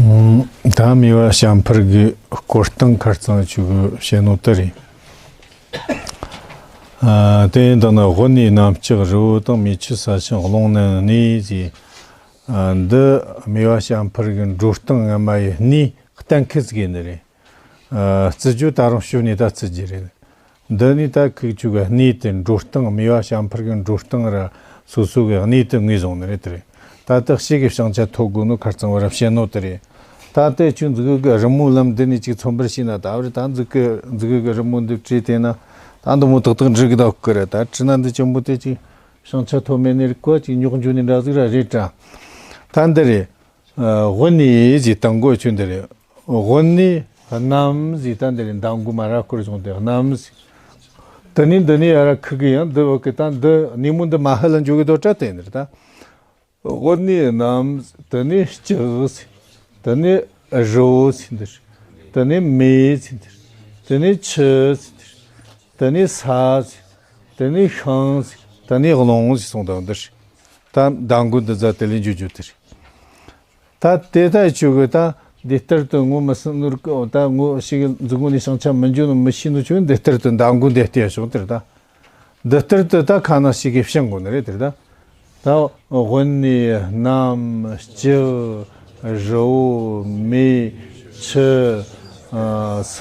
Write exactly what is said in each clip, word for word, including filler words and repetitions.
ད་མེས་པོ་བྱམས་འཕུར་གྱི་སྐོར་སྟངས་ཁ་རྩང་ཆུ་གི་བཤད་ནོ་དེ་རེད། ཨ། དེ་ཡིན་དང་ན་དབུ་ནས་གནམ་ལྕགས་རི་བོ་དང་མེ་ཆུ་ས་ཆེན་ཀླུང་ནན་གནས་ཟེར། ཨ། འདི་མེས་པོ་བྱམས་འཕུར་གྱི་འགྲོ་སྟངས་སྔ་མ་ཡི་གནས་གཏན་འཁེལ་ཟིག་ཡིན་ནི་རེད། ཨ། རྩི་རྒྱུ་ད་རུང་ཞུ་ནས་ད་རྩི་རྒྱུ་རེད། འདི་ནི་ད་ཁུག་ཆུ་གི་གནས་དེ་འགྲོ་སྟངས་མེས་པོ་བྱམས་འཕུར་གྱི་འགྲོ་སྟངས་ར་སོ་སོ་གི་གནས་དེ་ངོས་བཟུང་ནི་རེད་དེ་རེད། ད་ལྟ་ཞིག་གི་བྱང་ཆ་ཐོབ་དགོས་ནོ་ཁ་རྩང་བར་བཤད་ནོ་དེ་རེད། ད་ལྟ་ཆུ་འཛུགས་གི་རི་མོ་ལམ་འདི་ནས་ཅིག་མཚོན་པར་བྱས་ན། ད་བར་ད་འཛུགས་གི་འཛུགས་གི་རི་མོ་འདི་བྲིས་དེ་ན་ད་འདི་མོ་ཏག་ཏག་འབྲི་གི་ད་གི་རེད། ད་བྲིས་ན་འདི་ཆེན་པོ་དེ་ཅིག་བྱང་ཆ་ཐོབ་མེད་ནི་རིག་གོ་ཅིག་རྙོག་འཇུག་ནི་འདྲ་ཟིག་ར་རེད་དྲ། ད་འདི་རེད། ཨ། དབུ་ནས་ཟེར་དང་གོ་ཆུ་འདི་རེད། དབུ་ནས་གནམ་ཟེར་ད་འདི་རེད། མདང་དགོང་མ་ར་སྐོར་བྱུང་སྟེ་གནམ་ཟེར། དེ་ནས་འདི་ནས་ཡར་ཁུག་གི་ཡང་འདི་བོ་གི་ད་འདི་ནས་མོ་འདི་མ་ཧ་ལ་འཇོག་གི་དོ་དྲ་དེ་ནི་རེད་ད། དབུ་ནས་གནམ་ཟེར། དེ་ནས་ལྕགས་ཟེར། དེ་ནས་རི་བོ་ཟེར་འདི་རེད། དེ་ནས་མེ་ཟེར་འདི་རེད། དེ་ནས་ཆུ་ཟེར་འདི་རེད། དེ་ནས་ས་ཟེར། དེ་ནས་ཤིང་ཟེར། དེ་ནས་རླུང་ཟེར་གསུངས་དང་འདི་རེད། ད་མདང་དགོང་འདི་ཟ་དེ་ལས་འཇུ་རྒྱུ་དེ་རེད། ད་དེ་ད་ཆུ་གི་ད་འདི་ལྟར་དུ་ངོ་མི་སྲུང་ནོར་གི་ད་ངོ་ཞིག་འཛུགས་ངོ་ནས་བྱང་ཆ་མི་འཇུ་ནོ་མི་ཤེས་ནོ་ཆུ་འདི་ལྟར་དུ་མདང་དགོང་འདི་ལྟས་བྱུང་དེར་ད། འདི་ལྟར་དུ་ད་ཁ་ནང་ཞིག་གི་བཤད་དགོས་ནི་རེད་དེར་ད། ད་དབུ་ནས་གནམ་ལྕགས་རི་བོ་མེ་ཆུ་ཨ་ས་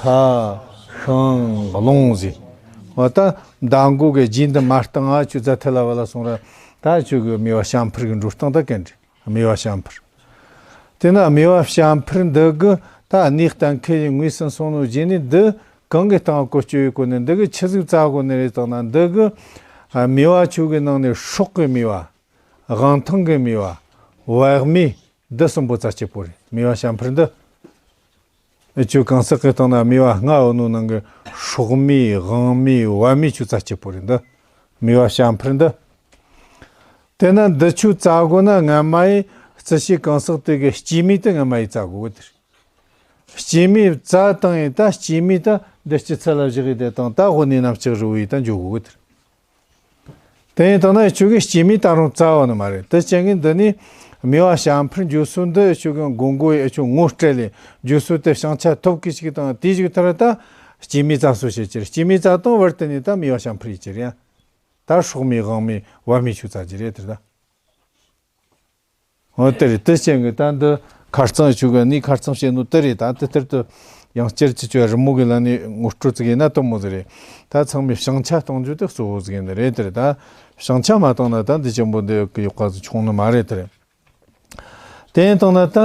ཤིང་རླུང་ཟེར། འོ་ད་མདང་དགོང་གི་རྗེས་འདི་མ་བཏང་ཨ་ཆུ་རྫ་ཐལ་ལ་བ་ལ་སོང་ར། ད་ཆུ་གི་མེས་པོ་བྱམས་འཕུར་གི་འགྲོ་སྟངས་ད་གན་རེད། མེས་པོ་བྱམས་འཕུར། དེ་ན་མེས་པོ་བྱམས་འཕུར་འདི་གི་ད་གནས་གཏན་འཁེལ་ཡི་ངོས་ཟིན་སོང་ནོ་རྗེས་ནས་འདི་གང་གི་སྟེང་བཀོལ་སྤྱོད་ཡོད་གོ་ནི། འདི་གི་ཆི་ཟིག་བཙལ་གོ་ནི་རེད་དང་ན། འདི་གི་ཨ་མེས་པོ་ཆུ་གི་ནང་ནས་སྲོག་གི་མེས་པོ། དབང་ཐང་གི་མེས་པོ། བག་མེ། འདི་གསུམ་པོ་བཙལ་སྤྱད་པོ་རེད། མེས་པོ་བྱམས་འཕུར་འདི། ཨེ་ཆུ་གང་ཟག་གི་སྟེང་ན་མེས་པོ་ལྔ་ཡོད་ནོ་ནང་གི་སྲོག་མེ་དབང་མེ་བབ་མེ་ཆུ་བཙལ་སྤྱད་པོ་རེད་འདི། མེས་པོ་བྱམས་འཕུར་འདི། དེ་ན་འདི་ཆུ་བཙལ་དགོས་ན་སྔ་མ་ཡི་རྩི་ཤེས་གང་ཟག་དེ་གི་སྐྱེས་མེ་དེ་སྔ་མ་ཡི་བཙལ་དགོས་གི་དེ་རེད། སྐྱེས་མེ་བཙལ་བཏང་ཡིན་ད་སྐྱེས་མེ་ད་འདི་སྐྱེ་ཚུལ་ལ་བཞག་གི་དེ་དང་ད་དབུ་ནས་གནམ་ལྕགས་རི་བོ་ཡི་ད་འཇོག་དགོས་གི་དེ་རེད། དེ་ཡིན་དང་ན་ཆུ་གི་སྐྱེས་མེ་ད་རུང་བཙལ་བ་ནི་མ་རེད། དེ་རྐྱེན་གྱིས་འདི་ནི་མེས་པོ་བྱམས་འཕུར་འཇུ་སྲོལ་འདི་ཆུ་གི་མགོ་མགོ་ཡི་ཆུ་ངོ་སྤྲད་ལས་འཇུ་སྲོལ་དེ་བྱང་ཆ་ཐོབ་གི་ཞིག་དང་དེའི་ཞིག་ཐར་ད་སྐྱེས་མེ་བཙལ་སྲོལ་བྱེད་ཀྱི་རེད། སྐྱེས་མེ་བཙལ་དང་བར་དེ་ནི་ད་མེས་པོ་བྱམས་འཕུར་ཡི་ཀྱི་རེད། ད་སྲོག་མེ་དབང་མེ་བབ་མེ་ཆུ་བཙལ་གྱི་རེད་དེ་ད། འོ་དེ་རེད། དེ་རྐྱེན་གྱིས་ད་འདི་ཁ་རྩང་ཆུ་གི་ནི་ཁ་རྩང་བྱེད་ནོ་དེ་རེད། ད་དེ་ལྟར་དུ་ཡང་བསྐྱར་གྱི་ཆུ་རི་མོ་གི་ལ་ནི་ངོ་སྤྲོད་ཅིག་ཡིན་ན་དོན་མོ་ཟིག་རེད། ད་ཚང་མས་བྱང་ཆ་གཏོང་རྒྱུ་དེ་གཙོ་བོ་ཟིག་ཡིན་ནི་རེད་དེ་རེད། ད་བྱང་ཆ་མ་བཏང་ན་ད་འདི་ཆེན་པོ་འདི་གི་ཡོག་ག་ཟིག་ཆུང་ནི་མ་རེད་དེ་རེད། དེ་ཡིན་དང་ན་ད་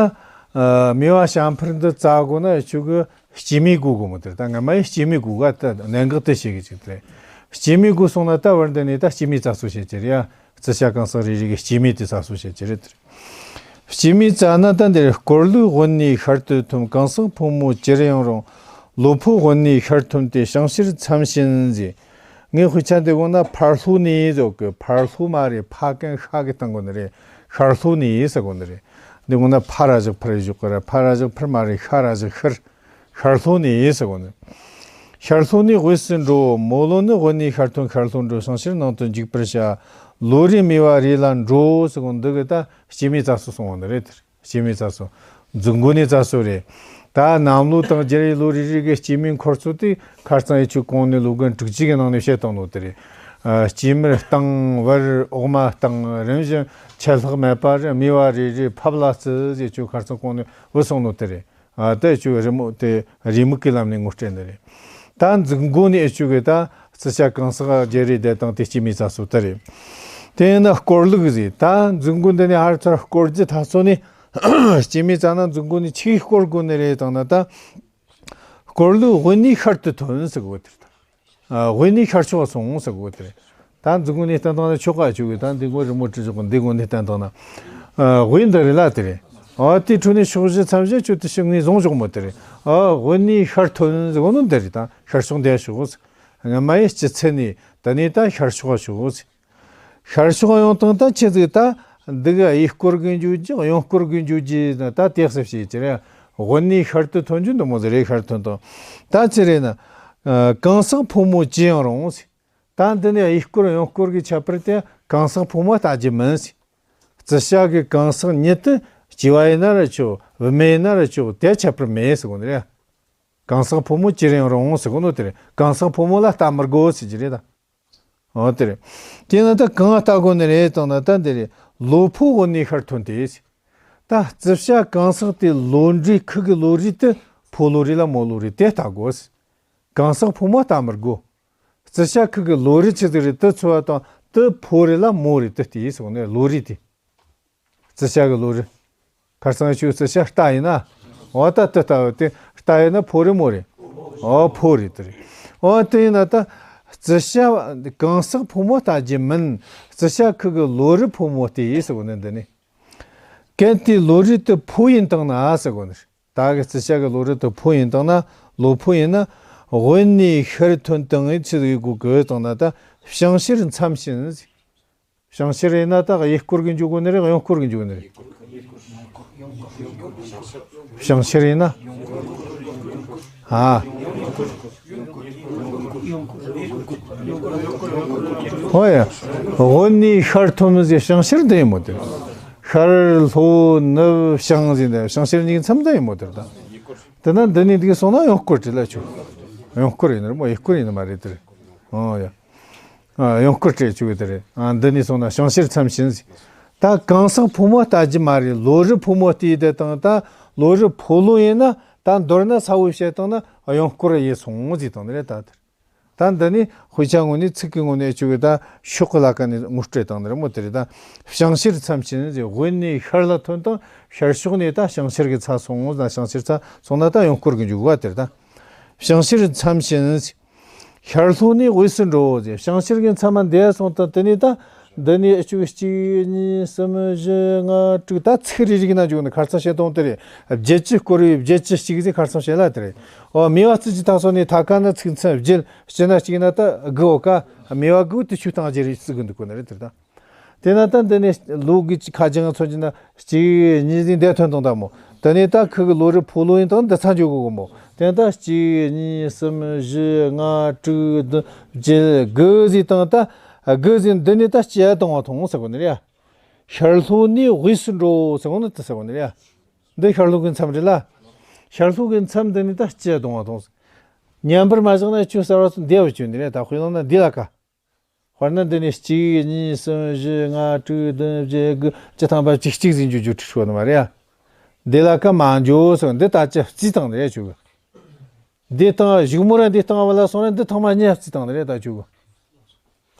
ཨ་མེས་པོ་བྱམས་འཕུར་འདི་བཙལ་དགོས་ན་ཆུ་གི་སྐྱེས་མེ་དགོས་དགོས་མོ་དེར་ད་སྔ་མ་ཡི་སྐྱེས་མེ་དགོས་ག་ད་གནད་འགག་དེ་ཤེས་གི་ཅིག་དེ་རེད། སྐྱེས་མེ་དགོས་སོང་ན་ད་བར་འདི་ནས་ད་སྐྱེས་མེ་བཙལ་སྲོལ་བྱེད་ཀྱི་རེད་ཡ། རྩི་ཤ་གང་ཟག་རེ་རེ་གི་སྐྱེས་མེ་དེ་བཙལ་སྲོལ་བྱེད་ཀྱི་རེད་དེ། སྐྱེས་མེ་བཙལ་ན་ད་འདིར་སྐོར་ལུག་དབུ་ནས་ཤར་དུ་ཐོན། གང་ཟག་ཕོ་མོ་ཅིར་ཡང་རུང་། ལོ་ཕོ་དབུ་ནས་ཤར་ཐོན་ཏེ། བྱང་ཕྱིར་མཚམས་བཞིན་ཟེར། ངའི་དཔེ་ཆ་འདི་དགོངས་ན་ཕར་ལྷོ་ནས་ཟེར་གི། ཕར་ལྷོ་མ་རེད། ཕ་གན་ཤ་གི་སྟེང་དགོས་ནི་རེད། ཤར་ལྷོ་ནས་ཟེར་དགོས་ནི་རེད། འདི་དགོངས་ན་ཕ་ར་བཞག་ཕར་བཞག་གི་ར། ཕ་ར་བཞག་ཕར་མ་རེད། ཤ་ར་བཞག་ཤར། ཤར་ལྷོ་ནས་ཟེར་གོ་ནི། ཤར་ལྷོ་ནས་དབུས་སུ་འགྲོ། མོ་ལོ་ནི་དབུ་ནས་ཤར་ཐོན་ཤར་ལྷོ་འགྲོ། བྱང་ཕྱིར་ནང་དུ་འཇུག་པར་བྱ། ལོ་རེའི་མེ་བོ་རེ་ལ་འགྲོ་ཟེར་གོ་འདི་གི་ད་སྐྱེས་མེ་བཙལ་སྲོལ་སོང་བ་ནི་རེད་དེ། སྐྱེས་མེ་བཙལ་སྲོལ། འཛུགས་འགོ་ནས་བཙལ་སྲོལ་རེད། ད་གནམ་ལོ་དང་རྒྱལ་བའི་ལོ་རེ་རེ་གི་སྐྱེས་མེ་འཁོར་ཚོ་དེ་ཁ་རྩང་ཡི་ཆུ་གོང་ནས་ལོ་རྒན་དྲུག་ཅུ་གི་ནང་ནས་བཤད་བཏང་ནོ་དེ་རེད། ཨ། སྐྱེས་མེ་བཏང་བར་འོག་མ་བཏང་རིམ་བཞིན་ཆད་ལྷག་མེད་པར་མེ་བོ་རེ་རེ་ཕབ་ལ་བརྩི་ཟེར་ཆུ་ཁ་རྩང་གོང་ནས་བུད་སོང་ནོ་དེ་རེད། ཨ། དེ་ཆུ་རི་མོ་དེ་རེའུ་མིག་གི་ལམ་ནས་ངོ་སྤྲད་ནི་རེད། ད་འཛུགས་འགོ་ནས་ཨེ་ཆུ་གི་ད་རྩི་ཤ་གང་ཟག་རྒྱལ་རེ་བསྡད་དང་དེ་སྐྱེས་མེ་བཙལ་སྲོལ་དེ་རེད། དེ་ཡིན་ན་སྐོར་ལུག་ཟེར། ད་འཛུགས་འགོ་འདི་ནས་ཧར་ཚུར་སྐོར་རྒྱུ་ད་ཚོ་ནི་སྐྱེས་མེ་བཙལ་ན་འཛུགས་འགོ་ནས་ཆི་གི་སྐོར་དགོས་ནི་རེད་དང་ན། ད་སྐོར་ལུག་དབུ་ནས་ཤར་དུ་ཐོན་ཟེར་གོ་དེར་ད། ཨ། དབུས་ནས་ཤར་ཕྱོགས་སོང་ཟེར་གོ་དེ་རེད། ད་འདི་གོང་ནས་བསྟན་བཏང་ན་ཆོག་ག་ཆོག་གི། ད་འདི་གོང་རི་མོ་བྲིས་ཆོག་གི། འདི་གོང་ནས་བསྟན་བཏང་ན། ཨ། དབུས་འདི་རེད་ལ་དེ་རེད། ཨ། དེ་འཕྲོ་ནས་ཕྱོགས་བཞི་མཚམས་བཞི་ཆུ་དེ་ཕྱོགས་ངོས་བཟུང་ཆོག་མོ་དེ་རེད། ཨ། དབུས་ནས་ཤར་ཐོན་ཟེར་གོ་ནོ་འདི་རེད། ད་ཤར་ཕྱོགས་འདི་ཕྱོགས་ཟེར། སྔ་མ་ཡི་སྐྱེད་ཚལ་ནས་ད་ནས་ད་ཤར་ཕྱོགས་ཕྱོགས་ཟེར། ཤར་ཕྱོགས་ཡོང་སྟངས་ད་ཆི་ཟིག་ད་འདི་ག་གཡས་སྐོར་གི་འཇུག་རྒྱུ་གཡོན་སྐོར་གི་འཇུག་རྒྱུ་ན་ད་དེ་ཟེར་བྱེད་ཀྱི་རེད། དབུ་ནས་ཤར་དུ་ཐོན་རྒྱུ་འདི་མོ་ཟིག་རེད། ཤར་ཐོན་དང་ད་ཆི་རེད་ན། ཨ། གང་ཟག་ཕོ་མོ་ཅི་ཡང་རུང་ཟེར། ད་འདི་ནས་གཡས་སྐོར་གཡོན་སྐོར་གི་ཁྱད་པར་དེ་གང་ཟག་ཕོ་མོ་ལྟ་རྒྱུ་མིན་ཟེར། རྩི་ཤ་གི་གང་ཟག་ཉིད་དེ་ སྐྱེས་པ་ཡིན་ན་ར་ཆོག་བུད་མེད་ཡིན་ན་ར་ཆོག་དེ་ཁྱད་པར་མེད་ཟེར་གོ་ནི་རེད། གང་ཟག་ཕོ་མོ་ཅི་རིང་རུང་ཟེར་གོ་ནོ་དེ་རེད། གང་ཟག་ཕོ་མོ་ལ་ལྟ་མི་དགོས་ཟེར་གྱི་རེད་ད། འོ་དེ་རེད། དེས་ན་ད་གང་ལྟ་དགོས་ནི་རེད་དང་ན་ད་འདི་རེད། ལོ་ཕོ་དབུ་ནས་ཤར་ཐོན་ཏེ། ད་རྩི་ཤ་གང་ཟག་དེ་ལོ་འདྲེས་ཁུ་གི་ལོ་རེད་དེ་ཕོ་ལོ་རེད་ལ་མོ་ལོ་རེད་དེ་ལྟ་དགོས། གང་ཟག་ཕོ་མོ་ལྟ་མི་དགོས། རྩི་ཤ་ཁུ་གི་ལོ་རེད་ཆི་ཟིག་རེད་དེ་ཚོ་བ་དང་དེ་ཕོ་རེད་ལ་མོ་རེད་དེ་ལྟོས་སོང་ནས་ལོ་རེད་དེ། རྩི་ཤ་གི་ལོ་རེད། ཁར་སང་ཆུ་རྩི་ཤ་རྟ་ཡིན་ན། འོ་ད་དེ་ལྟ་བུ་དེ་རྟ་ཡིན་ན་ཕོ་རེད་མོ་རེད། འོ་ཕོ་རེད་དེ་རེད། འོ་དེ་ཡིན་ན་ད་རྩི་ཤ་གང་ཟག་ཕོ་མོ་ལྟ་རྒྱུ་མིན། རྩི་ཤ་ཁུ་གི་ལོ་རེད་ཕོ་མོ་ལྟོས་ཟེར་གོ་ནི་འདི་ནི། གལ་ཏེ་ལོ་རེད་དེ་ཕོ་ཡིན་བཏང་ན་ཟེར་གོ་ནི། ད་གི་རྩི་ཤ་གི་ལོ་རེད་དེ་ཕོ་ཡིན་བཏང་ན་ལོ་ཕོ་ཡིན་ན་དབུ་ནས་ཤར་ཐོན་བཏང་ངེས་ཆི་ཟིག་དགོས་གི་བཏང་ན་ད་བྱང་ཤར་མཚམས་བཞིན། བྱང་ཤར་ཡིན་ན་ད་གཡས་སྐོར་གི་འཇུག་གོ་ནི་རེད། གཡོན་སྐོར་གི་འཇུག་གོ་ནི་རེད། བྱང་ཤར་ཡིན་ན། ཨ། ཧོ་ཡ། དབུ་ནས་ཤར་ཐོན་ཟེར་བྱང་ཤར་འདི་ཡིན་མོ་དེ། ཤར་ལྷོ་ནུབ་བྱང་ཟེར་འདི་བྱང་ཤར་གཉིས་མཚམས་འདི་ཡིན་མོ་དེ་ད། དེ་ན་འདི་ནས་འདི་སོང་ན་གཡོན་སྐོར་བྲིས་ལ་ཆུ། གཡོན་སྐོར་ཡིན་ནི་རེད་མོ། གཡས་སྐོར་ཡིན་ནི་མ་རེད་དེ་རེད། ཨོ་ཡ། ཨ། གཡོན་སྐོར་སྤྲད་བཅུག་གི་དེ་རེད། ཨ། འདི་ནས་སོང་ན་བྱང་ཤར་མཚམས་བཞིན་ཟེར། ད་གང་ཟག་ཕོ་མོ་ལྟ་རྒྱུ་མ་རེད། ལོ་རེད་ཕོ་མོ་ལྟོས་དེ་དང་ད་ལོ་རེད་ཕོ་ལོ་ཡིན་ན་ད་མདོར་ན་ས་བོ་བཤད་བཏང་ན་གཡོན་སྐོར་ཡིན་སོང་ཟེར་བཏང་ནི་རེད་ད་དེར། ད་འདི་ནི་དཔེ་ཆ་ངོས་ནས་ཚིག་གི་ངོས་ནས་བཅུག་གི་ད་ཕྱོགས་གི་ལ་ཀ་ནས་ངོ་སྤྲོད་བཏང་ནི་རེད་མོ་དེ་རེད་ད། བྱང་ཤར་མཚམས་བཞིན་ཟེར། དབུ་ནས་ཤར་ལ་ཐོན་དང་ཤར་ཕྱོགས་ནས་ད་བྱང་ཤར་གི་ཚ་སོང་ཟེར། བྱང་ཤར་ཚ་སོང་ན་ད་གཡོན་སྐོར་གི་འཇུག་བ་དེ་རེད་ད། བྱང་ཤར་མཚམས་བཞིན། ཤར་ལྷོ་ནས་དབུས་སུ་འགྲོ་ཟེར། བྱང་ཤར་གྱི་མཚམས་མ་འདས་སོང་དང་དེ་ནས་ད་འདི་ནས་ཨ་ཅུ་གཅིག་གཉིས་གསུམ་བཞི་ལྔ་དྲུག་ད་ཚིག་རེ་རེ་གི་ན་འཇུག་ནི་ཁར་ཚང་བཤད་སྟངས་དེ་རེད། བརྒྱད་ཅུ་སྐོར་བའི་བརྒྱད་ཅུ་གཅིག་ཟེར་ཁར་ཚང་བཤད་ལ་དེ་རེད། ཨོ་སྨེ་བ་རྩི་གཅིག་ཐག་སོང་ནས་ཐ་ཀ་ན་ཚིག་མཚམས་བརྒྱད་སྤྱི་ན་གཅིག་ན་ད་དགུ་འོ་ཀ་སྨེ་བ་དགུ་དེ་ཆུ་བཏང་རྗེས་རེ་བརྩི་གི་འདུག་གོ་ནི་རེད་དེ་ད། དེ་ན་ད་འདི་ནས་ལོ་གི་ཁ་རྒྱང་ཚོ་ཅི་ན་གཅིག་གཉིས་ཟིན་བསྡད་ཐོན་དང་ད་མོ། དེ་ནས་ད་ཁུ་གི་ལོ་རེ་ཕོ་ལོ་ཡིན་དང་འདི་ཚ་འཇོག་གོ་གོ་མོ། དེ་ད་གཅིག་གཉིས་གསུམ་བཞི་ལྔ་དྲུག་བདུན་བརྒྱད་དགུ་ཟིན་དང་ད་དགུ་ཟིན་འདི་ནས་ད་སྤྱི་ཡ་དང་བ་ཐོང་ཟེར་གོ་ནི་རེད། ཤར་ལྷོ་ནས་དབུས་སུ་འགྲོ་ཟེར་གོ་ནི་དེ་ཟེར་གོ་ནི་རེད། འདི་ཤར་ལྷོ་གི་མཚམས་རེད་ལ། ཤར་ལྷོ་གི་མཚམས་འདི་ནས་ད་སྤྱི་ཡ་དང་བ་ཐོང་། ཉམས་པར་མ་བཞག་ན་ཁྱོད་གསར་བ་ཚོ་འདེབས་བ་བཅོས་ནི་རེད། ད་དཔེ་བླངས་ན་འདི་ལ་ཀ་དཔེར་ན་འདི་ནས་གཅིག་གཉིས་གསུམ་བཞི་ལྔ་དྲུག་བདུན་བརྒྱད་དགུ་བཅུ་ཐམ་པ་གཅིག་གཅིག་ཟིན་རྒྱུ་རྒྱུ་ཁྲི་ཤོད་ནི་མ་རེད་ཡ། འདི་ལ་ཀ་མ་འཇོག་སོང་འདི་ད་ཅི་རྩིས་བཏང་ནི་རེད་ཆུ་གི། འདི་བཏང་གཞུག་མོ་ར་འདི་བཏང་བ་ལ་སོང་ན་འདི་ཐང་མ་གཉིས་རྩིས་བཏང་ནི་རེད་ད་ཆུ་གི།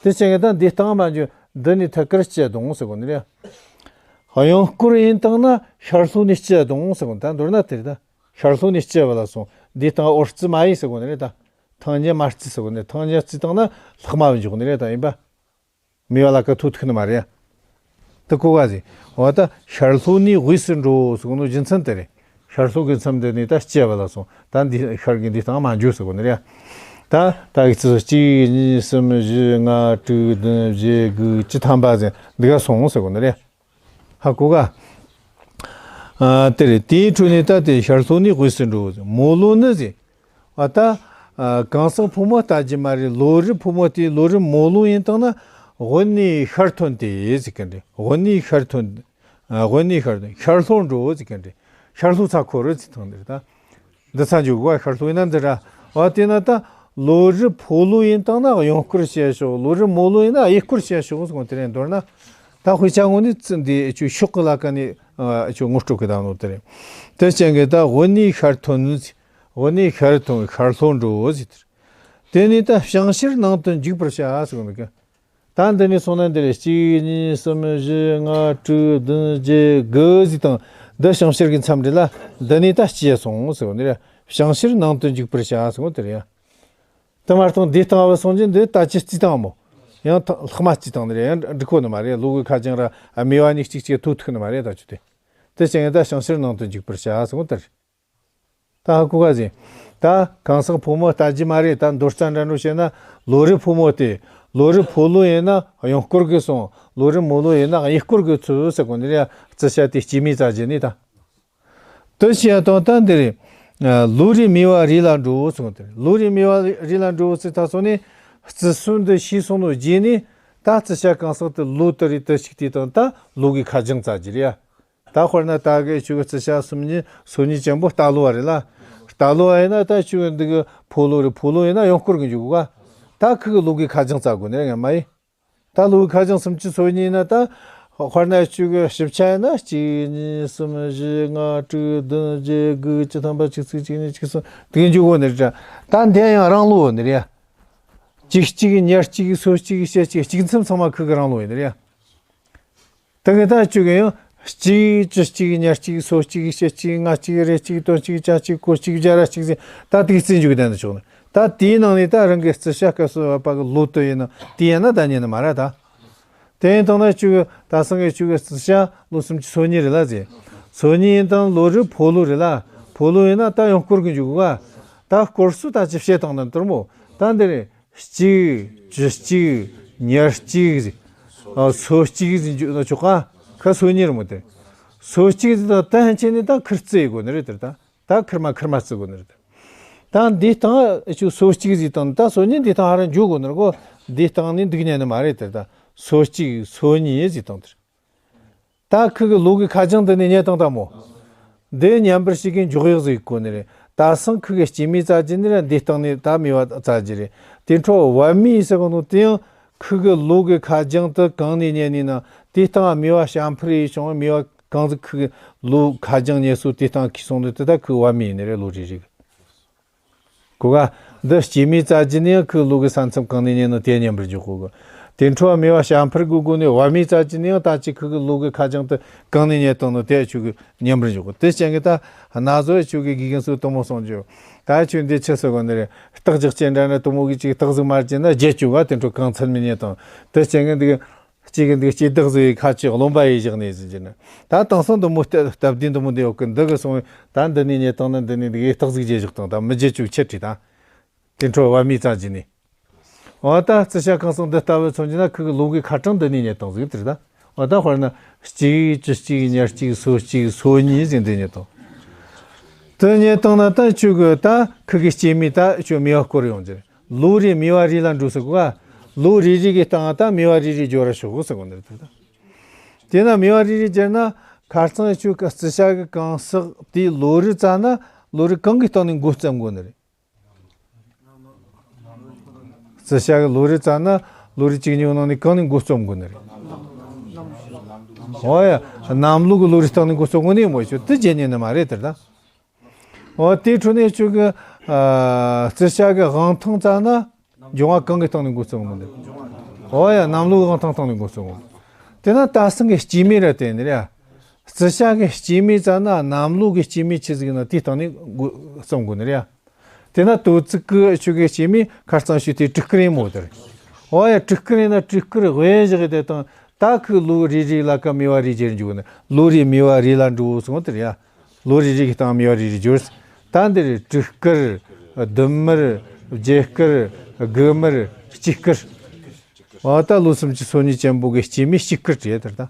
དེ་བྱས་ངས་ད་འདི་བཏང་མ་འཇོག་འདི་ནས་ཐད་ཀར་སྤྱི་གདོང་ཟེར་གོ་ནི་རེད། གཡོན་སྐོར་ཡིན་བཏང་ན་ཤར་ལྷོ་ནས་སྤྱི་གདོང་ཟེར་གོ་ནི་ད་མདོར་ན་དེ་རེད་ད། ཤར་ལྷོ་ནས་སྤྱི་བ་ལ་སོང་འདི་བཏང་འོར་རྩིས་མ་ཡིན་ཟེར་གོ་ནི་རེད་ད། ཐང་ཉེ་མ་རྩིས་ཟེར་གོ་ནི་ཐང་ཉེ་རྩིས་བཏང་ན་ལྷག་མ་བ་འཇོག་ནི་རེད་ད་ཡིན་པ། སྨེ་བ་ལ་ཀ་ཐུག་ཐུག་ནི་མ་རེད། དེ་གོ་ག་ཟིན། འོ་ད་ཤར་ལྷོ་ནས་དབུས་སུ་འགྲོ་ཟེར་གོ་ནོ་རྒྱུ་མཚན་དེ་རེད། ཤར་ལྷོ་གི་མཚམས་འདི་ནས་ད་སྤྱི་བ་ལ་སོང་ད་འདི་ཤར་གི་འདི་བཏང་མ་འཇོག་ཟེར་གོ་ནི་རེད། ད་ད་གི་ཚིག་གཅིག་གཉིས་གསུམ་བཞི་ལྔ་དྲུག་བདུན་བརྒྱད་དགུ་བཅུ་ཐམ་པ་ཟིན་འདི་ག་སོང་ཟེར་གོ་ནི་རེད། ཧ་གོ་ག་ཨ་དེ་རེད། དེའི་འཕྲོ་ནས་ད་དེ་ཤར་ལྷོ་ནས་དབུས་སུ་འགྲོ། མོ་ལོ་ནི་ཟེར། ཨ་ད། ཨ་གང་ཟག་ཕོ་མོ་ལྟ་རྒྱུ་མ་རེད། ལོ་རེ་ཕོ་མོ་དེ་ལོ་རེ་མོ་ལོ་ཡིན་བཏང་ན་དབུ་ནས་ཤར་ཐོན་ཏེ་ཟེར་གི་འདྲ། དབུ་ནས་ཤར་ཐོན། ཨ་དབུ་ནས་ཤར་ཐོན་ཤར་ལྷོ་འགྲོ་ཟེར་གི་འདྲ། ཤར་ལྷོ་ཚ་འཁོར་ཟེར་ཐང་འདིར་ད། འདི་ཚ་འཇུག་གོ་ཤར་ལྷོ་ཡིན་ན་འདི་ར། ཨ་དེ་ན་ད་ལོ་རེ་ཕོ་ལོ་ཡིན་བཏང་ན་གཡོན་སྐོར་བྱས་ཤོག་ལོ་རེ་མོ་ལོ་ཡིན་ན་གཡས་སྐོར་བྱས་ཤོག་ཟེར་གོ་དེ་རེད་མདོར་ན། ད་དཔེ་ཆ་ངོས་ནས་ཙི་འདི་ཆུ་ཤོག་གི་ལ་ཀ་ནས་ཨ་ཆུ་ངོ་སྤྲོད་གི་ད་ནོ་དེ་རེད། དེ་ཅན་གི་ད་དབུ་ནས་ཤར་ཐོན། དབུ་ནས་ཤར་ཐོན་ཤར་ལྷོ་འགྲོ་ཟེར། དེ་ནས་ད་བྱང་ཤར་ནང་དུ་འཇུག་པར་བྱ་ཟེར་གོ་ནི་གི། ད་འདི་ནས་སོང་ན་འདི་རེད། གཅིག་གཉིས་གསུམ་བཞི་ལྔ་དྲུག་བདུན་བརྒྱད་དགུ་ཟིག་དང་འདི་བྱང་ཤར་གྱི་མཚམས་རེད་ལ། འདི་ནས་ད་སྤྱི་ཡ་སོང་ཟེར་གོ་ནི་རེད། བྱང་ཤར་ནང་དུ་འཇུག་པར་བྱ་ཟེར་གོ་དེ་རེད་ཡ། དེ་མ་གཏོགས་འདི་བཏང་བ་སོང་རྗེས་འདི་ད་ཅི་རྩིས་བཏང་མོ། ཡང་ཐ་ལྷག་མ་རྩིས་བཏང་ནི་རེད། ཡང་འགྲིག་གོ་ནི་མ་རེད། ལོ་གི་ཁ་རྒྱང་ར་སྨེ་བ་གཉིས་གཅིག་གཅིག་ཐུག་ཐུག་ནི་མ་རེད་ད་ཆུ་དེ། དེ་བྱས་ངས་ད་བྱང་ཤར་ནང་དུ་འཇུག་པར་བྱ་ཟེར་གོ་དེ་རེད། ད་ཧ་གོ་ག་ཟིན། ད་གང་ཟག་ཕོ་མོ་ལྟ་རྒྱུ་མ་རེད། ད་མདོ་རྩ་འདྲ་འགྲོ་བྱས་ན་ལོ་རེ་ཕོ་མོ་སྟེ། ལོ་རེ་ཕོ་ལོ་ཡིན་ན་གཡོན་སྐོར་གི་སོང་། ལོ་རེ་མོ་ལོ་ཡིན་ན་གཡས་སྐོར་གི་ཚུལ་ཟེར་གོ་ནི་རེད། རྩི་བྱ་དེ་སྐྱེ་མེད་རྩ་རྒྱུ་ནི་ད། དེ་བྱས་དང་ད་འདི་རེད། ལོ་རེ་སྨེ་བ་རེ་ལ་འགྲོ་ཟེར་གོ་དེ་རེད། ལོ་རེ་སྨེ་བ་རེ་ལ་འགྲོ་ཟེར་ད་སོང་ནས་རྩི་སྲོལ་འདི་ཤེས་སོང་ནོ་རྗེས་ནས་ད་རྩི་བྱ་གང་ཟག་དེ་ལོ་དེ་རེད་དེ་ཞིག་དེ་དང་ད་ལོ་གི་ཁ་རྒྱང་རྩ་རྒྱུ་རེད་ཡ། ད་དཔེར་ན་ད་གི་ཆུ་གི་རྩི་ཤ་སུམ་གཉིས་སོ་གཉིས་ཅན་པོ་རྟ་ལོ་བ་རེད་ལ། རྟ་ལོ་བ་ཡིན་ན་ད་ཆུ་གི་འདི་གི་ཕོ་ལོ་རེད། ཕོ་ལོ་ཡིན་ན་ཡང་སྐོར་གི་འཇུག་གོ་ག་ད་ཁུ་གི་ལུག་གི་ཁ་རྒྱང་རྩ་དགོས་ནི་རེད་ངས་མ་ཡིན། ད་ལུག་གི་ཁ་རྒྱང་སུམ་ཅུ་སོ་གཉིས་ཡིན་ན་ད་དཔེར་ན་ཆུ་གི་ཞིབ་ཆ་ཡིན་ན་གཅིག་གཉིས་གསུམ་བཞི་ལྔ་དྲུག་བདུན་བརྒྱད་དགུ་བཅུ་ཐམ་པ་གཅིག་ཚིག་གཅིག་གཉིས་གཅིག་གསུམ་དེ་གི་འཇུག་གོ་ནི་རེད། ད་འདི་ཡང་རང་ལོ་ནི་རེད་ཡ། གཅིག་གཅིག་ཉེར་གཅིག་སོ་གཅིག་ཞེ་གཅིག་གཅིག་མཚམས་ཚང་མ་ཁུ་གི་རང་ལོ་ཡིན་ནི་རེད་ཡ། དེ་གི་ད་ཆུ་གི་ཡང་གཅིག་བཅུ་གཅིག་ཉེར་གཅིག་སོ་གཅིག་ཞེ་གཅིག་ལྔ་གཅིག་རེ་གཅིག་དོན་གཅིག་བརྒྱད་གཅིག་གོ་གཅིག་བརྒྱད་ར་གཅིག་ཟེར་ད་དེ་རྩིས་འཇུག་ལྡན་དུ་ཆོག་ནི། ད་དེའི་ནང་ནས་ད་རང་གི་རྩི་ཤ་སྐབས་སུ་བབ་པ་གི་ལོ་དུ་ཡིན་ན་དེ་ཡིན་ན་ད་ཉན་ནི་མ་རེད་ད། དེ་ཡིན་དང་ན་ཆུ་གི་ད་སང་གི་ཆུ་གི་རྩི་ཤ་ལོ་སུམ་ཅུ་སོ་གཉིས་རེད་ལ་ཟེར། སོ་གཉིས་ཡིན་དང་ལོ་རེ་ཕོ་ལོ་རེད་ལ། ཕོ་ལོ་ཡིན་ན་ད་ཡང་སྐོར་གི་འཇུག་གོ་ག་ད་སྐོར་སུ་ད་ཅི་བཤད་དང་ན་དུར་མོ། ད་འདི་རེད། གཅིག་བཅུ་གཅིག་ཉེར་གཅིག་ཟིག་ཨ། སོ་གཅིག་ཟིག་འཇུག་ན་ཆོག་ག་ཁ་སོ་གཉིས་རེད་མོ་དེ། སོ་གཅིག་ཟིག་དང་ད་ཧན་ཆེན་ནི་ད་ཁིར་རྩི་དགོས་ནི་རེད་དེར་ད། ད་ཁིར་མ་ཁིར་མ་རྩི་དགོས་ནི་རེད་དེ། ད་འདི་སྟེང་ཆུ་སོ་གཅིག་ཟིག་དང་ད་སོ་གཉིས་འདི་སྟེང་ཧ་ར་འཇུག་དགོས་ནི་རེད་གོ་འདི་སྟེང་ནི་འདུག་ཉན་ནི་མ་རེད་དེར་ད། སོ་གཅིག་སོ་གཉིས་ཟིག་དང་དེར། ད་ཁུ་གི་ལུག་གི་ཁ་རྒྱང་འདི་ནས་ཉན་དང་ད་མོ། འདི་ཉན་པར་ཞིག་གི་འཇོག་ཡག་ཟིག་གོ་ནི་རེད། ད་སང་ཁུ་གི་སྐྱེ་མི་རྩ་རྒྱུ་ནི་ར་འདི་སྟེང་ནས་ད་མི་བ་རྩ་རྒྱུ་རེད། དེ་འཕྲོ་བ་མི་ཟེར་གོ་ནོ་དེ་ཡང་ཁུ་གི་ལུག་གི་ཁ་རྒྱང་དུ་གང་ནས་ཉན་ནི་ན་དེ་སྟེང་མི་བ་བྱ་འཕུར་ཡི་བྱུང་མི་བ་གང་ཟིག་ཁུ་གི་ལུག་ཁ་རྒྱང་ཉན་སོ་དེ་སྟེང་ཁུ་སོང་ནི་དེ་ད་ཁུ་བ་མི་ཡིན་ནི་རེད་ལོ་རེ་རེ་གི་གོ་ག་འདི་སྐྱེ་མི་རྩ་རྒྱུ་ནི་ཡང་ཁུ་ལུག་གི་ས་མཚམས་གང་ནས་ཉན་ནོ་དེ་ཉན་པར་འཇུག་གོ་གི་དེ་འཕྲོ་བ་མི་བ་བྱ་འཕུར་གི་སྒོ་ནས་བ་མི་རྩ་རྒྱུ་ནི་ཡང་ད་ཅི་ཁུ་གི་ལུག་གི་ཁ་རྒྱང་དུ་གང་ནས་ཉན་དང་ནོ་དེ་ཆུ་གི་ཉན་པར་འཇུག་གོ་དེ་ཅན་གི་ད་ན་ཟོ་ཆུ་གི་དགེ་རྒན་སུ་དུ་མོ་སོང་རྒྱུ། ད་ཆུ་འདི་ཆི་སུ་གོ་ནི་རེད། རྟགས་རྒྱག་ཅན་འདྲ་ནི་དུ་མོ་གི་ཅིག་རྟགས་ཟིག་མ་རྒྱུ་ན་རྒྱལ་ཆུ་ག་དེ་འཕྲོ་གང་ཚན་མི་ཉན་དང་དེ་ཅན་གི་འདི་གི་གཅིག་གི་འདུག་སྐྱེས་བདག་བཟོ་བའི་ཁ་ཆེ་རློན་པ་ཡིས་བཞག་ནས་ཟིན་གྱི་ནི། ད་དེང་སང་འདི་མོ་སྟབས་བདེ་འདི་མོ་འདི་ཡོད་གི་འདི་གི་སོང་ད་འདི་ནས་ཉེ་དང་ནི་འདི་ནས་འདི་གི་རྟགས་གཟིགས་རྗེས་བཞག་དང་ད་མི་རྗེས་བཅུག་ཆེ་བྲིས་དང་། དེ་འཕྲོ་བ་མི་རྩ་རྒྱུ་ནི། འོ་ད་རྩི་ཤ་གང་སང་འདི་ལྟ་བུ་མཚོན་གྱི་ན་ཁུ་གི་ལུག་གི་ཁ་གྲངས་འདི་ནས་ཉེ་དང་ཟིག་བྲིས་ད། འོ་ད་དཔེར་ན་གཅིག་བཅུ་གཅིག་ཉེར་གཅིག་སོ་གཅིག་སོ་གཉིས་ཟིན་འདི་ཉེ་དང་། དེ་ཉེ་དང་ན་ད་ཆུ་གི་ད་ཁུ་གི་སྐྱེ་མི་ད་ཆུ་མི་བ་སྐོར་ཡོང་རྒྱུ། ལོ་རེ་མི་བ་རེ་ལ་འགྲོ་ཟེར་གོ་ག་ལོ་རེ་རེ་གི་སྟེང་ད་མི་བ་རེ་རེ་འབྱོར་ར་ཤོག་གོ་ཟེར་གོ་འདིར་ད། དེ་ན་མི་བ་རེ་རེ་འབྱོར་ན་ཁ་རྩང་ཆུ་གི་རྩི་ཤ་གི་གང་ཟག་དེ་ལོ་རེ་ཙ་ན་ལོ་རེ་གང་གི་སྟེང་ནས་འགོ་བརྩམ་དགོ་ནི་རེད། རྩི་ཤ་གི་ལོ་རེ་ཙ་ན་ལོ་རེ་གཅིག་གཉིས་ནང་ནས་གང་ནས་འགོ་རྩོམ་དགོ་ནི་རེད། འོ་ཡ། གནམ་ལོ་གི་ལོ་རེ་སྟེང་ནས་འགོ་རྩོམ་དགོ་ནི་མོ་ཆུ་དེ་རྗེས་ཉེ་ནི་མ་རེད་དེར་ད། འོ་དེ་འཕྲོ་ནས་ཆུ་གི་ཨ་རྩི་ཤ་གི་དབང་ཐང་ཙ་ན་འབྱུང་བ་གང་གི་སྟེང་ནས་འགོ་རྩོམ་དགོ་ནི་རེད། འོ་ཡ། གནམ་ལོ་གི་དབང་ཐང་སྟེང་ནས་འགོ་རྩོམ་དགོ་དེ་ན་ད་སང་གི་སྐྱེ་མེད་ར་དེ་ནི་རེད། རྩི་ཤ་གི་སྐྱེ་མེད་ཙ་ན་གནམ་ལོ་གི་སྐྱེ་མེད་ཆི་ཟིག་ན་དེ་སྟེང་ནས་འགོ་རྩོམ་དགོ་ནི་རེད། དེ་ན་དོ་ཙིག་གི་ཆུ་གི་སྐྱེ་མེད་ཁ་རྩང་ཞུ་དེ་དྲུག་སྐུར་ཡིན་མོ་དེར། འོ་ཡ། དྲུག་སྐུར་ཡིན་ན་དྲུག་སྐུར་དབེན་བཞག་དེ་དང་ད་ཁུ་ལོ་རེ་རེ་ལ་ཀ་མི་བ་རེ་རྗེར་འཇུག་ནི་ལོ་རེ་མི་བ་རེ་ལ་འགྲོ་སོང་དེར་ཡ། ལོ་རེ་རེ་གི་སྟེང་མི་བ་རེ་རེ་འབྱོར། ད་འདིར་དྲུག་སྐུར། བདུན་སྨུར། བརྒྱད་སྐུར། དགུ་སྨུར། གཅིག་སྐུར། འོ་ད་ལོ་སུམ་ཅུ་སོ་གཉིས་ཅན་པོ་གི་སྐྱེ་མེད་གཅིག་སྐུར་བྲིས་དེར་ད།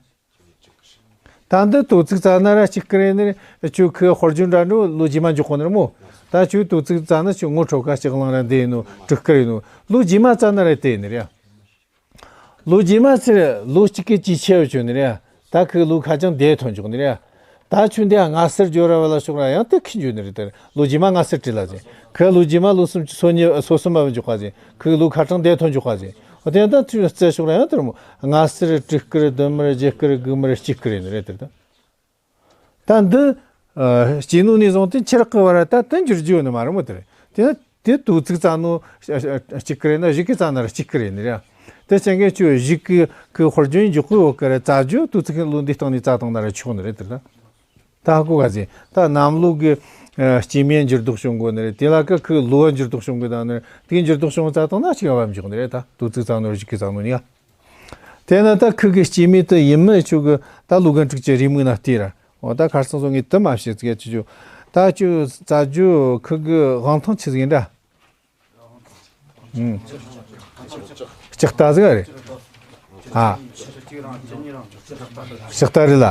ད་འདི་དོ་ཙིག་ཙ་ན་ར་གཅིག་སྐུར་ཡིན་ནི་ཆུ་ཁུ་དཔལ་འབྱོར་འདྲ་འགྲོ་ལོ་རྗེས་མ་འཇོག་གོ་ནི་རེད་མོ། ད་ཆུ་དོ་ཙིག་ཙ་ན་ཆུ་ངོ་འཕྲོ་ཀ་ལྕགས་གླང་ར་འདི་ཡིན་ནོ་དྲུག་སྐུར་ཡིན་ནོ་ལོ་རྗེས་མ་ཙ་ན་ར་དེ་ཡིན་ནི་རེད། ལོ་རྗེས་མ་ཚེ་ལོ་གཅིག་གི་ཅི་ཆེ་བ་བྱུང་ནི་རེད། ད་ཁུ་ལོ་ཁ་ཅང་བདེ་ཐོན་འཇོག་ནི་རེད། ད་ཆུ་འདི་ང་སེར་འབྱོར་ར་བ་ལ་ཤོག་ར་ཡང་དེ་ཁི་འཇུ་ནི་རེད་དེ་ལོ་རྗེས་མ་ང་སེར་བྲིས་ལ་ཟིན། ཁུ་ལོ་རྗེས་མ་ལོ་སུམ་ཅུ་སོ་གཉིས་སོ་གསུམ་པ་འཇོག་པ་ཟིན། ཁུ་ལོ་ཁ་ཅང་བདེ་ཐོན་འཇོག་པ་ཟིན། འོ་དེ་ད་ཆུ་རྩེ་ཤོག་ར་ཡང་དེར་མོ་ང་སེར་དྲུག་སྐུར་བདུན་སྨུར་བརྒྱད་སྐུར་དགུ་སྨུར་གཅིག་སྐུར་ཡིན་ནི་རེད་དེ་ད། ད་འདི། ཨ། སྐྱེས་ནོ་ནས་བཟུང་སྟེ་ཁྱེད་རག་གི་བར་ད་དེ་འགྱུར་རྒྱུ་ཡོད་ནི་མ་རེད་མོ་དེ་རེད། དེ་ན་དེ་དུ་ཚིག་རྩ་ནོ་གཅིག་གི་རེད་ན་གཞིག་གི་རྩ་ན་ར་གཅིག་གི་རེད་ནི་རེད། དེ་ཅན་གི་ཆུ་གཞིག་གི་གི་དཔལ་འབྱོར་འཇོག་གི་འོག་གི་ར་རྩ་རྒྱུ་དུ་ཚིག་ལོ་འདི་སྟེང་ནས་རྩ་བཏང་ན་ར་ཆོག་ནི་རེད་དེ་ད། ད་ཧ་གོ་ག་ཟིན་ད་གནམ་ལོ་གི་སྐྱེ་དམན་འགྱུར་ལྡོག་བྱུང་དགོ་ནི་རེད། དེ་ལ་ཀ་ཁི་ལོ་འགྱུར་ལྡོག་བྱུང་གི་ད་ནི་རེད། དེ་འགྱུར་ལྡོག་བྱུང་རྩ་བཏང་ན་གཅིག་བབ་འཇོག་ནི་རེད། ད་དུ་ཚིག་རྩ་ནོ་གཞིག་གི་རྩ་ནོ་ནི་ཡ། དེ་ན་ད་ཁུ་གི་སྐྱེ་མེད་དུ་ཡིན་མིན་ཆོ་གི་ད་ལུ་གན་དྲུག་ཅུ་རེ་མིག་ན་ལྟོས་ར། འོ་ད་ཁར་སང་སོང་ངས་དུ་མ་བཤད་ཚིག་ཆུ་ཆུ། ད་ཆུ་རྩ་རྒྱུ་ཁུ་གི་དབང་ཐང་ཆི་ཟིག་ཡིན་འདྲ། ཨུམ། ལྕགས་རྟ་ཟིག་རེད། ཨ། ལྕགས་རྟ་རེད་ལ།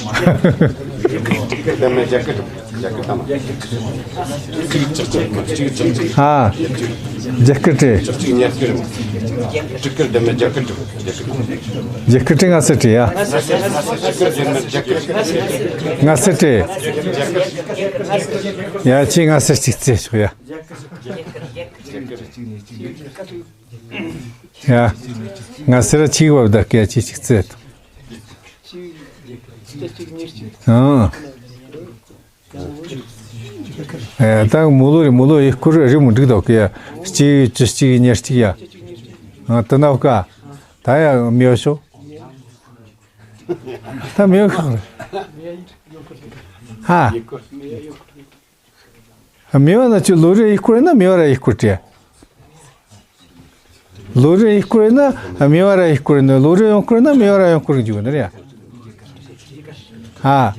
ཞིག་མ་རེད། སྤྲུལ་སྐུ་ལྡན་མི་རྒྱ་སྐུ་སྤྲུལ། རྒྱ་སྐུ་དང་། ཨ། རྒྱ་སྐུ་སྤྲུལ། སྤྲུལ་སྐུ་ལྡན་མི་རྒྱ་སྐུ་སྤྲུལ། རྒྱ་སྐུ་སྤྲུལ། རྒྱ་སྐུ་སྤྲུལ་སྔ་སེ་སྤྲུལ་ཡ། སྔ་སེ་སྤྲུལ། ཡ་ཁྱེད་སྔ་སེ་གཅིག་རྩེ་ཤོག་ཡ། ཡ། ང་སེར་ཆིག་བབ་ད་སྐད་ཆ་ཅིག་བཙལ་དང་། ཨང་། ཨེ་ད་མོ་ལོ་རེ་མོ་ལོ་ཡི་སྐོར་རེ་མོ་འགྲིག་དོ་ཀི་ཡ། གཅིག་བཅུ་གཅིག་ཉེར་གཅིག་ཡ། ཨང་ད་ན་བཀའ། ད་ཡ་མི་ཡོ་ཤོ། ད་མི་ཡོ་ཁག་རེ། ཧ། མེ་བ་ན་ཆུ་ལོ་རེ་ཡི་སྐོར་ན་མེ་བ་ར་ཡི་སྐོར་ཏེ། ལོ་རེ་ཡི་སྐོར་ན་མེ་བ་ར་ཡི་སྐོར་ནི་ལོ་རེ་ཡོང་སྐོར་ན་མེ་བ་ར་ཡོང་སྐོར་འཇུག་ནི་རེད། ཧ།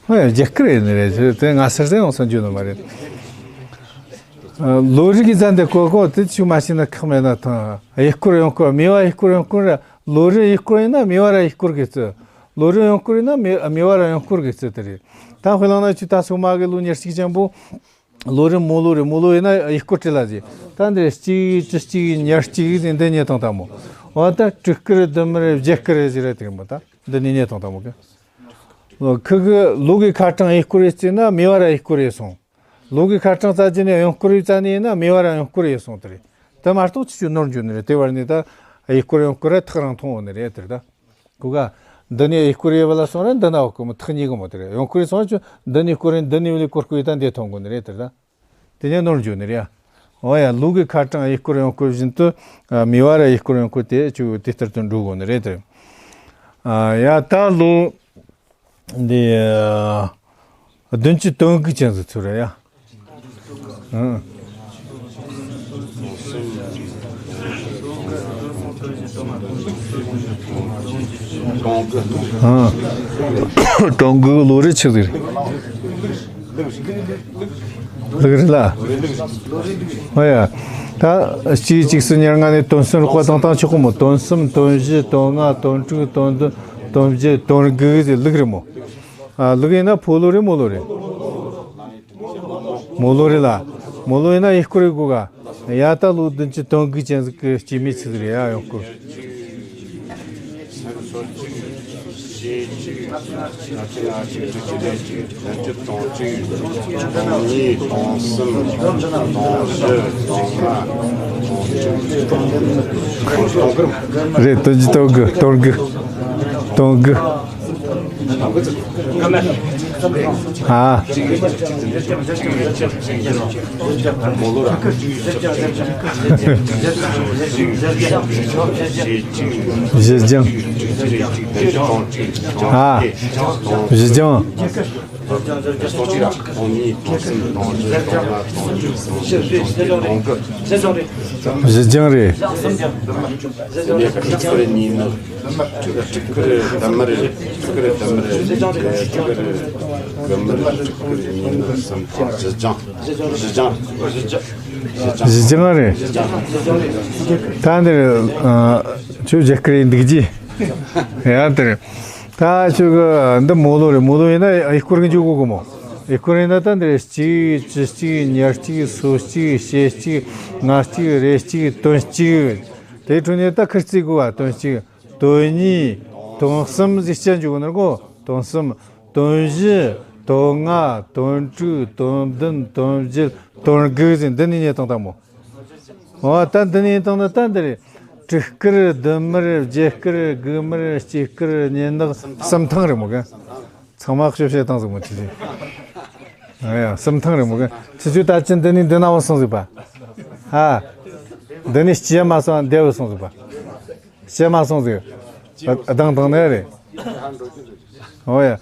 ཧོ་ཡ་རྒྱ་སྐར་ཡིན་ནི་རེད་དེ་ང་སེར་སེར་ཡོང་སོང་འཇུག་ནི་མ་རེད། ལོ་རེ་གི་ཙན་དེ་ཀོ་ཀོ་དེ་ཆུ་མ་ཤི་ན་ཁག་མེད་ན་ཐང་ཡི་སྐོར་ཡོང་སྐོར་མེ་བ་ཡི་སྐོར་ཡོང་སྐོར་ར་ལོ་རེ་ཡི་སྐོར་ཡིན་ན་མེ་བ་ར་ཡི་སྐོར་གི་ཚུལ། ལོ་རེ་ཡོང་སྐོར་ཡིན་ན་མེ་མེ་བ་ར་ཡོང་སྐོར་གི་ཚུལ་དེ་རེད། ད་དཔེ་བླངས་ན་ཆུ་ད་སོ་མ་གི་ལོ་ཉེར་གཅིག་ཅན་པོ། ལོ་རེ་མོ་ལོ་རེ་མོ་ལོ་ཡིན་ན་ཡི་སྐོར་བྲིས་ལ་ཟེར། ད་འདིར་གཅིག་བཅུ་གཅིག་ཉེར་གཅིག་ཟེར་འདི་ཉེ་དང་དང་མོ། འོ་ད་སྤྲུལ་སྐུར་ལྡུམ་རེ་བརྒྱད་སྐུར་རེ་ཟེར་ར་དེ་མོ་ད་འདི་ནི་ཉེ་དང་དང་མོ་གི། ཁུ་གི་ལོ་གི་ཁ་གྲངས་ཡི་སྐོར་རེ་བརྩིས་ན་མེ་བ་ར་ཡི་སྐོར་རེ་སོང་། ལོ་གི་ཁ་གྲངས་རྩ་རྒྱུ་ནས་ཡང་སྐོར་རེ་རྩ་ནས་ཡིན་ན་མེ་བ་ར་ཡང་སྐོར་རེ་སོང་དེ་རེད། དེ་མ་གཏོགས་ཆུ་ཆུ་ནོར་འཇུ་ནི་རེད་དེ་བར་ནས་ད་ཡི་སྐོར་ཡང་སྐོར་ར་ཐག་རང་མཐོང་འོ་ནི་རེད་དེ་རེད་ད། གོ་ག་འདི་ནས་ཡི་སྐོར་ཡོད་པ་ལ་སོང་ར་འདི་ན་འོ་ཀོ་མོ་ཐག་ཉེ་གི་མོ་དེ་རེད། ཡང་སྐོར་སོང་ཆུ་འདི་ནས་སྐོར་རེ་འདི་ནས་བླི་སྐོར་སྐོར་ཡོད་ད་འདི་མཐོང་གོ་ནི་རེད་དེ་རེད་ད། དེ་ནས་ནོར་འཇུ་ནི་རེད། འོ་ཡ་ལུག་གི་ཁ་གྲངས་ཡི་སྐོར་ཡང་སྐོར་བཞིན་དུ་མི་བ་ར་ཡི་སྐོར་ཡང་སྐོར་དེ་ཆུ་དེ་ལྟར་དུ་འགྲོ་གོ་ནི་རེད་དེ། ཡ་ད་ལོ་འདི་བདུན་ཅུ་དོན་དགུ་ཅན་ཟིག་ཚུར་ར་ཡ། ཨང་། ཨང་། གྲོང་གི་ལོ་རེ་ཆི་ཟིག་རེད། ལུག་རེད་ལ། ཨ་ཡ། ད་གཅིག་གཅིག་སུ་ཉེར་ལྔ་ནས་དོན་གསུམ་རོགས་པ་དང་དང་ཆོག་གི་མོ། དོན་གསུམ་དོན་བཞི་དོན་ལྔ་དོན་དྲུག་དོན་བདུན་དོན་བརྒྱད་དོན་དགུ་ཟེར་ལུག་རེད་མོ། ཨ་ལུག་ཡིན་ན་ཕོ་ལོ་རེད་མོ་ལོ་རེད། མོ་ལོ་རེད་ལ། མོ་ལོ་ཡིན་ན་ཡི་སྐོར་རེ་དགོས་ག་ཡ་ད་ལོ་བདུན་ཅུ་དོན་དགུ་ཅན་ཟིག་གི་སྐྱེས་མི་ཚིག་རེད་ཡ་ཡང་སྐོར། རེད། དོན་གྱི་དོན་གི་དོན་གི་དོན་གི། ཨ། བཞི་བྱང་། ཨ། བཞི་བྱང་། བཞི་བྱང་རེད། སྤྲུལ་སྐུར་ལྡུམ་ར་རེད། སྤྲུལ་སྐུར་ལྡུམ་ར་རེད། སྤྲུལ་སྐུར་ལྡུམ་ར་རེད། སྤྲུལ་སྐུར་ལྡུམ་ར་སྤྲུལ་སྐུར་གཉིས་ནི་གསུམ་དང་བཞི་བྱང་། བཞི་བྱང་། བཞི་བྱང་རེད། ད་འདིར་ཁྱོད་བརྒྱད་སྐུར་ཡིན་འདུག་ཅི། ཡ་དེར་ད་ཁྱོད་གི་འདི་མོ་ལོ་རེད། མོ་ལོ་ཡིན་ན་ཡི་སྐོར་གི་འཇུག་གོ་གི་མོ། ཡི་སྐོར་ཡིན་ན་ད་འདིར་གཅིག་བཅུ་གཅིག་ཉེར་གཅིག་སོ་གཅིག་ཞེ་གཅིག་ང་གཅིག་རེ་གཅིག་དོན་གཅིག་དེའི་ཁྲོད་ནས་ད་ཁིར་རྩིས་དགོས་པ། དོན་གཅིག་དོན་གཉིས། དོན་གསུམ་ཟིག་སྤྱད་འཇུག་ནི་གོ། དོན་གསུམ། དོན་བཞི། དོན་ལྔ། དོན་དྲུག་དོན་བདུན། དོན་བརྒྱད། དོན་དགུ་ཟིག་འདི་ནས་རྙེད་བཏང་ད་མོ། འོ་ད་འདི་ནས་བཏང་ན་ད་འདི་རེད། སྤྲུལ་སྐུར་ལྡུམ་ར་བརྒྱད་སྐུར་དགུ་ར་སྐྱེས་སྐུར་གཉིས་ནག་གསུམ་ཐང་རེད་མོ་ག་ཚང་མ་ཞིབ་བཤད་བཏང་ཟིག་མོ་ཆི་ཆི། ཨ་ཡ་གསུམ་ཐང་རེད་མོ་ག་ཆི་ཆི་ད་ཅི་འདི་ནས་འདི་ན་བ་སོང་ཟིག་པ། ཧ། འདི་ནས་སྐྱེས་མ་སོང་འདི་བ་སོང་ཟིག་པ། བཤད་མ་སོང་ཟིག་ཨ་དང་དང་ནས་རེད། ཨོ་ཡ།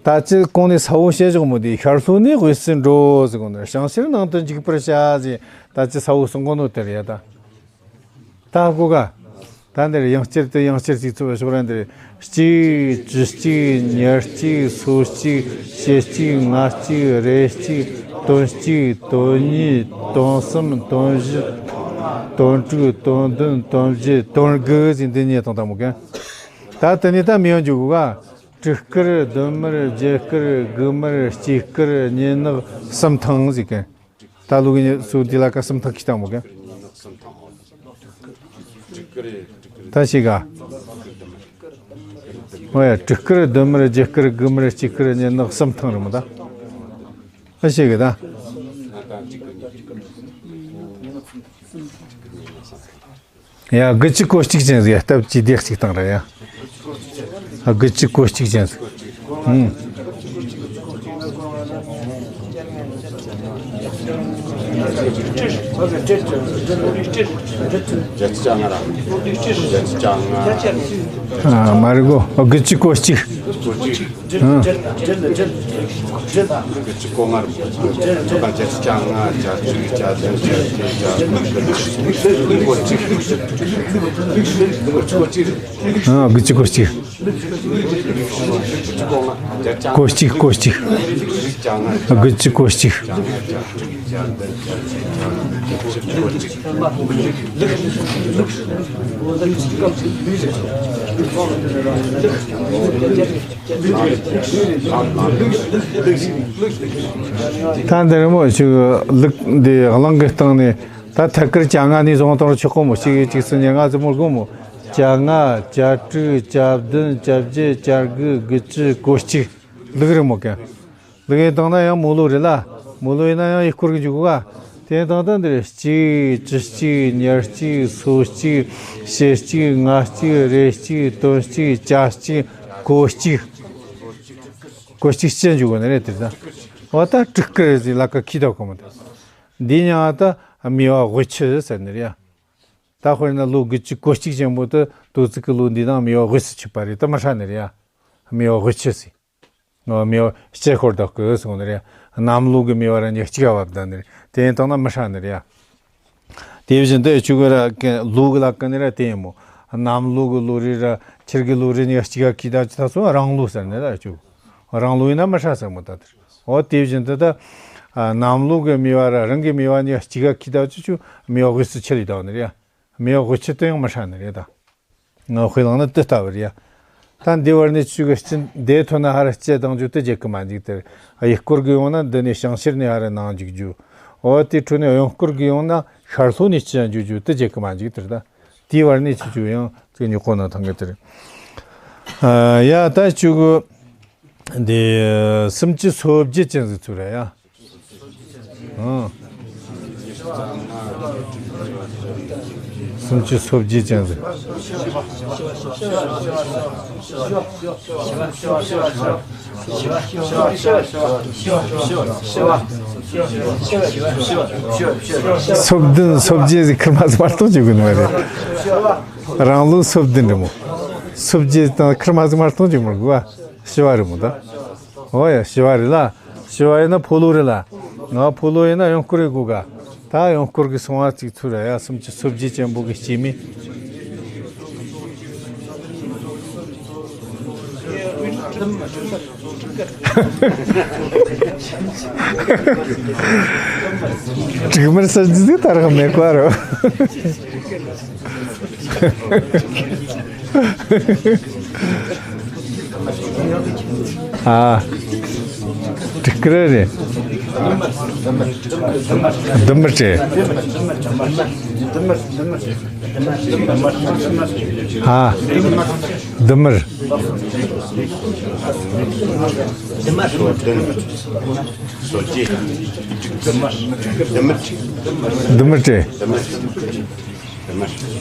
ད་ཅི་གོང་ནས་ས་བོ་བཤད་བཞག་མོ་དེ་ཤར་ལྷོ་ནས་དབུས་སུ་འགྲོ་ཟེར་གོ་ནས་བྱང་ཤར་ནང་དུ་འཇུག་པར་བྱ་ཟེར། ད་ཅི་ས་བོ་གསུང་གོ་ནོ་དེ་རེད་ཡ་ད། ད་གོ་ག་ད་འདིར་ཡང་བསྐྱར་དུ་ཡང་བསྐྱར་ཅིག་ཚུར་ཕྱོགས་ར་འདིར་གཅིག་བཅུ་གཅིག་ཉེར་གཅིག་སོ་གཅིག་ཞེ་གཅིག་ང་གཅིག་རེ་གཅིག་དོན་གཅིག་དོན་གཉིས་དོན་གསུམ་དོན་བཞི་དོན་དྲུག་དོན་བདུན་དོན་བརྒྱད་དོན་དགུ་ཟིག་འདི་རྙེད་བཏང་ད་མོ་གན། ད་དེ་ནས་ད་མི་ཡོང་རྒྱུ་གོ་ག་དྲུག་སྐོར། བདུན་སྨར། བརྒྱད་སྐོར། དགུ་སྨར། དཀྱིལ་སྐོར། སྙེ་ནག། གསུམ་ཐང་ཟེར་གི། ད་ལུག་གི་སོ་འདི་ལ་ཀ་གསུམ་ཐང་ཁྱེར་བཏང་མོ་གི། ད་ཤེས་ག། ཨོ་ཡ། དྲུག་སྐོར། བདུན་སྨར། བརྒྱད་སྐོར། དགུ་སྨར། དཀྱིལ་སྐོར། སྙེ་ནག། གསུམ་ཐང་རེད་མོ་ད། ཨ་ཤེས་གི་ད། ཡ། དགུ་བཅུ་གོ་གཅིག་ཅན་ཟིག་སྟབས་ཀྱིས་བདེ་གཅིག་བཏང་ར་ཡ། ཨ། དགུ་བཅུ་གོ་གཅིག་ཅན་ཟིག་ཨུམ། ཨ། མ་རེད་གོ། ཨ། དགུ་བཅུ་གོ་གཅིག་ཨ། དགུ་བཅུ་གོ་ལྔ་རེད། ཨ། དགུ་བཅུ་གོ་གཅིག་ཨ། དགུ་བཅུ་གོ་གཅིག་གོ་གཅིག་གོ་གཅིག་དགུ་བཅུ་གོ་གཅིག་ད་འདིར་མོ་ཞིག་ལུག་འདི་གླང་གི་སྟེང་ནས་ད་ཐད་ཀར་གྱ་ལྔ་ནས་བཟུང་བཏང་རུ་ཆོག་གོ་མོ། གཅིག་གཅིག་གསུམ་གཉིས་ལྔ་ཟེར་མོ་དགོ་མོ། གྱ་ལྔ། གྱ་དྲུག་གྱ་བདུན། གྱ་བརྒྱད། གྱ་དགུ། དགུ་བཅུ། གོ་གཅིག་ལུག་རེད་མོ་གན། ལུག་ཡིན་བཏང་ན་ཡང་མོ་ལུག་རེད་ལ། མོ་ལུག་ཡིན་ན་ཡང་ཡུལ་སྐོར་གི་འཇུག་གོ་ག། དེ་ཡིན་བཏང་ད་འདིར་གཅིག་བཅུ་གཅིག་ཉེར་གཅིག་སོ་གཅིག་ཞེ་གཅིག་ང་གཅིག་རེ་གཅིག་དོན་གཅིག་གྱ་གཅིག་གོ་གཅིག་གོ་གཅིག་སྤྱི་འཇུག་གོ་ནི་རེད་དེ་ད། འོ་ད་དྲུག་སྐོར་ཟིག་ལ་ཀ་ཁྱི་ད་གོ་མོ་ད། འདི་ཉང་ད་སྨེ་བ་དབུས་ཆུ་ཟེར་ནི་རེད་ཡ། ད་དཔེར་ན་ལོ་དགུ་བཅུ་གོ་གཅིག་ཅན་པོ་དེ་དོ་ཚིགས་ཀྱི་ལོ་འདི་དང་སྨེ་བ་དབུས་སུ་ཆུད་པ་རེད་ད། མི་ཧྲ་ནི་རེད་ཡ། སྨེ་བ་དབུས་ཆུ་ཟེར། ངོ་སྨེ་བ་སྤྱི་ཤོར་དག་གི་སོང་ནི་རེད། གནམ་ལོ་གི་སྨེ་བ་ར་ཉི་གཅིག་བབ་ད་ནི་རེད། དེ་ཡིན་དང་ན་མི་ཧྲ་ནི་རེད་ཡ། དེ་བཞིན་དུ་ཆུ་གི་ར་ལོ་གི་ལ་ཀ་ནི་ར་དེ་ཡིན་མོ། གནམ་ལོ་གི་ལོ་རེ་ར་ཆུ་གི་ལོ་རེ་ཉི་གཅིག་ག་ཁྱི་ད་ཅི་ད་སོ་རང་ལོ་ཟེར་ནི་ར་ཆུ། རང་ལོ་ཡིན་ན་མི་ཧྲ་ཟེར་མོ་ད་དེར། འོ་དེ་བཞིན་དུ་ད་གནམ་ལོ་གི་སྨེ་བ་ར་རང་གི་སྨེ་བ་ཉི་གཅིག་ག་ཁྱི་ད་ཅི་ཆུ་སྨེ་བ་དབུས་སུ་ཆུ་ལི་ད་ནི་རེད་ཡ། སྨེ་བ་དབུས་ཆུ་དེ་ཡང་མི་ཧྲ་ནི་རེད་ད། ང་དཔེ་བླངས་ན་དེ་ལྟ་བུ་རེད་ཡ། ད་འདི་བར་ནས་ཆུ་གི་སྤྱི་འདི་ཐོན་ན་ཧ་ར་སྤྱི་བཏང་རྒྱུ་དེ་རྒྱལ་གི་མ་འཇིག་དེར། ཡུལ་སྐོར་གི་ཡོང་ན་འདི་ནས་བྱང་ཤར་ནས་ཧ་ར་ནང་འཇུག་རྒྱུ། འོ་དེ་འཕྲོ་ནས་གཡོན་སྐོར་གི་ཡོང་ན་ཤར་ལྷོ་ནས་སྤྱི་འཇུག་རྒྱུ་དེ་རྒྱལ་གི་མ་འཇིག་དེར་ད། དེའི་བར་ནས་ཆུ་ཆུ་ཡང་ཚིག་ཉོ་གོ་ན་ཐང་གི་དེར། ཡ་ད་ཆུ་གི་འདི་སུམ་ཅུ་སོ་བརྒྱད་ཅན་ཟིག་ཚུར་ཡ། ཨང་། སུམ་ཅུ་སོ་བརྒྱད་ཅན་ཟིག་སོ་བདུན་སོ་བརྒྱད་ཟིག་ཁིར་མ་ཟིག་མ་གཏོང་བཅུག་གི་ནི་མ་རེད། རང་ལུགས་སོ་བདུན་རེད་མོ། སོ་བརྒྱད་དང་ཁིར་མ་ཟིག་མ་གཏོང་བཅུག་མི་དགོས་པ། ཞི་བ་རེད་མོ་ད། ཨོ་ཡ་ཞི་བ་རེད་ལ། ཞི་བ་ཡིན་ན་ཕོ་ལོ་རེད་ལ། ང་ཕོ་ལོ་ཡིན་ན་གཡོན་སྐོར་རེད་དགོས་ག། ད་གཡོན་སྐོར་གི་སོང་བ་ཅིག་ཚུར་ར་ཡ་སུམ་ཅུ་སོ་བརྒྱད་ཅན་པོ་གི་སྐྱེས་མི། དྲུག་མར་ས་ཅི་ཟིག་ད་རག་མེད་གོ་རོ། ཨ། དྲུག་སྐོར་རེད། བདུན་མར་སྤྲད། ཨ། བདུན་མར། བདུན་མར་སྤྲད།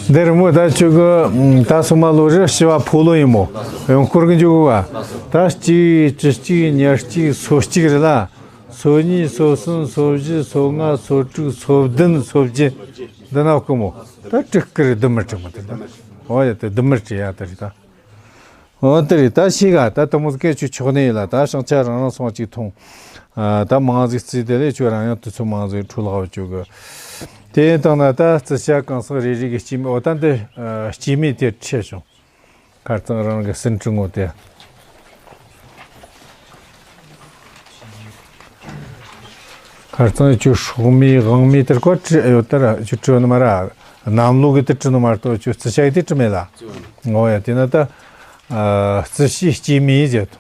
འདིར་མོ་ད་ཆུ་གི་ད་སོ་མ་ལོ་རེ་ཞི་བ་ཕོ་ལོ་ཡིན་མོ། གཡོན་སྐོར་གི་འཇུག་གི་བ། ད་གཅིག་བཅུ་གཅིག་ཉེར་གཅིག་སོ་གཅིག་རེད་ལ། སོ་གཉིས་སོ་གསུམ་སོ་བཞི་སོ་ལྔ་སོ་དྲུག་སོ་བདུན་སོ་བརྒྱད། འདི་ན་བསྐུ་མོ། ད་དྲུག་སྐོར་བདུན་མར་སྤྲད་མོ་དེ་ད། འོ་ཡ་དེ་བདུན་མར་སྤྲད་ཡ་ད་རེད་ད། འོ་དེ་རེད་ད་ཤི་ག་ད་དེ་མོ་སྐད་ཆུ་ཆོག་ནི་ཡིན་ལ། ད་ཞིང་ཆ་རང་རང་སོང་ཅིག་འཐུང་། ཨ་ད་མང་ཟིག་རྩིས་དེ་ལས་ཆུ་རང་ཡང་དུས་ཚོད་མང་ཟིག་འཕྲོ་ལག་བ་ཆུ་གི། དེ་ཡིན་དང་ན་ད་རྩི་ཤ་གང་ཟག་རེ་རེ་གི་སྐྱེས་མི། འོ་ད་འདི་ཨ་སྐྱེས་མི་དེ་ཁྲིད་བྱུང་། ཁར་ཚང་རང་གི་སྲིན་ཁྲི་ངོ་དེ། ཁར་ཚང་ཆུ་སྲོག་མི་དབང་མི་དེར་ཀོ་ཁྲི་ཡོད་དར་ཆུ་ཁྲི་ནི་མ་ར། གནམ་ལོ་གི་དེ་ཁྲི་ནི་མ་གཏོགས་ཆུ་རྩི་ཤ་གི་དེ་ཁྲི་མེད་ལ། ངོ་ཡ་དེ་ན་ད། ཨ། རྩི་ཤིང་སྐྱེད་མོས་ཟེར་དང་།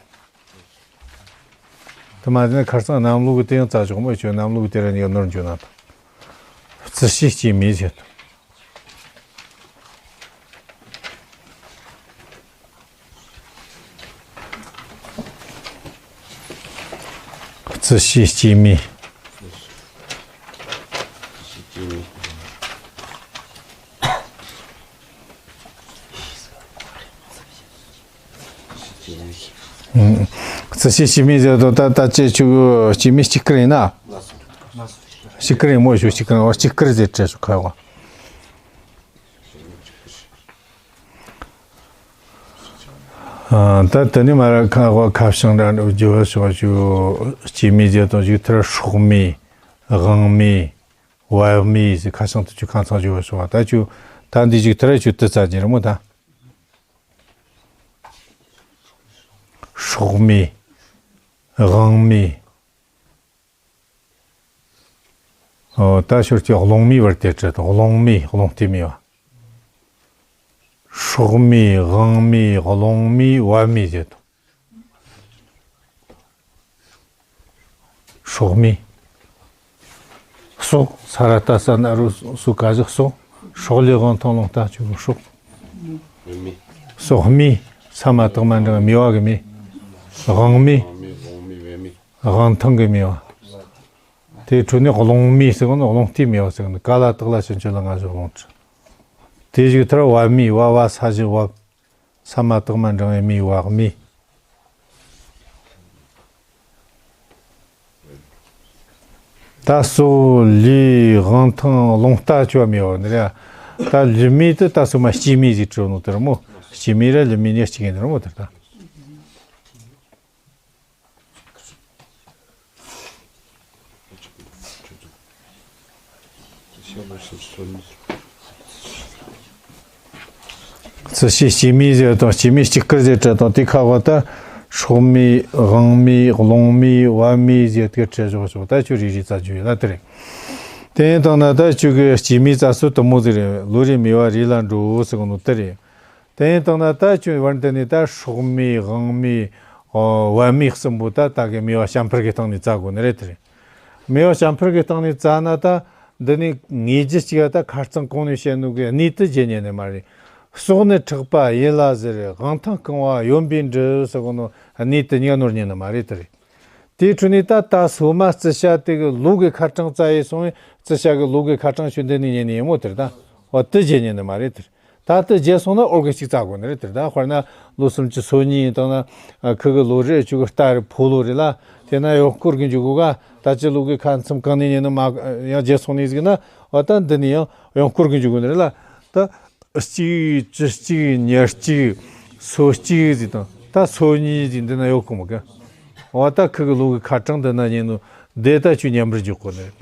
དེ་མ་ཟད་ཁ་རྩང་གནམ་ལོ་གི་དེ་ཡང་རྩ་ཆོག་མོ་ཆོག། གནམ་ལོ་གི་དེ་ར་ནི་ནོར་འཇུ་ན་དང་། རྩི་ཤིང་སྐྱེད་མོས་ཟེར་དང་། རྩི་ཤིང་སྐྱེད་མོས། རྩི་ཤིང་སྐྱེད་མོས་ཟེར་དང་། ད་ད་ཅི་ཆུ་སྐྱེད་མོས་སྐྱིད་ཀར་ཡིན་ན། སྐྱིད་ཀར་ཡིན་མོ་ཆུ་སྐྱིད་ཀར་ཡིན། སྐྱིད་ཀར་ཟེར་བྲིས་སོ་ཁ་བ། ཨ། ད་དེ་ནས་མར་ཁ་བ་ཁ་བྱང་འདྲ་འདྲ་བརྗོད་ཤོག་ཆུ་སྐྱེད་མོས་ཟེར་དང་། མཇུག་མཐར་སྲོག་མོས། དབང་མོས། བབ་མོས་ཟེར་ཁ་བྱང་དུ་ཆུ་ཁ་ཚང་བརྗོད་ཤོག། ད་ཆུ་ད་འདི་མཇུག་མཐར་ཆུ་དུ་རྩ་རྒྱུ་རེད་མོ་ད། སྲོག་མོས། དབང་མོས། ཨོ། ད་ཞོར་གྱི་རླུང་མོས་བར་དེ་བྲིས་དང་། རླུང་མོས། རླུང་རྟའི་མོས་པ། སྲོག་མོས། དབང་མོས། རླུང་མོས། བབ་མོས་ཟེར་དང་། སྲོག་མོས། སྲོག་ས་ར་བཏགས་ས་ན་རོ་སྲོ་ག་བཞག་སྲོག། སྲོག་ལས་དབང་ཐང་རླུང་རྟ་ཆུ་སྲོག། སྲོག་མོས། ས་མ་བཏགས་མ་འགྲེང་བུ་མོས་པ་གི་མོས། དབང་མོས། དབང་ཐང་གི་མོས་པ། དེའི་འཕྲོ་ནས་རླུང་མོས་ཟེར་གོ་ནོ། རླུང་རྟའི་མོས་པ་ཟེར་གོ་ནོ། ག་ལ་བཏགས་ལ་ཞབས་ཀྱུ་ལ་ང་བཞག་རླུང་བྲིས། དེའི་མཇུག་མཐར་བབ་མོས། བ་བ་ས་བཞག་བབ། ས་མ་བཏགས་མ་འགྲེང་བུ་མོས། བབ་མོས། ད་སྲོག་ལུས་དབང་ཐང་རླུང་རྟ་ཆུ་བ་མོས་པ་ནི་རེད། ད་ལུས་མོས་དེ་ད་སོ་མ་སྐྱེད་མོས་ཟེར་བྲིས་ནོ་དེ་རེད་མོ། སྐྱེད་མོས་ར་ལུས་མོས་ནི་གཅིག་ཡིན་ནི་རེད་མོ་དེ་རེད་ད། རྩི་ཤིང་སྐྱེད་མོས་ཟེར་དང་། སྐྱེད་མོས་སྐྱིད་ཀར་ཟེར་བྲིས་དང་། དེ་ཁ་བ་ད་སྲོག་མོས། དབང་མོས། རླུང་མོས། བབ་མོས་ཟེར་དེ་བྲིས་བཞག་ཆོག། ད་ཆུ་རེ་རེ་རྩ་རྒྱུ་ཡོད་ལ་དེ་རེད། དེ་ཡིན་དང་ན་ད་ཆུ་གི་སྐྱེད་མོས་རྩ་སོ་དུ་མོ་ཟེར་རེད། ལོ་རེ་མོས་པ་རེ་ལ་འགྲོ་ཟེར་གོ་ནོ་དེ་རེད། དེ་ཡིན་དང་ན་ད་ཆུ་བར་འདི་ནས་ད་སྲོག་མོས། དབང་མོས། ཨོ། བབ་མོས་གསུམ་པོ་ད་ད་གི་མོས་པ་བྱ་འཕུར་གི་སྟེང་ནས་རྩ་དགོས་ནི་རེད་དེ་རེད། མོས་པ་བྱ་འཕུར་གི་སྟེང་ནས་རྩ་ན་ད་འདི་ནས་ངེས་རྒྱུ་གཅིག་ཡ་ད་ཁ་རྩང་གོང་ནས་བཤད་ནོ་གི་གནས་དེ་བརྗེད་ཉན་ནི་མ་རེད། སྲོག་ནི་ཕྲག་པ་ཡིད་ལ་གཟིར། དབང་ཐང་རྐང་བ་གཡོན་པས་འབྲི་ཟེར་གོ་ནོ་གནས་དེ་གཉིས་ནོར་ཉན་ནི་མ་རེད་དེ་རེད། དེའི་འཕྲོ་ནས་ད་ད་སོ་མ་རྩི་ཤ་དེ་གི་ལོ་གི་ཁ་གྲངས་རྩ་ཡས་སོང་བས། རྩི་ཤ་གི་ལོ་གི་ཁ་གྲངས་ཆུ་འདི་ནས་ཉན་ནི་ཡིན་མོ་དེ་རེད་ད། འོ་དེ་བརྗེད་ཉན་ནི་མ་རེད་དེ་རེད། ད་དེ་བརྗེད་སོང་ན་འོར་གི་གཅིག་རྩ་དགོས་ནི་རེད་དེ་རེད་ད། དཔེར་ན་ལོ་སུམ་ཅུ་སོ་གཉིས་ཡིན་དང་ན། ཨ། ཁུ་གི་ལོ་རེ་ཆུ་གི་རྟ་རེ་ཕོ་ལོ་རེད་ལ། དེ་ན་གཡོན་སྐོར་གི་འཇུག་གོ་ག། ད་ཅི་ལོ་གི་ཁ་མཚམས་གང་ནས་ཉན་ནི་མ་ཡང་བརྗེད་སོང་ནི་ཟིག་ན། འོ་ད་འདི་ནས་ཡང་གཡོན་སྐོར་གི་འཇུག་གོ་ནི་རེད་ལ། ད་གཅིག་བཅུ་གཅིག་ཉེར་གཅིག་སོ་གཅིག་ཟིག་དང་ད་སོ་གཉིས་ཟིག་འདི་ན་ཡོད་གོ་མོ་གི། འོ་ད་ཁུ་གི་ལོ་གི་ཁ་གྲངས་འདི་ན་ཉན་ནོ་དེ་ད་ཆུ་ཉན་པར་འཇུག་གོ་ནི།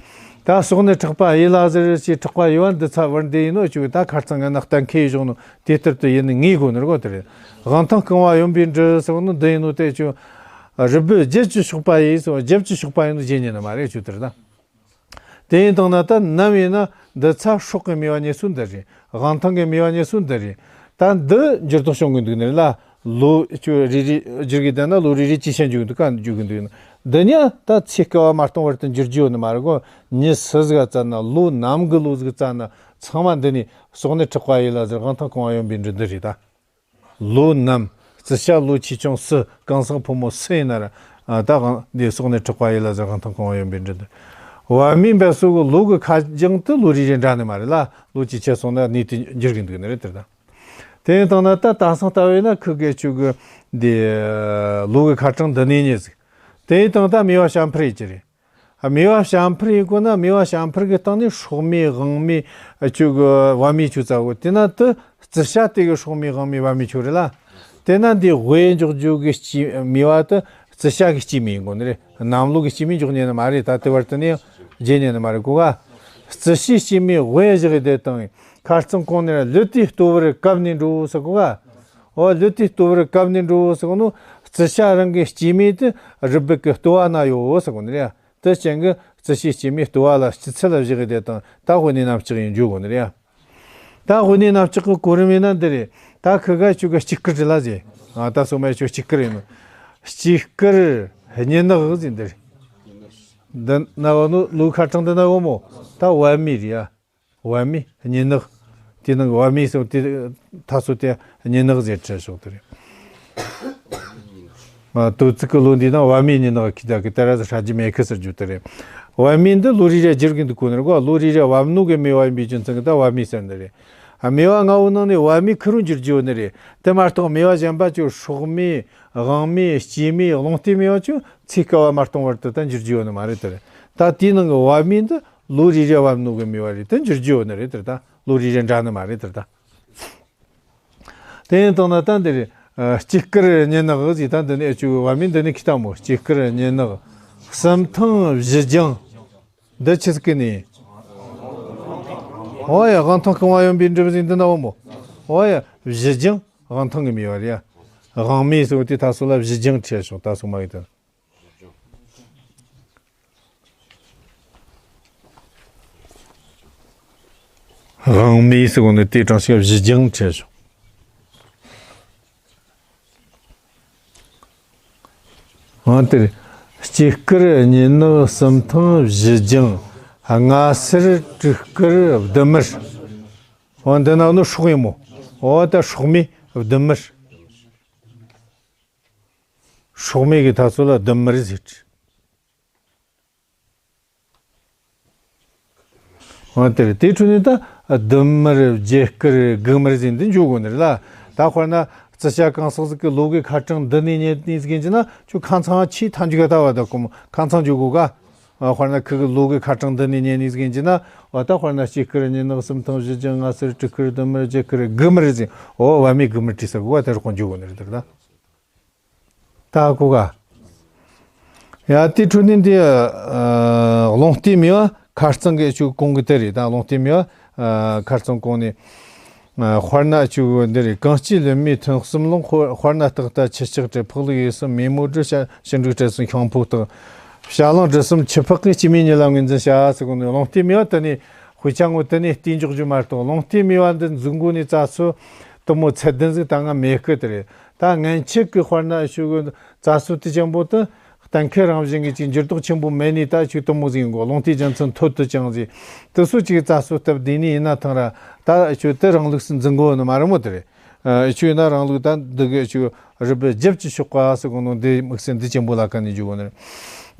ད་སྲོག་ནི་ཕྲག་པ་ཡིད་ལ་གཟིར་ཞེས་ཕྲག་པ་ཡོད་པ་འདི་ཚ་བར་འདི་ཡིན་ནོ་ཆུ་ད་ཁ་རྩང་ངན་ན་གཏན་འཁེལ་བཞག་ནོ་དེ་ལྟར་དུ་ཡིན་ནི་ངེས་དགོས་ནི་རེད་གོ་དེ་རེད། དབང་ཐང་རྐང་བ་གཡོན་པས་འབྲི་ཟེར་ནོ་འདི་ཡིན་ནོ་དེ་ཆུ་རུས་སྦལ་རྒྱབ་ཀྱི་གཤོག་པ་ཡིན་སོ། རྒྱབ་ཀྱི་གཤོག་པ་ཡིན་ནོ་བརྗེད་ཉན་ནི་མ་རེད་ཆུ་དེ་རེད་ད། དེ་ཡིན་དང་ན་ད་ནམ་ཡིན་ན་འདི་ཚ་སྲོག་གི་མོས་པ་ཉེ་སུ་འདི་རེད། དབང་ཐང་གི་མོས་པ་ཉེ་སུ་འདི་རེད། ད་འདི་འགྱུར་ལྡོག་བྱུང་གི་འདུག་ནི་ལ། ལོ་ཆུ་རེ་རེ་འགྱུར་གི་ད་ན་ལོ་རེ་རེ་ཅི་ཤེས་འཇུག་འདུག་ག་འཇུག་གི་འདུག་ན། འདི་ཉ་ད་ཚེ་སྐལ་བ་མ་སྟོང་བར་དུ་འགྱུར་རྒྱུ་ཡོད་ནི་མ་རེད་གོ། ཉི་སུ་ཟིག་ག་བཙལ་ན་ལོ་ནམ་གི་ལོ་ཟིག་བཙལ་ན་ཚང་མ་འདི་ནི་སྲོག་ནི་ཕྲག་པ་ཡིད་ལ་གཟིར། དབང་ཐང་རྐང་བ་གཡོན་པས་འབྲི་འདི་རེད་ད། ལོ་ནམ། རྩི་ཤ་ལོ་ཆེ་ཆུང་སུ། གང་ཟག་ཕོ་མོ་སུ་ཡིན་ན་ར། ཨ། ད་གང་འདི་སྲོག་ནི་ཕྲག་པ་ཡིད་ལ་གཟིར། དབང་ཐང་རྐང་བ་གཡོན་པས་འབྲི་འདི། བབ་མོས་འབད་སོ་གི་ལོ་གི་ཁ་རྐྱང་དུ་ལོ་རེ་རེ་འདྲ་ནི་མ་རེད་ལ། ལོ་ཆེ་ཆེ་སོང་ན་གནས་དེ་འགྱུར་གི་འདུག་ནི་རེད་དེ་ད། དེ་ཡིན་དང་ན་ད་དེང་སང་ལྟ་བས་ན་ཁུ་གེ་ཆུ་གི་འདི་ལོ་གི་ཁ་གྲངས་འདི་ནས་ཉེ་ཟིག་དེ་ཡིན་དང་ད་མོས་པ་བྱ་འཕུར་ཡིན་གྱི་རེད། མོས་པ་བྱ་འཕུར་ཡིན་དགོས་ན་མོས་པ་བྱ་འཕུར་གི་སྟེང་ནས་སྲོག་མོས་དབང་མོས་ཆུ་གི་བབ་མོས་ཆུ་རྩ་དགོས། དེ་ན་དེ་རྩི་ཤ་དེ་གི་སྲོག་མོས་དབང་མོས་བབ་མོས་ཆུ་རེད་ལ། དེ་ན་འདི་དབུས་འཇོག་རྒྱུ་གི་སྐྱེད་མོས་པ་དེ་རྩི་ཤ་གི་སྐྱེད་མོས་ཡིན་དགོས་ནི་རེད། གནམ་ལོ་གི་སྐྱེད་མོས་འཇོག་ཉན་ནི་མ་རེད། ད་དེ་བར་དུ་ནི་ཡང་བརྗེད་ཉན་ནི་མ་རེད་གོ་ག། རྩི་ཤིང་སྐྱེད་མོས་དབུས་བཞག་གི་དེ་དང་ཁ་རྩང་གོང་ནས་ལུས་དེའི་ལྟོ་བར་བཀབ་ནས་འགྲོ་ཟེར་གོ་ག། འོ་ལུས་དེའི་ལྟོ་བར་བཀབ་ནས་འགྲོ་ཟེར་གོ་ནོ། རྩི་ཤ་རང་གི་སྐྱེད་མོས་དེ་རུས་སྦལ་གི་ལྟོ་བ་ན་ཡོད་ཟེར་གོ་ནི་རེད། དེ་ཅན་གྱི་རྩི་ཤིང་སྐྱེད་མོས་ལྟོ་བ་ལ་སྐྱེད་ཚལ་ལ་བཞག་གི་དེ་དང་ད་དབུས་ནས་གནམ་ལྕགས་ཡིན་འཇུག་གོ་ནི་རེད། ད་དབུས་ནས་གནམ་ལྕགས་ཀྱི་གོ་རིམ་ཡིན་ན་འདི་རེད། ད་ཁི་ག་ཆུ་གི་སྐྱིད་སྐར་རེད་ལ་ཟེ། ཨ་ད་སོ་མ་ཆུ་སྐྱིད་སྐར་ཡིན་ནོ། སྐྱིད་སྐར་སྙི་ནག་ཟེ་འདི་རེད། འདི་ན་བ་ནོ་ལུག་ཁ་གྲངས་འདི་ན་བ་མོ། ད་བ་མི་རེད་ཡ། བ་མི་སྙི་ནག་དེ་ནང་བ་མི་སོ་དེ་ཐ་སོ་དེ་སྙི་ནག་ཟེ་བྲིས་ཤོག་དེ་རེད། ཨ་དོ་ཚིག་གི་ལོ་འདི་ན་བ་མི་སྙི་ནག་གི་ད་གི་ད་ར་ས་ཧྲ་ཇི་མེ་ཁི་སར་རྒྱུ་དེ་རེད། བ་མི་འདི་ལོ་རེ་རེ་བསྒྱུར་གི་འདུག་གོ་ནི་རེད་གོ། ལོ་རེ་རེ་བབ་ནོ་གི་མེ་བ་ཡིན་པའི་རྒྱུ་མཚན་གི་ད་བ་མི་ཟེར་འདི་རེད། ཨ་མེ་བ་ལྔ་བོ་ནང་ནས་བ་མི་ཁི་རུ་འགྱུར་རྒྱུ་ཡོད་ནི་རེད། དེ་མ་གཏོགས་མེ་བ་གཞན་པ་ཅིག་སྲོག་མེ་དབང་མེ་སྐྱེད་མེ་རླུང་རྟའི་མེ་བ་ཅིག་ཚེ་སྐལ་བ་མ་སྟོང་བར་དུ་ད་འགྱུར་རྒྱུ་ཡོད་ནི་མ་རེད་དེ་རེད། ད་དེའི་ནང་གི་བ་མི་འདི་ལོ་རེ་རེ་བབ་ནོ་གི་མེ་བ་རེད། ད་འགྱུར་རྒྱུ་ཡོད་ནི་རེད་དེ་རེད། ད་ལོ་རེ་རེ་འདྲ་ནི་མ་རེད་དེ་རེད། ད་དེ་ཡིན་དང་ན་ད་འདི་རེད། ཨ་སྐྱིད་སྐར་སྙི་ནག་ཟེ་ད་འདི་ནས་ཨ་ཆུ་བ་མི་འདི་ནས་ཁི་ཏ་མོ་སྐྱིད་སྐར་སྙི་ནག་གསུམ་ཐང་བཞི་ལྗང་། འདི་ཆི་ཟིག་གི་ནི། ཨོ་ཡ་དབང་ཐང་གང་བ་ཡོན་པའི་འབྲུ་ཟིན་འདི་ན་བ་མོ། ཨོ་ཡ་བཞི་ལྗང་དབང་ཐང་གི་མེ་བ་རེད་ཡ། དབང་མེ་སོ་དེ་ཐ་སོ་ལ་བཞི་ལྗང་བྲིས་ཤོག་ད་སོ་མ་གི་ད། དབང་མེ་སི་གོ་ནི་དེ་གྲངས་ཤིག་བཞི་ལྗང་བྲིས་ཤོག་ཨང་དེར་སྐྱིད་སྐར་སྙི་ནག་གསུམ་ཐང་བཞི་ལྗང་། ལྔ་སེར་དྲུག་དཀར་བདུན་དམར། འོ་འདི་ན་ནི་སྲོག་ཡིན་མོ། འོ་ད་སྲོག་མེ་བདུན་དམར། སྲོག་མེ་གི་ཐ་ཚོ་ལ་བདུན་དམར་ཟེར། འོ་དེར་དེ་འཕྲོ་ནས་ད་བདུན་དམར་བརྒྱད་དཀར་དགུ་དམར་ཟིན་འདི་འཇོག་དགོས་ནི་རེད་ལ། ད་དཔེར་ན་རྩི་ཤ་གང་ཟག་ཟིག་གི་ལོ་གི་ཁ་གྲངས་འདི་ནས་ཉེ་ནས་ཟིག་ཡིན་གྱི་ན་ཁྱོད་ཁ་མཚང་ཆེས་མཐའ་འཇུག་ག་ད་བ་ད་གོ་མོ་ཁ་མཚང་འཇུག་དགོས་ག་ཨ་དཔེར་ན་ཁི་གི་ལོ་གི་ཁ་གྲངས་འདི་ནས་ཉེ་ནས་ཟིག་ཡིན་གྱི་ན་འོ་ད་དཔེར་ན་སྐྱིད་སྐར་སྙི་ནག་གསུམ་ཐང་བཞི་ལྗང་ལྔ་སེར་དྲུག་དཀར་བདུན་དམར་བརྒྱད་དཀར་དགུ་དམར་ཟིན་འོ་བ་མེ་དགུ་དམར་བྲིས་ས་དགོས་བ་དེར་དཔེ་འཇོག་དགོས་ནི་རེད་དེར་ད། ད་གོ་ག་ཡ་དེ་འཕྲོ་ནས་འདི་ཨ་རླུང་རྟའི་མེ་བ་ཁ་རྩང་གི་ཆུ་གོང་གི་དེ་རེད། ད་རླུང་རྟའི་མེ་བ་ཨ་ཁ་རྩང་གོང་ནས་ཨ་དཔེར་ན་ཆུ་འདི་རེད། གངས་སྐྱེས་ལི་མའི་ཐུན་གསུམ་ལོངས། དཔེར་ན་སྟག་རྟ་ཁྱི་ལྕགས་སྤྲེལ། ཕག་ལུག་ཡུལ་གསུམ་མེ་མོ་སྦྲུལ། བྱ་བྱ་འབྲུག་སྤྲེལ་གསུམ་ཤིང་ཕོ་སྟག་བྱ་གླང་གྲུ་གསུམ་ཁྱི་ཕག་གི་སྐྱེས་མའི་གཉིད་ལ་ངོས་འཛིན་བྱ་ཟེར་གོ་ནས་རླུང་རྟའི་མེ་བ་དེ་ནས་དཔེ་ཆ་ངོ་དེ་ནས་བལྟས་འཇོག་རྒྱུ་མ་གཏོགས་རླུང་རྟའི་མེ་བ་འདི་འཛུགས་འགོ་ནས་རྩ་ཚོ་དུ་མོ་ཚད་ལྡན་ཟིག་ད་ང་མེད་གི་དེ་རེད། ད་སྔན་ཆད་ཀྱི་དཔེར་ན་ཆུ་གི་རྩ་སྲོལ་དེ་ཅན་པོ་དེ་གཏན་འཁེལ་རང་བཞིན་གྱི་ཅིག་འགྱུར་ལྡོག་ཆེན་པོ་མེད་ནས་ད་ཆུ་དུ་མོ་ཟིག་ཡིན་གོ། རླུང་རྟའི་རྒྱལ་མཚན་ཐོད་དུ་ཅང་ཟིག་དུ་སུ་ཅིག་རྩ་སྲོལ་སྟབས་བདེ་ནས་ཡིན་ན་ཐང་ར་ད་ཆུ་དེ་རང་ལུགས་སུ་འཛིན་གོ་ནི་མ་རེད་མོ་དེ་རེད། ཨ་ཆུ་ཡིན་ན་རང་ལུགས་ད་འདི་གི་ཆུ་རི་པའི་རྒྱབ་ཀྱི་ཕྱོགས་ག་ཟེར་གོ་ནོ་འདི་དམིགས་བསལ་འདི་ཅན་པོ་ལ་ཀ་ནས་འཇུག་གོ་ནི་རེད།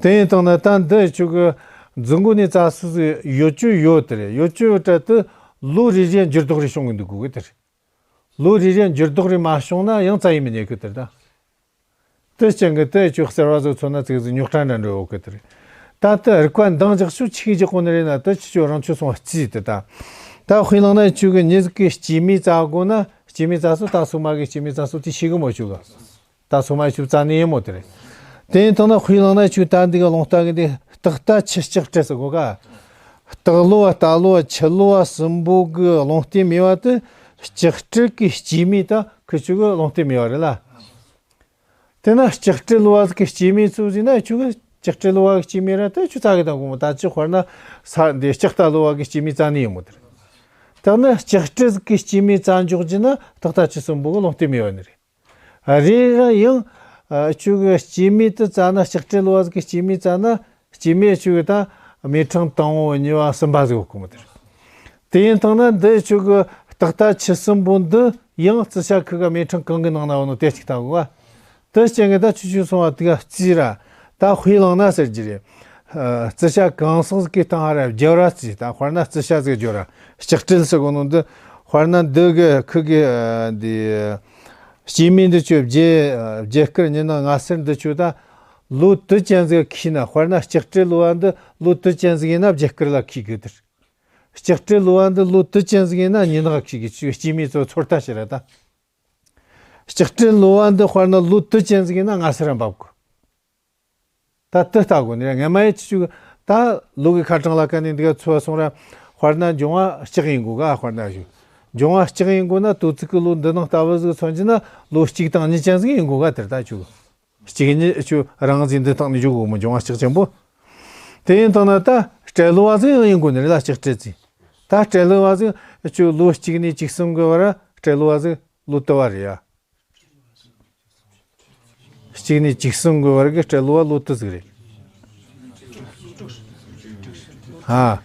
དེ་ཡིན་དང་ན་ད་འདི་ཆུ་གི་འཛུགས་འགོ་ནས་རྩ་སྲོལ་ཟིག་ཡོད་ཆུ་ཡོད་དེ་རེད། ཡོད་ཆུ་ཡོད་དྲ་དུ་ལོ་རེ་རེ་འགྱུར་ལྡོག་རེ་བྱུང་གི་འདུག་གོ་གི་དེ་རེད། ལོ་རེ་རེ་འགྱུར་ལྡོག་རེ་མ་བྱུང་ན་ཡང་རྩ་ཡི་མི་ཉན་གི་དེར་ད། དེ་རྐྱེན་གི་དེ་ཆུ་གསར་བ་ཟོ་ཚོ་ན་ཙིག་ཟིག་རྙོག་དྲ་འདྲ་འགྲོ་ཡོད་གི་དེར། ད་དེ་རིག་པ་འདང་རྒྱག་ཆུ་ཆི་གི་རྒྱག་གོ་ནི་རེད་ན་དེ་ཆུ་ཆུ་རང་ཆུ་སོང་བ་རྩིས་དེ་ད། ད་དཔེ་བླངས་ན་ཆུ་གི་མྱི་ཟིག་གི་སྐྱེས་མའི་རྩ་དགོས་ན་སྐྱེས་མའི་རྩ་སོ་ད་སོ་མ་གི་སྐྱེས་མའི་རྩ་སོ་དེ་ཤེས་གི་མོ་ཆུ་གི་ད་སོ་མ་ཆུ་རྩ་ནི་ཡིན་མོ་དེ་རེད། དེ་ཡིན་དང་ན་དཔེ་བླངས་ན་ཆུ་ད་འདི་གི་རླུང་རྟ་གི་འདི་སྟག་རྟ་ཁྱི་ལྕགས་སྤྲེལ་ཟེར་གོ་ག་སྟག་ལོ་བ་རྟ་ལོ་བ་ཁྱི་ལོ་བ་གསུམ་པོ་གི་རླུང་རྟའི་མེ་བ་དེ་ལྕགས་སྤྲེལ་གི་སྐྱེས་མའི་ད་ཁི་ཆུ་གི་རླུང་རྟའི་མེ་བ་རེད་ལ། དེ་ན་ལྕགས་སྤྲེལ་ལོ་བ་གི་སྐྱེས་མའི་ཚུལ་ཟིན་ན་ཆུ་གི་ལྕགས་སྤྲེལ་ལོ་བ་གི་སྐྱེས་མའི་ར་དེ་ཆུ་ཚ་གི་ད་གོ་མོ་ད་ཆུ་དཔེར་ན་ས་འདི་ལྕགས་རྟ་ལོ་བ་གི་སྐྱེས་མའི་རྩ་ནི་ཡིན་མོ་དེ་རེད། ད་ནི་ལྕགས་སྤྲེལ་གི་སྐྱེས་མའི་རྩ་འཇོག་རྒྱུ་ན་སྟག་རྟ་ཁྱི་གསུམ་པོ་གི་རླུང་རྟའི་མེ་བ་ནི་རེད། རེ་རེ་ཡང་ཆུ་གི་སྐྱེས་མའི་དུ་རྩ་ན་ལྕགས་སྤྲེལ་ལོ་བ་ཟིག་གི་སྐྱེས་མའི་རྩ་ན་སྐྱེས་མའི་ཆུ་གི་ད་མེ་ཕྲེང་དང་བོ་གཉིས་པ་གསུམ་པ་ཟིག་ཡོད་གི་མོ་དེ་རེད། དེ་ཡིན་དང་ན་འདི་ཆུ་གི་སྟག་རྟ་ཁྱི་གསུམ་པོ་འདི་ཡང་རྩི་ཤ་ཁུ་ག་མེ་ཕྲེང་གང་གི་ནང་ན་ཡོད་ནོ་དེ་གཅིག་ལྟ་དགོས་བ། དེ་རྐྱེན་གི་ད་ཆུ་ཆུ་སོང་བ་དེ་ག་རྩིས་ར་ད་དཔེ་བླངས་ན་ཟེར་རྒྱུ་རེད། རྩི་ཤ་གང་ཟག་ཟིག་གི་སྟེང་ཧ་ར་བརྒྱ་ར་རྩིས་ད་དཔེར་ན་རྩི་ཤ་ཟིག་བརྗོད་ར་ལྕགས་སྤྲེལ་ཟེར་གོ་ནོ་འདི་དཔེར་ན་འདི་གི་ཁུ་གི་འདི། སྐྱེས་མའི་འདི་ཆུ་བརྒྱད་བརྒྱད་དཀར་ཉི་ནག་ལྔ་སེར་འདི་ཆུ་ད་ལོ་དུ་ཅན་ཟིག་ཁེ་ན་དཔེར་ན་ལྕགས་སྤྲེལ་ལོ་བ་འདི་ལོ་དུ་ཅན་ཟིག་ཡིན་ན་བརྒྱད་དཀར་ལ་ཁེ་གི་དེར། ལྕགས་སྤྲེལ་ལོ་བ་འདི་ལོ་དུ་ཅན་ཟིག་ཡིན་ན་ཉི་ནག་ཁེ་གི་ཆུ་སྐྱེས་མའི་ཚོ་ཚོར་ལྟ་ཞེ་ར་ད། ལྕགས་སྤྲེལ་ལོ་བ་འདི་དཔེར་ན་ལོ་དུ་ཅན་ཟིག་ཡིན་ན་ལྔ་སེར་ར་འབབ་གོ་ད་དེ་ལྟ་དགོས་ནི་རེད། ངས་མ་ཡེ་ཆུ་ཆུ་ད་ལོ་གི་ཁ་གྲངས་ལ་ཀ་ནས་འདི་ག་ཚོ་སོང་ར་དཔེར་ན་འབྱུང་བ་ལྕགས་ཡིན་དགོས་ག་དཔེར་ན་ཞུ། འབྱུང་བ་ལྕགས་ཡིན་དགོས་ན་དོ་ཚིགས་ཀྱི་ལོ་འདི་ནང་ལྟ་བུ་ཟིག་མཚོན་གྱི་ན་ལོ་གཅིག་དང་གཉིས་ཅན་ཟིག་ཡིན་དགོས་ག་དེར་ད་ཆུ་གཅིག་གཉིས་ཆུ་རང་ཟིག་འདི་སྟེང་ནས་འཇུག་དགོས་མོ་འབྱུང་བ་ལྕགས་ཆེན་པོ། དེ་ཡིན་དང་ན་ད་སྤྲེལ་ལོ་བ་ཟིག་ཡང་ཡིན་དགོས་ནི་རེད་ལ་ལྕགས་སྤྲེལ་ཟིག་ད་སྤྲེལ་ལོ་བ་ཟིག་ཆུ་ལོ་གཅིག་ནས་གཅིག་གསུམ་གི་བར་སྤྲེལ་ལོ་བ་ཟིག་ལོ་དུ་བ་རེད་ཡ། གཅིག་ནས་བཅུ་གསུམ་གི་བར་གྱི་སྤྲེལ་ལོ་བ་ལོ་དུ་ཟིག་རེད། ཨ།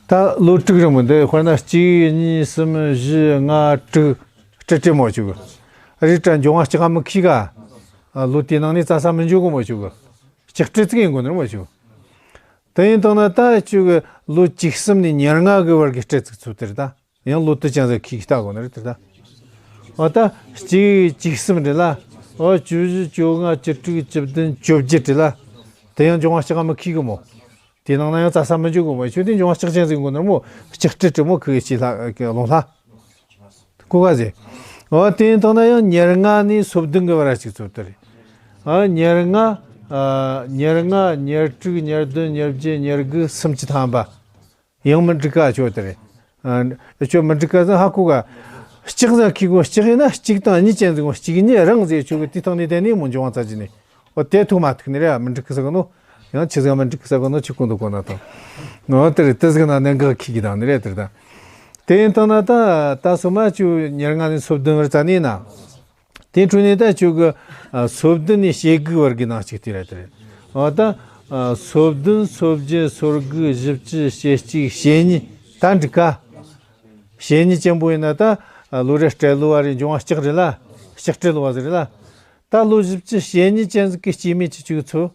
ད་ལོ་དྲུག་རིང་མོ་འདི་དཔེར་ན་གཅིག་གཉིས་གསུམ་བཞི་ལྔ་དྲུག་སྤྲེལ་སྤྲེལ་མོ་བཅུག་གི། རེད་དྲ་འབྱུང་བ་ལྕགས་ཀ་མི་ཁེག་ག། ལོ་དེའི་ནང་ནས་རྩྭ་ས་མི་འཇོག་གི་མོ་བཅུག་གི། ལྕགས་སྤྲེལ་ཙིག་ཡིན་དགོས་ནི་རེད་མོ་བཅུག་དེ་ཡིན་དང་ན་ད་བཅུག་གི་ལོ་བཅུ་གསུམ་ནས་ཉེར་ལྔ་གི་བར་གྱི་སྤྲེལ་ཙིག་ཚུད་དེ་རེད་ད། ཡང་ལོ་དུ་ཅན་ཟེར་ཁེག་ལྟ་དགོས་ནི་རེད་དེ་ད། འོ་ད་གཅིག་བཅུ་གསུམ་རེད་ལ། འོ་བཅུ་བཞི་བཅོ་ལྔ་བཅུ་དྲུག་བཅུ་བདུན་བཅོ་བརྒྱད་རེད་ལ། དེ་ཡང་འབྱུང་བ་ལྕགས་ཀ་མི་ཁེག་གི་མོ། དེ་ནང་ན་ཡང་རྩྭ་ས་མི་འཇོག་གི་མོ། ཁྱོད་དེ་འབྱུང་བ་ལྕགས་ཅན་ཟེར་དགོས་ནོ་མོ། ལྕགས་སྤྲེལ་སྤྲེལ་མོ་ཁུ་གི་ལོང་ལྷ། ཀོ་ག་ཟེ། འོ་དེ་ཡིན་དང་ན་ཡང་ཉེར་ལྔ་ནས་སོ་བདུན་གི་བར་ཅིག་ཚུད་དེ་རེད། ཨ་ཉེར་ལྔ། ཨ་ཉེར་ལྔ་ཉེར་དྲུག་ཉེར་བདུན་ཉེར་བརྒྱད་ཉེར་དགུ་སུམ་ཅུ་ཐམ་པ། ཡང་མི་འགྲིག་ག་ཆོ་དེ་རེད། ཨ་ཆོ་མི་འགྲིག་ག་ཟེར་ཧ་གོ་ག་ལྕགས་ཟེར་ཁེག་གོ་ལྕགས་ཡིན་ན་གཅིག་དང་གཉིས་ཅན་ཟེར་གོ་གཅིག་གཉིས་རང་ཟེར་ཆོ་གི་དེ་སྟེང་ནས་དེ་ནས་མོ་འབྱུང་བ་ཚ་ཅི་ནས། འོ་དེ་ཐུག་མ་ཐུག་ནི་རེད། མི་འགྲིག་གི་ཟེར་གི་ནོ། ཡང་ཆི་ཟིག་མི་འགྲིག་གི་ཟེར་གི་ནོ་ཆི་གོ་འདུག་གོ་ན་དང་། འོ་དེ་རེད། དེ་ཟིག་ན་གནད་འགག་ཁེག་གི་དང་ནི་རེད་དེ་རེད་ད། དེ་ཡིན་དང་ན་ད་ད་སོ་མ་ཆུ་ཉེར་ལྔ་ནས་སོ་བདུན་བར་ཙ་ནས་ན། དེ་འཕྲོས་ནས་ད་ཆུ་གི་ཨ་སོ་བདུན་ནས་ཞེ་དགུ་བར་གི་ནང་གཅིག་དེ་རེད་དེ་རེད། འོ་ད་ཨ་སོ་བདུན་སོ་བརྒྱད་སོ་དགུ་བཞི་བཅུ་ཞེ་གཅིག་ཞེ་གཉིས་ད་འགྲིག་ག་ཞེ་གཉིས་ཅན་པོ་ཡིན་ན་ད་ལོ་རེ་སྤྲེལ་ལོ་བ་རེ་འབྱུང་བ་ལྕགས་རེད་ལ། ལྕགས་སྤྲེལ་ལོ་བ་ཟེར་རེད་ལ། ད་ལོ་བཞི་བཅུ་ཞེ་གཉིས་ཅན་ཟིག་གི་སྐྱེས་མི་ཆི་ཆུ་ཚོ།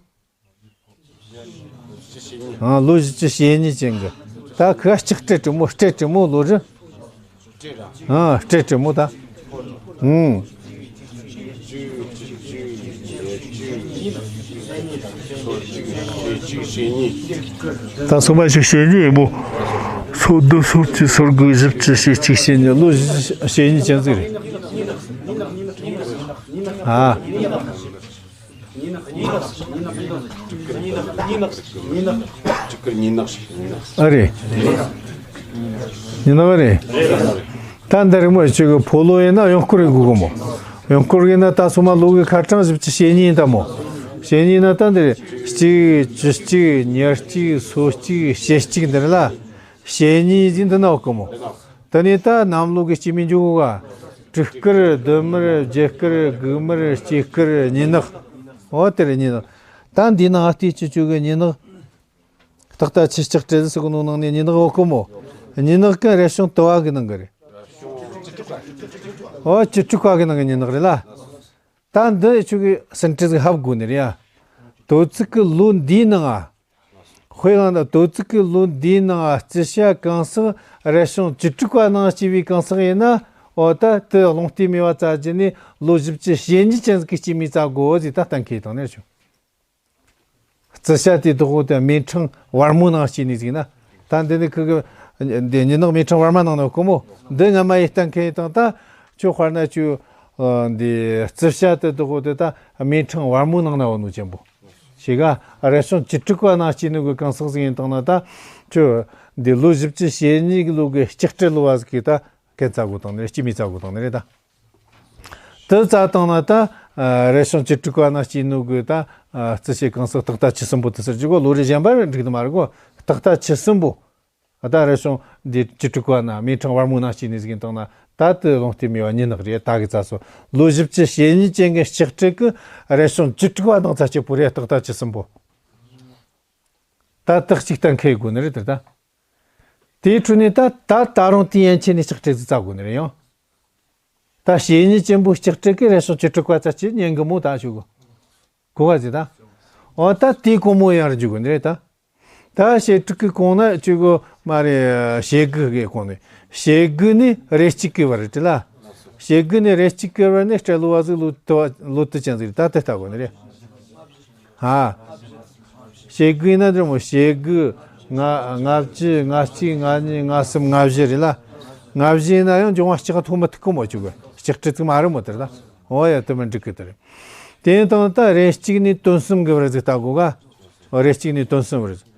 ཨ་ལོ་བཞི་བཅུ་ཞེ་གཉིས་ཅན་གི། ད་ཁི་ལྕགས་སྤྲེལ་དྲི་མོ་སྤྲེལ་དྲི་མོ་ལོ་རེ། ཨ་སྤྲེལ་དྲི་མོ་ད། ཨུང་། ད་སོ་མ་ཞིག་ཞེ་གཉིས་ཡིན་མོ། སོ་བདུན་སོ་བཅུ་སོ་དགུ་བཞི་བཅུ་ཞེ་གཅིག་ཞེ་གཉིས་ལོ་བཞི་ཞེ་གཉིས་ཅན་ཟིག་རེད། ཨ། ཨ་རེད། ཉི་ནག་རེད། ད་འདི་རིང་མོ་ཆུ་གི་ཕོ་ལོ་ཡིན་ན་གཡོན་སྐོར་ཡིན་དགོས་གི་མོ། གཡོན་སྐོར་ཡིན་ན་ད་སོ་མ་ལོ་གི་ཁ་གྲངས་བཞི་བཅུ་ཞེ་གཉིས་ཡིན་ད་མོ། ཞེ་གཉིས་ན་ད་འདི་རེད། གཅིག་བཅུ་གཅིག་ཉེར་གཅིག་སོ་གཅིག་ཞེ་གཅིག་འདི་རེད་ལ། ཞེ་གཉིས་ཟིན་འདི་ན་འོག་གི་མོ། དེ་ནས་ད་གནམ་ལོ་གི་སྐྱེས་མི་འཇུག་ག་དྲུག་སྐར་བདུན་དམར་བརྒྱད་སྐར་དགུ་དམར་དཀྱིལ་སྐར་ཉི་ནག་འོ་དེ་རེད་ཉི་ནག་ད་འདི་ན་ཨ་ལྟའི་ཆུ་ཆུ་གི་ཉི་ནག་སྟག་རྟ་ཁྱི་ལྕགས་སྤྲེལ་ཟེར་གོ་ནོ་ནང་ནས་ཉི་ནག་འོག་གི་མོ། ཉི་ནག་གི་རས་ཆུང་དུ་བ་གི་ནང་གི་རེད། འོ་བཅུ་དྲུག་པ་གི་ནང་གི་ཉི་ནག་རེད་ལ། ད་འདི་ཆུ་གི་སེན་ཏྲི་ཟིག་ཧབ་དགོས་ནི་རེད་ཡ། དོ་ཚིགས་གི་ལོ་འདིའི་ནང་ང་། དཔེ་བླངས་ན་དོ་ཚིགས་ཀྱི་ལོ་འདིའི་ནང་རྩི་ཤ་གང་ཟག་རས་ཆུང་བཅུ་དྲུག་པ་ནང་སྐྱེས་པའི་གང་ཟག་ཡིན་ན། འོ་ད་དེ་རླུང་རྟའི་མེ་བ་བཙའ་རྒྱུ་ནི་ལོ་བཞི་བཅུ་ཞེ་གཉིས་ཅན་ཟིག་གི་སྐྱེས་མི་བཙའ་དགོས་ཟིག་ད་གཏན་འཁེལ་བཏང་ནས་བྱུང་། རྩི་ཤ་དེ་དོ་དེ་མེ་ཕྲེང་བར་མོ་ནང་སྐྱེས་ནི་ཟིག་ན། ད་འདི་ནི་ཁུ་གི་འདི་ཉི་ནག་མེ་ཕྲེང་བར་མ་ནང་ན་ཁོ་མོ་འདི་སྔ་མ་ཡི་གཏན་འཁེལ་བཏང་ད་ཁྱོད་དཔེར་ན་ཁྱོད་འདི་རྩི་ཤ་དེ་དོ་དེ་ད་མེ་ཕྲེང་བར་མོ་ནང་ན་བ་ནུ་ཅན་པོ། ཞེ་ག་རས་ཆུང་བཅུ་དྲུག་པ་ནང་སྐྱེས་ནོ་གི་གང་ཟག་ཟིག་ཡིན་དང་ན་ད། ཁྱོད་འདི་ལོ་བཞི་བཅུ་ཞེ་གཉིས་ཀྱི་ལོ་གི་ལྕགས་སྤྲེལ་ལོ་བ་ཟིག་གི་ད་གན་བཙའ་དགོས་དང་ནི་སྐྱེས་མི་བཙའ་དགོས་དང་ནི་རེད་ད། དེ་བཙའ་དང་ན་ད། རས་ཆུང་བཅུ་དྲུག་པ་ནང་སྐྱེས་ནོ་གི་ད། རྩི་ཤ་གང་ཟག་སྟག་རྟ་ཁྱི་གསུམ་པོ་དེ་ཟེར་རྒྱུ་གོ་ལོ་རེ་གཞན་པ་རེ་འགྲིག་ནི་མ་རེད་གོ་སྟག་རྟ་ཁྱི་གསུམ་པོ། ད་རས་ཆུང་འདི་བཅུ་དྲུག་པ་ན་མེ་ཕྲེང་བར་མོ་ནང་སྐྱེས་ནི་ཟིག་ཡིན་དང་ན་ད་དེ་རླུང་རྟའི་མེ་བ་ཉི་ནག་རེད་ད་གི་རྩ་སོ། ལོ་བཞི་བཅུ་ཞེ་གཉིས་ཅན་གྱི་ལྕགས་སྤྲེལ་གི་རས་ཆུང་བཅུ་དྲུག་པ་ནང་རྩ་སྐྱེས་པོ་རེད་སྟག་རྟ་ཁྱི་གསུམ་པོ། ད་སྟག་གཅིག་གཏན་འཁེལ་དགོས་ནི་རེད་དེ་ད། དེའི་འཕྲོས་ནས་ད་ད་ད་རུང་དེའི་ཡན་ཆད་ནས་ལྕགས་སྤྲེལ་ཟིག་བཙའ་དགོས་ནི་རེད་ཡང་། ད་ཞེ་གཉིས་ཅན་པོ་ལྕགས་སྤྲེལ་གི་རས་ཆུང་བཅུ་དྲུག་པ་རྩ་སྐྱེས་ཉན་གི་མོ་ད་ཞུ་གི་གོ་བ་ཟིག་ད། འོ་ད་དེའི་གོང་མོ་ཡང་ར་འཇུག་གི་ནི་རེད་ད། ད་ཞེ་དྲུག་གི་གོང་ན་བཅུ་དགུ་མ་རེད་ཞེ་དགུ་གི་གོང་ནས་ཞེ་དགུ་ནས་རེ་གཅིག་གི་བར་རེད་ལ། ཞེ་དགུ་ནས་རེ་གཅིག་གི་བར་ནས་སྤྲེལ་ལོ་བ་ཟིག་ལོ་དུ་ལོ་དུ་ཅན་ཟིག་རེད་ད་དེ་ལྟ་དགོས་ནི་རེད། ཧ། ཞེ་དགུ་ཡིན་ན་འདིར་མོ་ཞེ་དགུ། ལྔ་ལྔ་བཅུ་ལྔ་གཅིག་ལྔ་གཉིས་ལྔ་གསུམ་ལྔ་བཞི་རེད་ལ། ལྔ་བཞི་ཡིན་ན་ཡང་འབྱུང་བ་ལྕགས་ཐོག་མ་ཐུག་གི་མོ་བཅུག་གི་ལྕགས་སྤྲེལ་ཚིག་མ་རེད་མོ་དེར་ད། འོ་ཡ་དུ་མི་འགྲིག་གི་དེ་རེད། དེ་ཡིན་དང་ད་རེ་གཅིག་ནས་དོན་གསུམ་གི་བར་ཟིག་ལྟ་དགོས་ག་རེ་གཅིག་ནས་དོན་གསུམ་བར།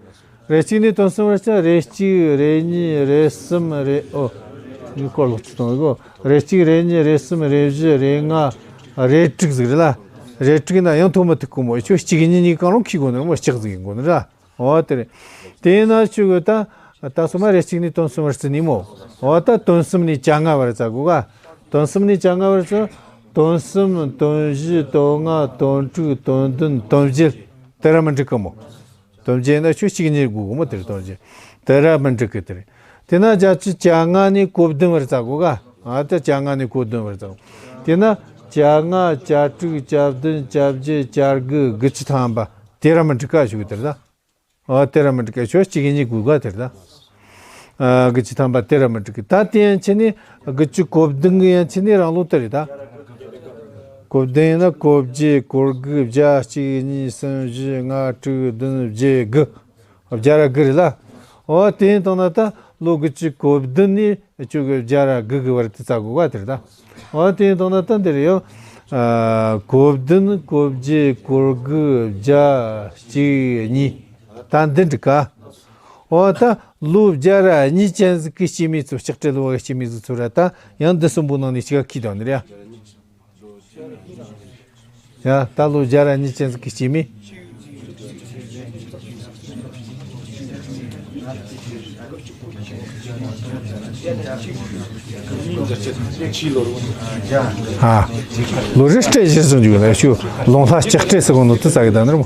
རེ་གཅིག་ནས་དོན་གསུམ་བར་ཆ་རེ་གཅིག་རེ་གཉིས་རེ་གསུམ་རེ་ཨོ། ངའི་སྐོར་ལོག་ཅི་གཏོང་གོ་རེ་གཅིག་རེ་གཉིས་རེ་གསུམ་རེ་བཞི་རེ་ལྔ་རེ་དྲུག་ཟིག་རེད་ལ། རེ་དྲུག་ན་ཡང་ཐོག་མ་ཐུག་གོ་མོ་ཁྱོད་གཅིག་གཉིས་གཉིས་གང་རུང་ཁྱི་གོ་ནི་མོ་ལྕགས་ཟིག་ཡིན་གོ་ནི་ར། འོ་དེ་རེད། དེ་ན་ཁྱོད་གི་ད་ ད་སོ་མ་རེ་གཅིག་ནས་དོན་གསུམ་བར་བརྩི་ནི་མོ། འོ་ད་དོན་གསུམ་ནས་གྱ་ལྔ་བར་བརྩི་དགོས་ག། དོན་གསུམ་ནས་གྱ་ལྔ་བར་བརྩི། དོན་གསུམ་དོན་བཞི་དོན་ལྔ་དོན་དྲུག་དོན་བདུན་དོན་བརྒྱད། དེ་ར་མི་འགྲིག་གི་མོ། དོན་བརྒྱད་ན་ཆོས་གཅིག་གཉིས་དགོས་གི་མོ། དེར་དོན་བརྒྱད་དེ་ར་མི་འགྲིག་གི། དེར་དེ་ན་བརྒྱད་ཅུ་གྱ་ལྔ་ནས་གོ་བདུན་བར་བརྩི་དགོས་ག། ཨ་ད་གྱ་ལྔ་ནས་གོ་བདུན་བར་བརྩི་དགོས། དེ་ན་གྱ་ལྔ་གྱ་དྲུག་གྱ་བདུན་གྱ་བརྒྱད་གྱ་དགུ་དགུ་བཅུ་ཐམ་པ་དེ་ར་མི་འགྲིག་ག་ཞུ་གི། དེར་ད། ཨོ་དེ་ར་མི་འགྲིག་ག། ཆོས་གཅིག་གཉིས་དགོས་ག། དེར་ད། ཨ་དགུ་བཅུ་ཐམ་པ་དེ་ར་མི་འགྲིག་གི། ད་དེ་ཡན་ཆད་ནས་དགུ་བཅུ་གོ་བདུན་གི་ཡན་ཆད་ནས་རང་ལུགས་དེ་རེད་ད། གོ་བདུན་ཡིན་ན་གོ་བརྒྱད་གོ་དགུ་བརྒྱ་གཅིག་གཉིས་གསུམ་བཞི་ལྔ་དྲུག་བདུན་བརྒྱད་དགུ། བརྒྱ་ར་དགུ་རེད་ལ། ཨོ་དེ་ཡིན་དང་ན་ད་ལོ་དགུ་བཅུ་གོ་བདུན་ནས་ཁྱོད་ཀྱི་བརྒྱ་ར་དགུ་གི་བར་དུ་བརྩི་དགོས་ག། དེར་ད། འོ་དེ་ཡིན་དང་ན་ད་འདིར་ཡང་། ཨ་གོ་བདུན་གོ་བརྒྱད་གོ་དགུ་བརྒྱ་གཅིག་གཉིས། ད་འདི་འགྲིག་ག། འོ་ད་ལོ་བརྒྱ་ར་གཉིས་ཅན་ཟིག་གི་སྐྱེས་མི་ཚོ། ལྕགས་སྤྲེལ་ལོ་བ་སྐྱེས་མི་ཚོ་ཚོ་ར་ད་ཡང་འདི་གསུམ་པོ་ནང་ནས་གཅིག་ག་ཁྱེར་དང་ནི་རེད་ཡ། ཡ་ད་ལོ་བརྒྱ་ར་གཉིས་ཅན་ཟིག་གི་སྐྱེས་མི། ཨ། ལོ་རེ་སྤྲད་གཞིར་བཟུང་རྒྱུ་ལ་ཞུ། ལུང་ལྷ་ལྕགས་སྤྲེལ་ཟེར་གོ་ནོ་དུ་ཙག་གི་ད་ནར་མོ།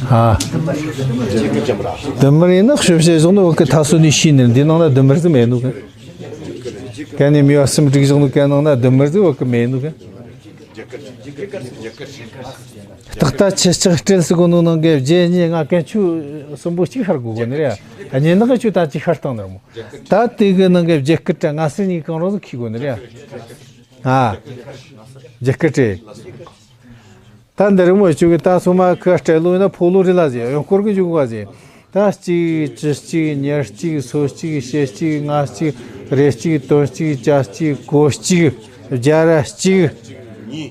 ཨ། དུ་མར་ཡིན་ན་ཤུབ་བྱས་བཞག་ནོ་བ་གི་ཐ་སོ་ནས་ཤི་ནི། འདི་ནང་ན་དུ་མར་ཟིག་མེད་ནོ་གི། གན་ནས་མི་བ་གསུམ་བསྒྲིགས་བཞག་ནོ་གན་ནང་ན་དུ་མར་ཟིག་བ་གི་མེད་ནོ་གི། སྟག་རྟ་ཁྱི་ལྕགས་སྤྲེལ་ཟེར་གོ་ནོ་ནང་གི་བརྒྱད་གཉིས་ལྔ་གན་ཆུ་གསུམ་པོ་གཅིག་ཤར་དགོས་གོ་ནི་རེད། གཉིས་ནང་གི་ཆུ་ད་གཅིག་ཤར་བཏང་ནི་རེད་མོ། ད་དེ་གི་ནང་གི་བརྒྱད་དཀར་ར་ལྔ་སེར་གཉིས་གང་རུང་ཟིག་ཁྱེར་དགོས་ནི་རེད། ཨ། བརྒྱད་དཀར་ར། ད་འདི་རི་མོ་བཅུག་གི། ད་སོ་མ་ཁི་སྤྲེལ་ལོ་ཡིན་ན་ཕོ་ལོ་རེད་ལ་ཟེར། ཡང་སྐོར་གི་འཇུག་ག་ཟེར། ད་གཅིག་བཅུ་གཅིག་ཉེར་གཅིག་སོ་གཅིག་ཞེ་གཅིག་ལྔ་གཅིག་རེ་གཅིག་དོན་གཅིག་བརྒྱད་གཅིག་གོ་གཅིག་བརྒྱ་ར་གཅིག་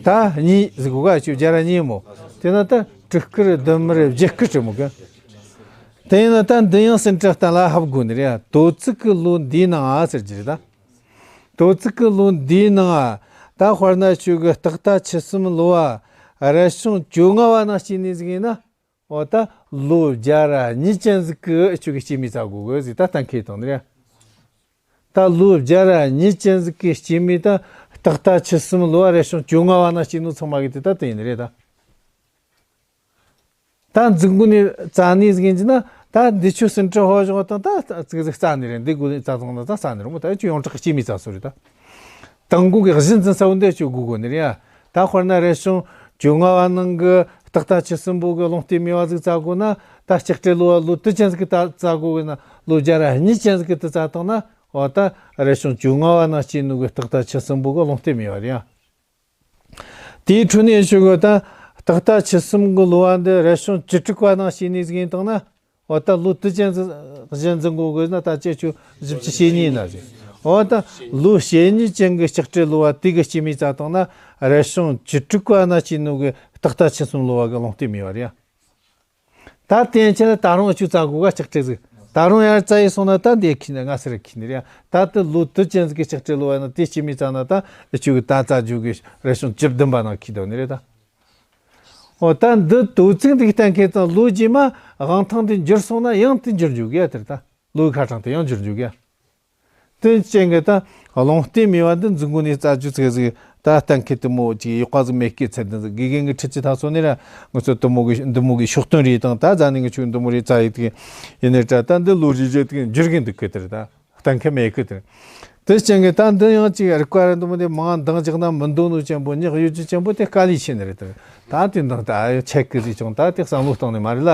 ད་གཉིས་ཟེར་གོ་ག། ཆུ་བརྒྱ་ར་གཉིས་མོ། དེ་ན་ད་དྲུག་དཀར་དུ་མར་བརྒྱད་དཀར་རེད་མོ་གི། དེ་ཡིན་ན་ད་འདི་ཡང་ཟིན་བྲིས་གཏན་ལ་ཕབ་དགོས་ནི་རེད། དོ་ཚིགས་གི་ལོ་འདིའི་ནང་ཨ་ཟེར་རྒྱུ་རེད་ད། དོ་ཚིགས་ཀྱི་ལོ་འདིའི་ནང་ང་ད་དཔེར་ན་ཁྱོད་ཀྱི་སྟག་རྟ་ཁྱི་གསུམ་ལོ་བ་རབ་བྱུང་བཅོ་ལྔ་བ་ནང་སྐྱེས་ནི་ཟིག་ཡིན་ན། འོ་ད་ལོ་བརྒྱ་ར་གཉིས་ཅན་ཟིག་གི་ཁྱོད་ཀྱི་སྐྱེས་མི་བཙལ་དགོས་གི་ཟིག་ད་གཏན་འཁེལ་བཏང་ནི་རེད། ད་ལོ་བརྒྱ་ར་གཉིས་ཅན་ཟིག་གི་སྐྱེས་མི་ད་སྟག་རྟ་ཁྱི་གསུམ་ལོ་བ་རབ་བྱུང་བཅོ་ལྔ་བ་ནང་སྐྱེས་ནོ་ཚང་མ་གི་དེ་ད་དེ་ཡིན་ནི་རེད་ད། ད་འཛུགས་འགོ་ནས་རྩ་ནས་ཟིག་ཡིན་གྱི་ན། ད་འདི་ཆོ་ཟིན་བྲིས་ཕབ་བཞག་དང་ད་ཙིག་ཟིག་རྩ་ནས་རེད། འདི་འགོ་ནས་རྩ་བཏང་ན་ད་རྩ་ནས་རེད་མོ། ད་ཆོ་ཡོངས་གྲགས་སྐྱེས་མི་རྩ་སོ་རེད་ད། དང་འགོ་གི་གཞི་འཛིན་ས་བོ་འདི་ཆོ་དགོས་དགོས་ནི་རེད་ཡ། ད་དཔེར་ན་རབ་བྱུང་བཅོ་ལྔ་བ་ནང་གི་སྟག་རྟ་ཁྱི་གསུམ་པོ་གི་ལུང་བསྟན་མི་བ་ཟིག་བཙལ་དགོས་ན། ད་ལྕགས་སྤྲེལ་ལོ་བ་ལོ་དུ་ཅན་ཟིག་གི་ད་བཙལ་དགོས་གི་ན། ལོ་བརྒྱ་ར་གཉིས་ཅན་ཟིག་གི་དུ་བཙལ་བཏང་ན། འོ་ད་རབ་བྱུང་བཅོ་ལྔ་བ་ནང་སྐྱེས་ནོ་གི་སྟག་རྟ་ཁྱི་གསུམ་པོ་གི་ལུང་བསྟན་མི་བ་རེད་ཡ། དེའི་འཕྲོ་ནས་ཆོ་གི་ད་སྟག་རྟ་ཁྱི་གསུམ་གི་ལོ་བ་འདི་རབ་བྱུང་བཅུ་དྲུག་པ་ནང་སྐྱེས་ནི་ཟིག་ཡིན་དང་ན། འོ་ད་ལོ་དུ་ཅན་ཟིག་གཞི་འཛིན་དགོས་གི་ན། ད་ཁྱེད་ཆོ་བཞི་བཅུ་ཞེ་གཉིས་ན་ཟིག་འོ་ད་ལོ་ཞེ་གཉིས་ཅན་གི་ལྕགས་སྤྲེལ་ལོ་བ་དེ་གི་སྐྱེས་མི་བཙལ་བཏང་ན། རབ་བྱུང་བཅུ་དྲུག་པ་ནང་སྐྱེས་ནོ་གི་སྟག་རྟ་ཁྱི་གསུམ་ལོ་བ་གི་ལུང་བསྟན་མི་བ་རེད་ཡ། ད་དེ་ཡན་ཆད་ལ་ད་རུང་ཨ་ཆུ་བཙལ་དགོས་ག་ལྕགས་སྤྲེལ་ཟིག་ད་རུང་ཡར་བཙལ་ཡི་སོང་ན་ད་འདི་ཁྱེར་ནས་ལྔ་སེར་ཁྱེར་ནི་རེད་ཡ། ད་དེ་ལོ་དུ་ཅན་ཟིག་གི་ལྕགས་སྤྲེལ་ལོ་བ་ན་དེ་སྐྱེས་མི་བཙལ་ན། ད་ཨ་ཆུ་གི་ད་བཙལ་རྒྱུ་གི་རབ་བྱུང་བཅུ་བདུན་པ་ནང་ཁྱེར་དོ་ནི་རེད་ད། འོ་ད་འདི་དོ་ཚིགས་འདི་གཏན་འཁེལ་དང་ལོ་རྗེས་མ་དབང་ཐང་འདི་འགྱུར་སོང་ན་ཡང་དེ་འགྱུར་འཇུག་གི་ཡ། དེར་ད་ལོའི་ཁ་གྲངས་དེ་ཡང་འགྱུར་འཇུག་གི་ཡ། དེ་ཅན་གི་ད་ལུང་བསྟན་མི་བ་འདི་འཛུགས་འགོ་ནས་རྩ་རྒྱུ་ཚིག་ཟིག་ད་གཏན་འཁེལ་དུ་མོ་ཅིག་ཡག་པ་ཟིག་མེད་ཀི། ཚད་ལྡན་ཟིག་དགེ་རྒན་གི་ཁྲིད་ཀྱི་ཐ་སོ་ནས་ར་ང་ཚོ་དུ་མོ་གི་འདི་མོ་གི་ཤོག་སྟོན་རེ་དང་། ད་ཟ་ནས་ང་ཆོ་འདི་མོ་རེ་བཙལ་ཡི་དེ་ཡིན་ནི་ད། ད་འདི་ལོ་རེ་རེ་དེ་འགྱུར་གི་འདུག་གི། དེར་ད་གཏན་འཁེལ་མེད་གི། དེར་དེ་ཅན་གི་ད་འདི་ཡང་ཅིག་རིག་པ་ར་འདི་མོ་དེ་མང་འདང་རྒྱག་ན་མི་འདོད་ནོ་ཅན་པོ། ཉག་ཡོད་རྒྱུ་ཅན་པོ་དེ་དཀའ་ལས་ཆེ་ནི་རེད། དེར་ད་དེ་འདང་ད་ཆད་གི་ཟིག་ཅུང་ད་དེ་བསམ་བློ་གཏོང་ནི་མ་རེད་ལ།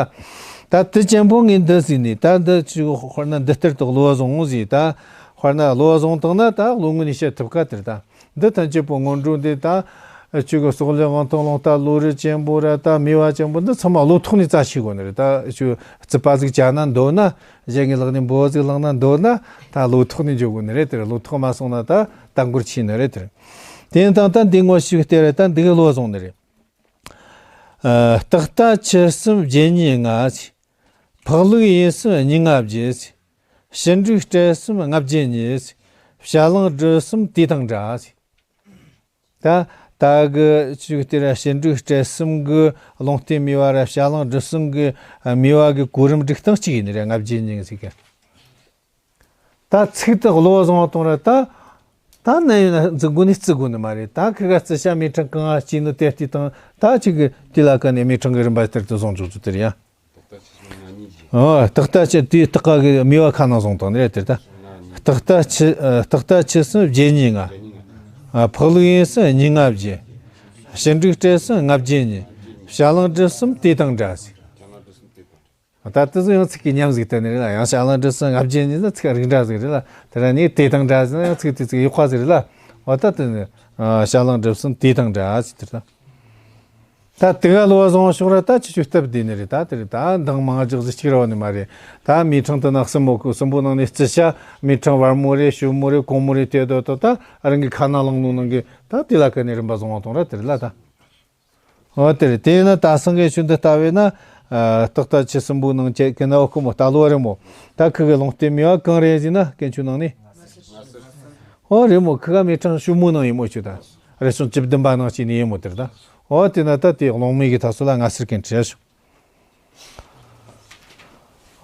ད་དེ་ཅན་པོ་ངས་འདི་ཟིག་ནས་ད་འདི་ཆུ་དཔེར་ན་འདི་ལྟར་དུ་བློ་བཟུང་ཟིག་ད་དཔེར་ན་བློ་བཟུང་བཏང་ན་ད་བློ་ངོ་ནས་བཤད་ཐུབ་ཀ། དེར་ད་འདི་ཐམས་ཅད་པོ་སྔོན་འགྲོ་འདི་ད་ཆུ་གི་སོག་ལེ་དབང་ཐང་རླུང་རྟ་བློ་རིག་ཅན་པོ་ར་ད་མི་བ་ཅན་པོ་འདི་ཚང་མ་བློ་ཐོག་ནས་རྩ་ཆེ་དགོས་ནི་རེད། ད་ཆུ་རྩིད་པ་ཟིག་བྱས་ན་འདོད་ན། གཞན་གྱི་ལག་ནས་འབོ་ཟིག་བླངས་ན་འདོད་ན། ད་བློ་ཐོག་ནས་འཇོག་དགོས་ནི་རེད། དེར་བློ་ཐོག་མ་སོང་ན་ད་ད་འགོར་ཆེ་ནི་རེད། དེར་དེ་ཡིན་དང་ད་འདི་ངོ་ཤེས་སྟེ་ར་ད་འདི་གི་བློ་བཟུང་ནི་རེད། ཨ། རྟག་ལྟ་ཆུ་གསུམ་བརྗེད་ཉེས་ལྔ། འཕགས་ལུགས་ཡིན་གསུམ་གཉིས་ལྔ་བརྒྱད། ཞི་འགྲིག་སྤྲད་གསུམ་ལྔ་བརྒྱད་གཉིས། བྱ་ལང་སྒྲུབ་གསུམ་དེ་དང་འདྲ། ད་ད་གི་ཅིག་དེ་ར་ཞི་འགྲིག་སྤྲད་གསུམ་གི་ལུང་བསྟན་སྨྲས་པ་ར་བྱ་ལང་སྒྲུབ་གསུམ་གི་སྨྲས་པ་གི་གོ་རིམ་སྒྲིག་སྟངས་གཅིག་ཡིན་ནི་རེད། ལྔ་བརྒྱད་གཉིས་ཟིག་གི། ད་ཚིག་དེ་བློ་བཟང་བ་གཏོང་ར་ད། ད་ནན་ཡོད་ན་འཛིན་དགོས་ནི་བརྩི་དགོས་ནི་མ་རེད། ད་ཁི་ག་བརྩི་བྱ་མི་ཕྲན་གང་ང་སྐྱེས་ནི་དེ་ལྟའི་དང་ད་ཅིག་གི་དེ་ལ་ཀ་ནས་མི་ཕྲན་གི་རིམ་པ་ལྟར་དུ་བཟུང་འཇོག་རྒྱུ་དེ་རེད་ཡ། ཨོ། རྟག་ལྟ་ཆུ་དེའི་རྟགས་ཀ་གི་སྨྲས་པ་ཁ་ནང་བཟུང་དང་ནི་རེད་དེ་ད། རྟག་ལྟ་ཆུ་ཨ། རྟག་ལྟ་ཆུ་གསུམ་བརྗེད་ཉེས་ལྔ། ཨ། འཕགས་ལུགས་ཡིན་གསུམ་གཉིས་ལྔ་བརྒྱད། ཞི་འགྲིག་སྤྲད་གསུམ་ལྔ་བརྒྱད་གཉིས། བྱ་ལང་སྒྲུབ་གསུམ་དེ་དང་འདྲ་ཟེར། ད་དེ་ཚོ་ཡང་ཚིག་གི་ཉམས་ཟིག་བསྟན་ནི་རེད་ལ། ཡང་བྱ་ལང་སྒྲུབ་གསུམ་ལྔ་བརྒྱད་གཉིས་ནི་ཚིག་རིགས་འདྲ་ཟིག་རེད་ལ། དེ་ར་ནི་དེ་དང་འདྲ་ཟེར་ན་ཡང་ཚིག་དེ་ཚིག་ཡག་པ་ཟིག་རེད་ལ། འོ་ད་དེ་ནི་ཨ། བྱ་ལང་སྒྲུབ་གསུམ་དེ་དང་འདྲ་ཟེར་དེ་ད། ད་དེ་ག་བློ་བཟང་བ་ཤོག་ར་ད་ཁྱེད་ཆོ་སྟབས་བདེ་ནི་རེད། ད་དེ་རེད། ད་འདང་མང་རྒྱག་ཟིག་གཅིག་ར་བ་ནི་མ་རེད། ད་མི་ཕྲན་དེ་ན་གསུམ་པོ་གི་གསུམ་པོ་ནང་ནས་བརྩི་བྱ་མི་ཕྲན་བར་མོ་རེད། ཞོལ་མོ་རེད། གོང་མོ་རེད། དེ་དོ་དོ་ད་རང་གི་ཁ་ན་ལངས་ནོ་ནང་གི་ད་དེ་ལ་ཀ་ནས་རིམ་པ་བཟང་བ་གཏོང་ར་དེ་རེད་ལ་ད། འོ་དེ་རེད། དེ་ཡིན་ན་ད་སང་གི་ཆུ་འདི་ལྟ་བས་ན། ཨ། རྟག་ལྟ་ཆུ་གསུམ་པོའི་ནང་བཅད་གི་ན་འོ་ཁོ་མོ་ལྟ་ལོ་རེ་མོ། ད་ཁི་གི་ལུང་བསྟན་སྨྲས་པ་གང་རེད་ཟེར་ན་དཀོན་མཆོག་ནང་ནས། འོ་རེ་མོ་ཁི་ག་མི་ཕྲན་ཞོལ་མོའི་ནང་ཡིན་མོ་ཆུ་ད། རེ་ཆུང་བཅུ་བདུན་པ་ནང་བཅད་ནས་ཡིན་མོ་དེར་ད། འོ་དེ་ན་ད་དེ་གླང་མའི་གི་ཐ་སུ་ལ་ང་སེར་གན་ཁྲི་ཡ་ཤོག་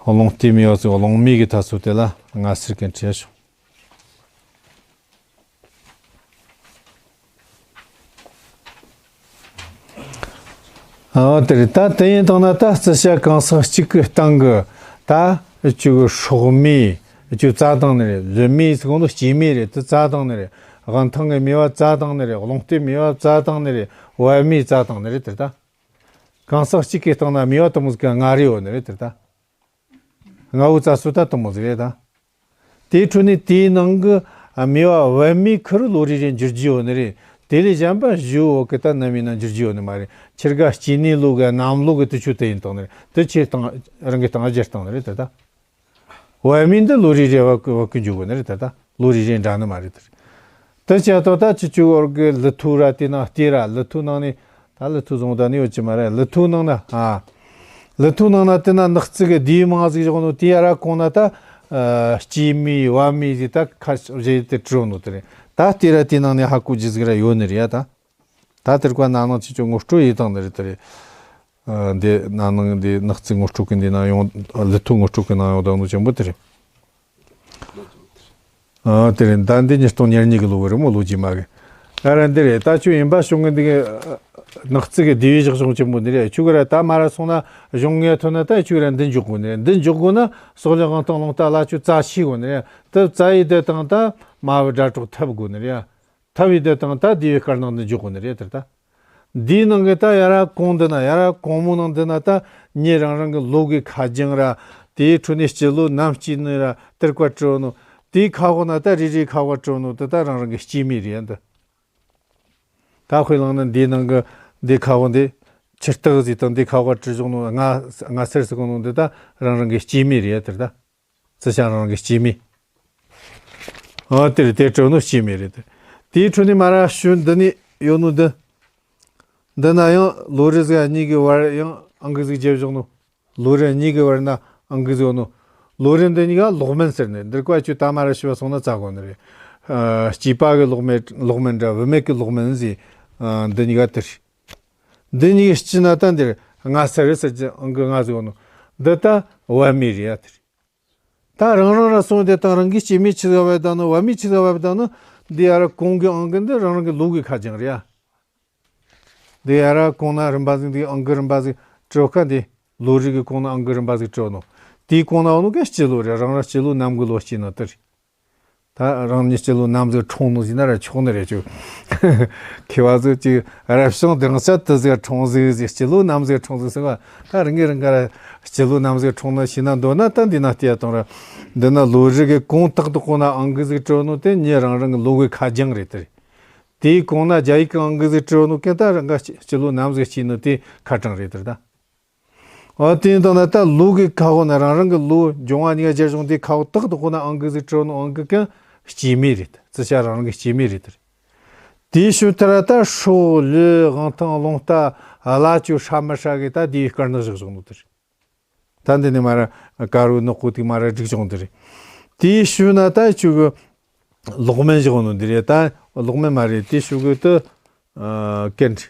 ལུང་བསྟན་སྨྲས་པ་ཚོ་གླང་མའི་གི་ཐ་སུ་དེ་ལ་ང་སེར་གན་ཁྲི་ཡ་ཤོག་ཨ། དེ་རེད། ད་དེ་ཡིན་དང་ན་ད་བརྩི་བྱ་གང་ཟག་གཅིག་གི་སྟེང་གི་ད་ཅིག་སྲོག་མེད་ཅིག་བཙལ་དང་ནི་རེད། བཟོད་མེད་ཟེར་གོ་ནོ་སྐྱེས་མེད་རེད། དེ་བཙལ་དང་ནི་རེད། དབང་ཐང་གི་སྨྲས་པ་བཙལ་དང་ནི་རེད། ལུང་བསྟན་སྨྲས་པ་བཙལ་དང་ནི་རེད། བབ་མེད་བཙལ་དང་ནི་རེད། དེ་ད་གང་ཟག་གཅིག་གི་སྟེང་ན་སྨྲས་པ་དེ་མོ་ཟིག་གི་ལྔ་རེ་ཡོད་ནི་རེད། དེ་ད། ལྔ་བོ་རྩ་སུ་ད་དེ་མོ་ཟིག་རེད་ད། དེའི་ཁྲོད་ནས་དེའི་ནང་གི་སྨྲས་པ་བབ་མེད་ཁུ་རུ་ལོ་རེ་རེ་འགྱུར་རྒྱུ་ཡོད་ནི་རེད། དེ་ལས་གཞན་པ་བཞི་བོ་གི་ད་ནམ་ཡིན་ན་འགྱུར་རྒྱུ་ཡོད་ནི་མ་རེད། ཁྱེར་ག་སྐྱེས་ནས་ལོ་གི་གནམ་ལོ་གི་དུས་ཚོད་དེ་ཡིན་དང་ནི་རེད། དེ་ཁྱེད་སྟེང་རང་གི་སྟེང་སྦྱར་སྟངས་ནི་རེད། དེ་ད་བབ་མེད་འདི་ལོ་རེ་རེ་བབ་གི་བབ་གི་འགྱུར་གོ་ནི་རེད། དེ་ད་ལོ་རེ་རེ་འདྲ་ནི་མ་རེད། དེ་རེད། དེ་བྱས་ཏོ་ད་ཅི་ཅུ་བོར་གི་ལི་ཐུ་ར་དེ་ནང་ལྟས་ར་ལི་ཐུ་ནང་ནས་ད་ལི་ཐུ་བཟུང་ད་ནི་ཡོད་ཀྱི་མ་རེད། ལི་ཐུ་ནང་ན་ཨ། ལི་ཐུ་ནང་ན་དེ་ན་ནག་རྩི་གི་ལྡེའུ་མང་ཟིག་བཞག་ནོ་དེ་ཡ་ར་གོང་ན་ད་ཨ། སྐྱེས་མེད་བབ་མེད་ཟིག་ད་ཁ་བཞེས་དེ་བྲིས་ནོ་དེ་རེད། ད་དེ་ར་དེ་ནང་ནས་ཧ་གོ་རྒྱུ་ཟིག་ར་ཡོད་ནི་རེད་ཡ། ད་ད་དེར་ཀ་ན་ནང་ཅི་ཅུ་ངོ་སྤྲོད་ཡེ་དང་ནི་རེད། དེ་རེད། ཨ། འདི་ན་ནང་འདི་ནག་རྩི་ངོ་སྤྲོད་གི་འདི་ནང་ཡོང་ལི་ཐུ་ངོ་སྤྲོད་གི་ནང་ཡོང་ད་ནོ་ཆེན་པོ་དེ་རེད། ཨ། དེ་རེད། ད་འདི་ཉིས་སྟོང་ཉེར་གཉིས་གི་ལོ་གི་རི་མོ་ལོ་རྗེས་མ་གི། ཨ་ར་འདི་རེད། ད་ཁྱོད་ཡིན་པ་བྱུང་གི་འདི་གི་ནག་རྩི་གི་ལྡེའུ་བཞག་བྱུང་ཆེན་པོ་འདི་རེད། ཁྱོད་གི་ར་ད་མ་ར་སོང་ན་གཞུང་ངེས་ཐོན་ན་ད་ཁྱོད་ར་འདི་འཇོག་དགོས་ནི་རེད། འདི་འཇོག་དགོས་ན་སྲོག་ལ་དབང་ཐང་རླུང་རྟ་ལ་ཁྱོད་རྩ་ཆེ་དགོས་ནི་རེད། དེ་རྩ་ཡི་དེ་དང་ད་མ་བུ་དགྲ་གྲོགས་ཐབས་དགོས་ནི་རེད། ཐབས་ཡི་དེ་དང་ད་ལྡེའུ་བསྐར་ནང་འདི་འཇོག་དགོས་ནི་རེད། དེར་ད། འདིའི་ནང་གི་ད་ཡ་ར་གོང་འདི་ན་ཡ་ར་གོང་མོ་ནང་འདི་ན་ད་ཉིད་རང་རང་གི་ལོ་གི་ཁ་རྒྱང་ར། དེའི་ཁྲོད་ནས་སྤྱི་ལོ་ནམ་སྐྱེས་ནི་ར་དེར་ཀ་བྲིས་ནོ། དེའི་ཁ་འོག་ན་ད་རེ་རེའི་ཁ་འོག་བྲིས་ནོ་དེ་ད་རང་རང་གི་སྐྱེས་མེད་རེད་ཡ་འདི། ད་དཔེ་བླངས་ན་འདིའི་ནང་གི་འདི་ཁ་འོག་འདི་ཆུ་སྟག་ཟིག་དང་འདི་ཁ་འོག་བྲིས་བཞག་ནོ་ལྔ་ལྔ་སེར་ཟེར་གོ་ནོ་འདི་ད་རང་རང་གི་སྐྱེས་མེད་རེད་ཡ་དེར་ད། བརྩི་བྱ་རང་གི་སྐྱེས་མེད། ཨ་དེ་རེད། དེ་བྲིས་ནོ་སྐྱེས་མེད་རེད། དེའི་ཁྲོད་ནས་མ་ར་ཤུ་འདི་ནས་ཡོད་ནོ་འདི། འདི་ན་ཡང་ལོ་རེ་ཟིག་གཉིས་ཀྱི་བར་ཡང་ཨང་ཀི་ཟིག་བརྗེ་བཞག་ནོ། ལོ་རེ་གཉིས་ཀྱི་བར་ན་ཨང་ཀི་ཟིག་ཡོད་ནོ། ལོ་རེ་འདི་གཉིས་ཀ་ལོག་མིན་ཟེར་ནས་འདིར་ཀ་ཆུ་ད་མ་ར་ཤི་བ་སོང་ན་རྩ་དགོས་ནི་རེད། ཨ་སྐྱེས་པ་གི་ལོག་མེད་ལོག་མིན་འདྲ་བུད་མེད་ཀྱི་ལོག་མིན་ཟེར། ཨ་འདི་གཉིས་ཀ་དེ་རེད། འདི་གཉིས་ཀྱི་སྤྱི་ན་ད་འདིར་ལྔ་སེར་རེད་ཟེར་གྱི་ཨང་ཀི་ལྔ་ཟིག་ཡོད་ནོ། འདི་ད་བབ་མེད་རེད་ཡ་དེ་རེད། ད་རང་རང་ར་སོང་དེ་དང་རང་གི་སྐྱེས་མེད་ཆི་ཟིག་བབ་དང་ནི་བབ་མེད་ཆི་ཟིག་བབ་དང་ནི་འདི་ཡ་ར་གོང་གི་ཨང་ཀི་འདི་རང་རང་གི་ལོ་གི་ཁ་རྒྱང་རེད་ཡ། འདི་ཡ་ར་གོང་ན་རིམ་པ་ཟིག་འདི་ཨང་ཀི་རིམ་པ་ཟིག་བྲིས་ཁ་འདི་ལོ་རེ་གི་གོང་ན་ཨང་ཀི་རིམ་པ་ཟིག་བྲིས་ནོ། དེའི་གོང་ན་འོ་ནོ་གི་སྤྱི་ལོ་རེད། རང་རང་སྤྱི་ལོ་ནམ་གི་ལོ་སྐྱེས་ནོ་དེ་རེད། ད་རང་ཉིད་སྤྱི་ལོ་ནམ་ཟིག་འཁྲུངས་ནོ་ཟེར་ན་ར་ཆོག་ནི་རེད་ཅུ། མཁས་པ་ཚོས་ཅིག་རབ་བྱུང་སྡང་ཆ་དེ་ཟིག་འཁྲུངས་ཟིག་ཟིག་སྤྱི་ལོ་ནམ་ཟིག་འཁྲུངས་ཟིག་ཟེར་བ། ད་རང་གིས་རང་ག་ར་སྤྱི་ལོ་ནམ་ཟིག་འཁྲུངས་ན་ཤེས་ན་འདོད་ན་ད་འདི་ན་བལྟས་དང་ར། འདི་ན་ལོ་རེ་གི་གོང་ཏག་ཏག་གོང་ན་ཨང་ཀི་ཟིག་བྲིས་ནོ་དེ་ཉིད་རང་རང་གི་ལོ་གི་ཁ་རྒྱང་རེད་དེ། དེའི་གོང་ན་རྒྱ་ཡིག་གི་ཨང་ཀི་ཟིག་བྲིས་ནོ་གན་ད་རང་ག་སྤྱི་ལོ་ནམ་ཟིག་སྐྱེས་ནོ་དེ་ཁ་གྲངས་རེད་དེ་ད། འོ་དེ་ཡིན་དང་ན་ད་ལོ་གི་ཁ་འོག་ན་རང་རང་གི་ལོ་འབྱུང་བ་གཉིས་ཀ་སྦྱར་བྱུང་དེ་ཁ་འོག་ཏག་ཏག་གོང་ན་ཨང་ཀི་ཟིག་བྲིས་ནོ་ཨང་ཀི་གན་སྐྱེས་མེད་རེད། བརྩི་བྱ་རང་རང་གི་སྐྱེས་མེད་རེད་དེ། དེའི་ཤུལ་དེ་ར་ད་ཧྲོ་ལི་དབང་ཐང་རླུང་རྟ་བླ་བཅོ་ཧྲ་མི་ཧྲ་གི་ད་དེའི་དཀར་ནག་བཞག་བཞག་ནོ་དེ་རེད། ད་འདི་ནས་མར་དཀར་བོའི་ནག་པོ་དེ་མར་སྒྲིག་བྱུང་དེ་རེད། དེའི་ཤུལ་ན་ད་ཆུ་གི་ལོག་མེན་བཞག་ནོ་འདི་རེད། ད་ལོག་མེན་མ་རེད། དེའི་ཤུལ་གི་ད་ཨ་ཀན་རེད།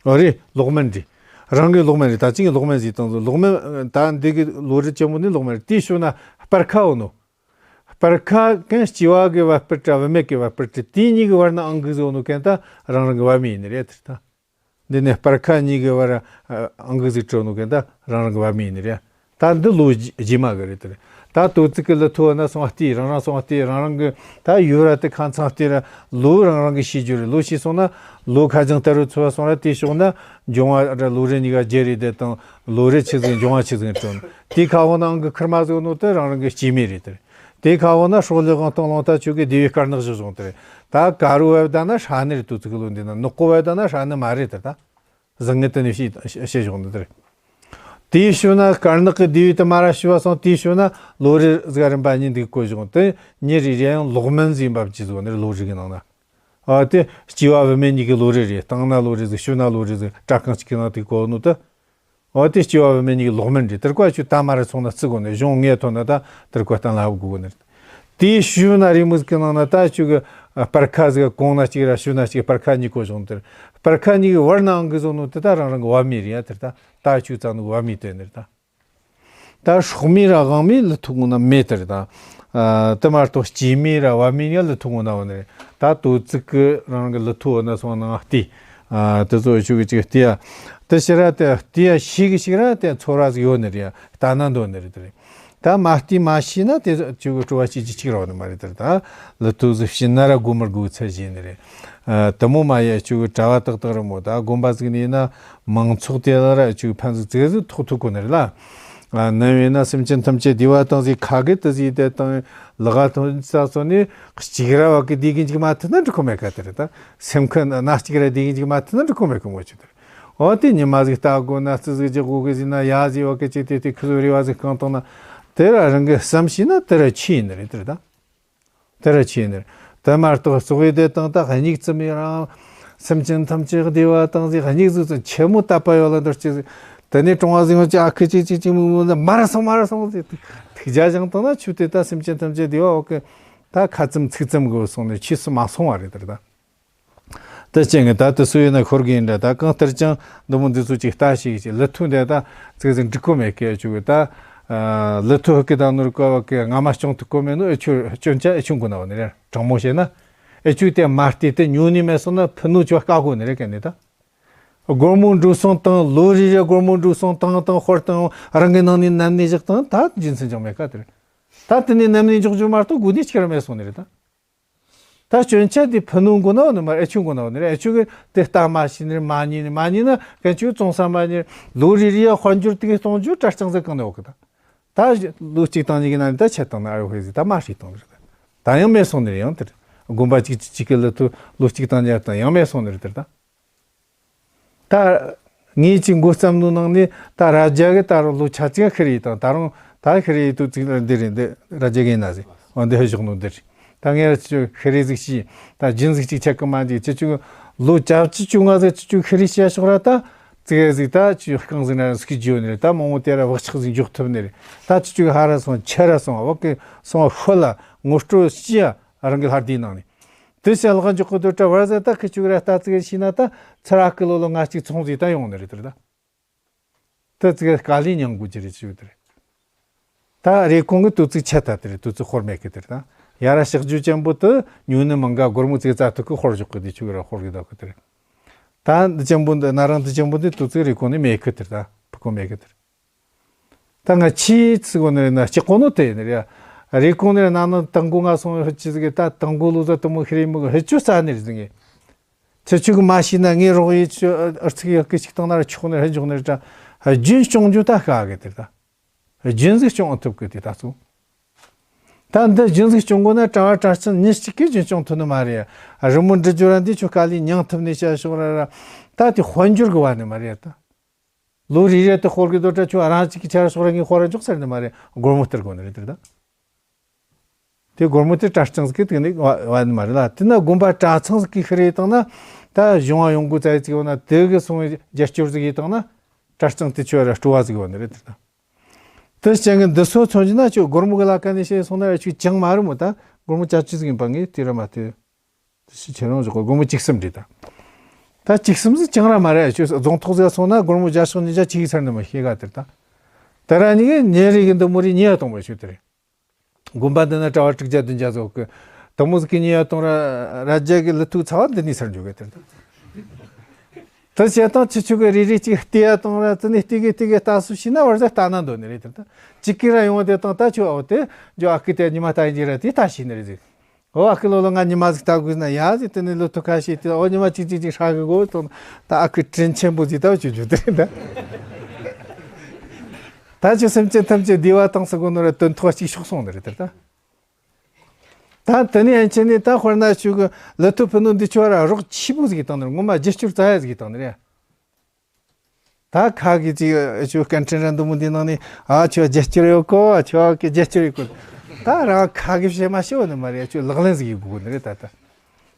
ཨོ་རེད། ལོག་མེན་རེད། རང་གི་ལོག་མེན་རེད། ད་ཅིག་གི་ལོག་མེན་ཟིག་བཏང་ཚོ། ལོག་མེན་ད་འདི་གི་ལོ་རེ་ཆེན་པོ་ནི་ལོག་མེན་རེད། དེའི་ཤུལ་ན་སྤར་ཁ་འོ་ནོ། སྤར་ཁ་ཀན་སྐྱེ་བ་གི་བ་སྤུ་ཏྲ་བུད་མེད་གི་བ་སྤུ་ཏྲ་དེ་གཉིས་གི་བར་ན་ཨང་གི་ཟིག་འོ་ནོ་ཀན་ད་རང་རང་གི་བ་མི་ཡིན་ནི་རེད་དེ་ད། འདི་ནས་སྤར་ཁ་གཉིས་ཀྱི་བར་ཨང་ཀི་ཟིག་བྲོ་ནོ་གན་ད་རང་རང་གི་བ་མི་ཡིན་ནི་རེད། ད་འདི་ལོ་རྗེས་མ་གི་རེད་དེ་རེད། ད་དོ་ཚིགས་ཀྱི་ལི་ཐོ་ན་སོང་བལྟས། རང་རང་སོང་བལྟས། རང་རང་གི་ད་ཡུ་ར་དེ་ཁ་ཚང་བལྟས་ར། ལོ་རང་རང་གི་ཤེས་རྒྱུ་རེད། ལོ་ཤེས་སོང་ན་ལོ་ཁ་རྒྱང་ལྟ་རུ་ཚུ་བ་སོང་ར། དེ་ཕྱོགས་ན་འབྱུང་བ་ར་ལོ་རེ་གཉིས་ཀ་རྗེས་རེད་དེ་དང་ལོ་རེ་ཆི་ཟིག་འབྱུང་བ་ཆི་ཟིག་བྲོ་ནོ། དེ་ཁ་འོ་ན་ཨང་ཀི་ཁིར་མ་ཟིག་ནོ་དེ་རང་རང་གི་སྐྱེས་མི་རེད་དེ་རེད། དེ་ཁ་འོ་ན་ཧྲོ་ལི་དབང་ཐང་རླུང་རྟ་ཆུ་གི་དེ་བའི་དཀར་ནག་བཞག་བཞག་དེ་རེད། ད་དཀར་རོ་བབ་ད་ན་ཧྲ་ནི་རེད། དོ་ཚིགས་ཀྱི་ལོ་འདི་ན་ནག་པོ་བབ་ད་ན་ཧྲ་ནི་མ་རེད་དེ་ད། བཟང་ངན་དེ་ནས་བཤད་བཤད་བཞག་འདི་ལྟར། དེའི་ཤུལ་ན་དཀར་ནག་གི་དེའི་དུ་མ་ར་ཤི་བ་སོང་། དེའི་ཤུལ་ན་ལོ་རེ་ཟིག་རིམ་པ་གཉིས་འདུག་གོ་བཞག་དེ་ཉིན་རེ་རེ་ཡང་ལོག་མིན་ཟིན་པ་བཅས་སོང་ནི་ལོ་རེ་གི་ནང་ན། ཨ་དེ་སྐྱེ་བ་བུད་མེད་གཉིས་ཀྱི་ལོ་རེ་རེ། སྟེང་ན་ལོ་རེ་ཟིག་ཤུལ་ན་ལོ་རེ་ཟིག་སྐྲ་རྐང་གཅིག་གི་ནང་དུ་གོ་ནོ་དེ། འོ་དེ་སྐྱེ་བ་བུད་མེད་གཉིས་ཀྱི་ལོག་མིན་རེད། དེར་ཀ་ཆུ་ད་མ་ར་སོང་ན་བརྩི་དགོས་ནས་གཞུང་ངས་ཐོན་ན་ད་དེར་ཀ་གཏན་ལ་ཕབ་དགོས་ནི་རེད། དེའི་ཤུལ་ན་རེའུ་མིག་གི་ནང་ན་ད་ཆུ་གི་སྤར་ཁ་ཟིག་གོང་ན་གཅིག་ར་ཤུལ་ན་གཅིག་སྤར་ཁ་གཉིས་གོ་བྱུང་དེར། སྤར་ཁ་གཉིས་ཀྱི་བར་ན་ཨང་ཀི་བཟོ་ནོ་དེ་ད་རང་རང་གི་བ་མི་རེད་ཡ། དེར་ད་ད་ཆུ་ཙམ་ནོ་བ་མི་དོན་ནི་རེད་ད། ད་སྲོག་མི་ར་དབང་མི་ལི་ཐུག་ངོ་ན་མེད་དེར་ད། ཨ་དེ་མ་གཏོགས་སྐྱེས་མི་ར་བ་མི་ཡ་ལི་ཐུག་ངོ་ན་བ་ནི་རེད། ད་དོ་ཚིགས་གི་རང་རང་གི་ལི་ཐུག་ན་སོང་ན་ལྟས། ཨ་དེ་ཚོ་ཆུ་གི་ཅིག་ལྟས་ཡ། དེ་ཕྱིར་ར་དེ་ལྟས་ཡ་ཤེས་གི་ཞིག་ར་དེ་ཚོར་བ་ཟིག་ཡོད་ནི་རེད། ལྟ་ན་འདོད་ནི་རེད་དེ་རེད། ད་མ་ལྟས་མ་ཤེས་ན་དེ་ཆུ་གི་སྤྲོ་བ་སྐྱེ་རྒྱུ་གཅིག་ར་བ་ནི་མ་རེད་དེར་ད། ལི་ཐུག་ཟིག་ཤེས་ན་ར་དགོས་མི་དགོས་ཚད་བཞེས་ནི་རེད། ཨ་དེ་མོ་མ་ཡ་ཆུ་གི་གྲྭ་བ་ཏག་ཏག་ར་མོ་ད་དགོན་པ་ཟིག་ནས་ཡིན་ན་མང་ཚོགས་དེ་ལ་ར་ཆུ་གི་ཕན་ཟིག་ཙིག་ཟིག་ཐོགས་ཐུབ་གོ་ནི་རེད་ལ། ཨ་ནམ་ཡིན་ན་སེམས་ཅན་ཐམས་ཅད་བདེ་བ་དང་ཟིག་ཁ་གི་དེ་ཟིག་དེ་དང་ལག་ཐོན་ས་སོ་ནི་གཅིག་ར་བ་གི་བདེ་གི་འཇིག་མ་ཐུབ་ན་འགྲིག་གོ་མེད་ཀ་དེ་རེད་ད། སེམས་ཁ་ན་གཅིག་ར་བདེ་གི་འཇིག་མ་ཐུབ་ན་འགྲིག་གོ་མེད་གི་མོ་ཆུ་དེ་རེད། འོ་དེ་ཉི་མ་ཟིག་ལྟ་དགོས་ན་རྩི་ཟིག་རྒྱག་དགོས་གི་ཟིན་ན་ཡ་ཟིག་བ་གི་ཅིག་དེ་དེ་ཁི་ཟོ་རེ་བ་ཟིག་གང་བཏང་ན་དེ་ར་རང་གི་བསམ་ཤེས་ན་དེ་ར་ཆི་ཡིན་ནི་རེད་དེ་རེད་ད། དེ་ར་ཆི་ཡིན་ནི་རེད། དེ་མ་གཏོགས་ཙོག་ཡི་དེ་དང་ད་སྙིགས་ཙམ་ཡི་རང་། སེམས་ཅན་ཐམས་ཅད་བདེ་བ་དང་ཟིག་སྙིགས་ཟིག་ཙམ་ཆེ་མོ་བཏབ་པ་ཡོད་ལ་འདོར་ཅི་ཟིག་དེ་ནས་གྲོང་བ་ཟིག་ཡོང་ཅི་ཨ་ཁི་ཅི་ཅི་ཅི་མི་མི་ན་མ་ར་སོང་མ་ར་སོང་ཟིག་ཐིག་རྒྱ་བཞེངས་བཏང་ན་ཆུ་དེ་ད་སེམས་ཅན་ཐམས་ཅད་བདེ་བ་འོག་གི་ད་ཁ་ཙམ་ཚིག་ཙམ་གི་སོང་ནས་ཆོས་སུ་མ་སོང་བ་རེད་དེ་རེད་ད། དེ་ཅན་གི་ད་དེ་སུ་ཡིན་ན་ཤོར་གི་ཡིན་འདྲ། ད་གང་ལྟར་ཀྱང་འདི་མོ་འདི་ཚོ་ཅིག་ལྟ་ཞིག་ཅིག་ལི་ཐུ་འདི་ད་ཙིག་ཟིག་འགྲིག་གོ་མེད་ཀི་ཆུ་གི་ད། ལི་ཐུ་ཧི་ཀི་དང་ནོར་ཀ་བ་ཀི་ང་མ་སྐྱོང་ཐུབ་གོ་མེད་ནོ་ཨེ་ཆུ་སྐྱོན་ཆ་ཨེ་ཆུང་གོ་ན་བ་ནི་རེད། དྲང་མོ་བཤད་ན་ཨེ་ཆུ་དེ་མ་བལྟས་ཏེ་ཉུང་ནི་མེད་སོང་ན་ཕུ་ནུ་ཆུ་བ་དཀའ་གོ་ནི་རེད་ཀ་ནི་ད། སྒོར་མོ་འགྲོ་སོང་དང་ལོ་རེ་རེ་སྒོར་མོ་འགྲོ་སོང་དང་དང་ཧོར་དང་རང་གི་ནང་ནས་ནམ་ནས་བཞག་དང་ད་རྒྱུ་མཚན་ཅང་མེད་ཀ་དེ་རེད། ད་དེ་ནས་ནམ་ནས་འཇོག་རྒྱུ་མ་གཏོགས་དགོས་ནི་ཅིག་ར་མེད་སོང་ནི་རེད་ད། ད་སྐྱོན་ཆ་དེ་ཕུ་ནུ་མགོ་ན་བ་ནི་མ་ཨེ་ཆུ་མགོ་ན་བ་ནི་རེད། ཨེ་ཆུ་གི་དེ་ལྟ་མ་ཤེས་ནི་རེད། མ་ཉན་ནི་མ་ཉན་ན་གན་ཆུ་བཙོང་ས་མ་ཉན། ལོ་རེ་རེ་ཡ་དཔལ་འབྱོར་དེ་གི་གཏོང་རྒྱུ་གྲྭ་རྐྱང་ཟིག་གང་ནས་འོག་གི་ད། ད་ལོ་གཅིག་དང་གཉིས་ཀྱི་ནང་ནས་ད་ཆད་བཏང་ན་ཨ་ཡོ་ཧེ་ཟིག་ད་མ་ཧྲིག་བཏང་ནི་རེད། ད་ཡང་མེད་སོང་ནི་རེད། ཡང་དེ་རེད། དགོན་པ་གཅིག་གཅིག་གི་ལི་ཐུ་ལོ་གཅིག་དང་ཉར་དང་ཡང་མེད་སོང་ནི་རེད་དེ་རེད་ད། ད་ངས་ཅིག་མགོ་བརྩམས་ནོ་ནང་ནས་ད་ར་རྒྱ་གི་ད་རུང་ལོ་ཆ་ཅིག་ཤི་རེ་ཡིན་དང་ད་རུང་ད་ཤི་རེ་ཡིན་དུ་ཅིག་འདི་རེད། འདི་ར་རྒྱ་གི་ཡིན་ན་ཟིག་འོ་འདི་ཧི་ཞོག་ནོ་འདི་རེད། ད་ངས་ཅིག་ཤི་རེ་ཟིག་ཤི་ད་རྒྱུན་ཟིག་ཅིག་ཆད་གི་མ་འཇིག་ཅི་ཅུ་ལོ་བཅུ་བཅུ་ཅུ་ང་ཟིག་ཅི་ཅུ་ཤི་རེ་ཤི་ཡ་ཞོག་ར་ད་ཙིག་ཟིག་ད་ཅི་རྐང་ཟིག་ན་སུ་གི་རྒྱུ་ནི་རེད། ད་མང་བོ་དེ་ར་བག་ཆགས་ཟིག་འཇོག་ཐུབ་ནི་རེད། ད་ཅི་ཅུ་ཧ་ར་སོང་ཆ་ར་སོང་བ་གི་སོང་ཤོ་ལ་ངོ་སྤྲོད་ཤི་ཡ་རང་གི་ལྷ་སྡེའི་ནང་ནས། དེ་བྱས་ལག་འཇོག་གི་དུ་གྲྭ་བར་ཟེར་ད་ཁི་ཆུ་ར་ལྟ་ཙིག་ཤེས་ན་ད་ཚེ་ར་སྐུ་ལོ་ལོ་ང་གཅིག་ཚོང་ཟིག་ད་ཡོང་ནི་རེད་དེ་རེད་ད། དེ་ཙིག་དཀའ་ལས་མྱངས་དགོས་ཀྱི་རེད་ཞུ་དེ་རེད། ད་རེ་གོང་གི་དུ་ཙིག་ཆད་ད་དེ་རེད། དུ་ཙིག་ཧོར་མེད་གི་དེ་རེད་ད། ཡ་ར་ཤག་ཇུ་ཅན་པོ་དུ་ཉུང་ནི་མང་ག་སྒོར་མོ་ཙིག་རྩ་ཐུག་གི་ཧོར་འཇོག་གི་དེ་ཆུ་ར་ཧོར་གི་ད་གི་དེ་རེད། ད་འདི་ཅན་པོ་འདི་ན་རང་འདི་ཅན་པོ་འདི་དུ་ཙིག་རེ་གོང་ནི་མེད་གི་དེ་རེད་ད། ཕུ་གོ་མེད་གི་དེ་རེད། ད་ང་ཆི་ཚི་གོ་ནི་རེད་ན་ལྕི་གོ་ནོ་དེ་ནི་རེད། རེ་གོང་ནི་རེད་ན་ནི་དང་གོ་ང་སོང་ཧི་ཆི་ཟིག་གི་ད་དང་གོ་ལོ་ཟ་དུ་མོ་ཤི་རེ་མི་གི་ཧི་ཆུ་ས་ནི་རེད་ཟིག་ངེ། ཆི་ཆུ་གི་མ་ཤི་ན་ངེ་རོགས་ཡི་ཆུ་ཨར་ཚིག་ཡག་གི་ཅིག་བཏང་ན་ར་ཆོག་ནི་རེད་འཇོག་ནི་རེད་ད། རྒྱུན་སྐྱོང་རྒྱུ་ད་ཤ་གི་དེ་ད། རྒྱུན་ཟིག་སྐྱོང་ཐུབ་གི་དེ་ད་ཚོ། ད་འདི་རྒྱུན་ཟིག་སྐྱོང་དགོས་ན་གྲྭ་བ་གྲྭ་བཙུན་ཉིན་གཅིག་གིས་རྒྱུན་སྐྱོང་ཐུབ་ནི་མ་རེད། རི་མོ་འབྲི་རྒྱུ་ར་འདི་ཆུ་དཀའ་ལས་མྱངས་ཐུབ་ནི་བྱ་ཞོག་ར་ར། ད་དེ་དཔལ་འབྱོར་གི་བ་ནི་མ་རེད་ད། ལོ་རེ་རེ་དུ་ཧོར་གི་རྡོ་གྲྭ་ཆུ་རང་གཅིག་གི་ཆར་སོགས་རང་གི་ཧོར་ར་འཇོག་ཚར་ནི་མ་རེད། སྒོར་མོ་སྟེར་དགོས་ནི་རེད་དེ་ད། དེ་སྒོར་མོ་དེ་གྲྭ་རྐྱང་ཟིག་གིས་དེ་ནས་བ་བ་ནི་མ་རེད་ལ། དེ་ན་དགོན་པ་གྲྭ་ཚང་ཟིག་གིས་ཤི་རེ་བཏང་ན། ད་གཞུང་བ་ཡོང་སྒོ་བཙལ་ཟིག་ཡོང་ན་དེ་གི་སོང་རྒྱབ་སྐྱོར་ཟིག་ཡེ་བཏང་ན། གྲྭ་རྐྱང་དེ་ཆོ་ར་སྤྲོ་བ་ཟིག་ཡོང་ནི་རེད་དེ་ད། དེ་ཅན་གི་འདི་སོ་མཚོན་གྱི་ན་ཁྱོད་སྒོར་མོ་གི་ལ་ཀ་ནས་བཤད་སོང་ན་ཁྱོད་ཅང་མ་རུང་མོ། ད་སྒོར་མོ་ཅ་ཅི་ཟིག་ཡིན་པ་ངས་དེ་ར་མ་དེ། དེ་ཤི་ཁྱེད་རང་ཞོག་གི་སྒོར་མོ་བཅུ་གསུམ་རེད་ད། ད་བཅུ་གསུམ་ཟིག་ཅང་ར་མ་རེད། ཁྱོད་རྫོང་ཐོག་ཟིག་སོང་ན་སྒོར་མོ་བརྒྱ་ཤོག་ཉིས་བརྒྱ་ཆིག་ཚར་ནི་མ་ཤེས་ག་དེར་ད། དེ་ར་ཉིན་གི་ཉིན་རེ་གི་འདི་མོ་རེ་ཉིན་ཡ་གཏོང་བ་ཞུ་དེ་རེད། དགོན་པ་འདི་ན་གྲྭ་བ་དྲུག་བརྒྱ་བདུན་བརྒྱ་ཟོག་གི་དེ་མོ་ཟིག་གི་ཉིན་ཡ་གཏོང་ར་ར་རྒྱ་གི་ལི་ཐུག་ཚ་བ་འདི་ནས་ཚར་འཇོག་གི་དེར་ད། དེ་བྱས་དང་ཁྱི་ཆུ་གི་རེ་རེ་གཅིག་ལྟེ་ཡ་གཏོང་ར་དེ་ནས་ལྟེ་གི་ལྟེ་གི་ལྟ་སུ་ཤི་ན་བར་ཟ་ལྟ་ན་འདོད་ནི་རེད་དེར་ད། གཅིག་གི་ར་ཡོང་བ་དེ་དང་ད་ཆུ་འོ་དེ་འཇོ་ཨ་ཀི་དེ་ཉི་མ་ལྟ་ཡིན་གྱི་ར་དེ་ལྟ་ཤི་ནི་རེད་ཟིག་འོ་ཨ་ཁུ་ལོ་ལོ་ང་ཉི་མ་ཟིག་ལྟ་དགོས་ན་ཡ་ཟིག་དེ་ནས་ལོ་ཐུག་ཁ་ཤས་དེ་འོ་ཉི་མ་གཅིག་གཅིག་གཅིག་ཧྲ་གི་གོ་དང་ད་ཨ་ཁུ་དྲིན་ཆེན་པོ་ཟིག་ལྟ་བ་བཅུ་རྒྱུ་དེ་རེད་ད། ད་ཅི་སེམས་ཅན་ཐམས་ཅད་བདེ་བ་དང་ཟེར་གོ་ནོ་ར་དོན་ཐོག་གཅིག་ཤོག་སོང་ནི་རེད་དེ་ད། ད་དེ་ནས་ཡན་ཆད་ནས་ད་དཔེར་ན་ཆུ་གི་ལི་ཐུ་ཕུ་ནུ་འདི་ཆོ་ར་རོགས་ཆི་པོ་ཟིག་བཏང་ནི་རེད། ངོ་མ་རྒྱབ་སྐྱོར་རྩ་ཡ་ཟིག་བཏང་ནི་རེད། ད་ཁ་གི་ཅིག་ཆུ་སྐད་འཕྲིན་ར་འདི་མོ་འདི་ནང་ནས་ཨ་ཆོ་རྒྱབ་སྐྱོར་ཡོད་གོ། ཆོ་གི་རྒྱབ་སྐྱོར་ཡོད་གོ། ད་རང་ཁ་གི་བཤད་མ་ཤེས་བ་ནི་མ་རེད། ཆོ་ལག་ལེན་ཟིག་ཡེད་དགོས་ནི་རེད་ད་ད།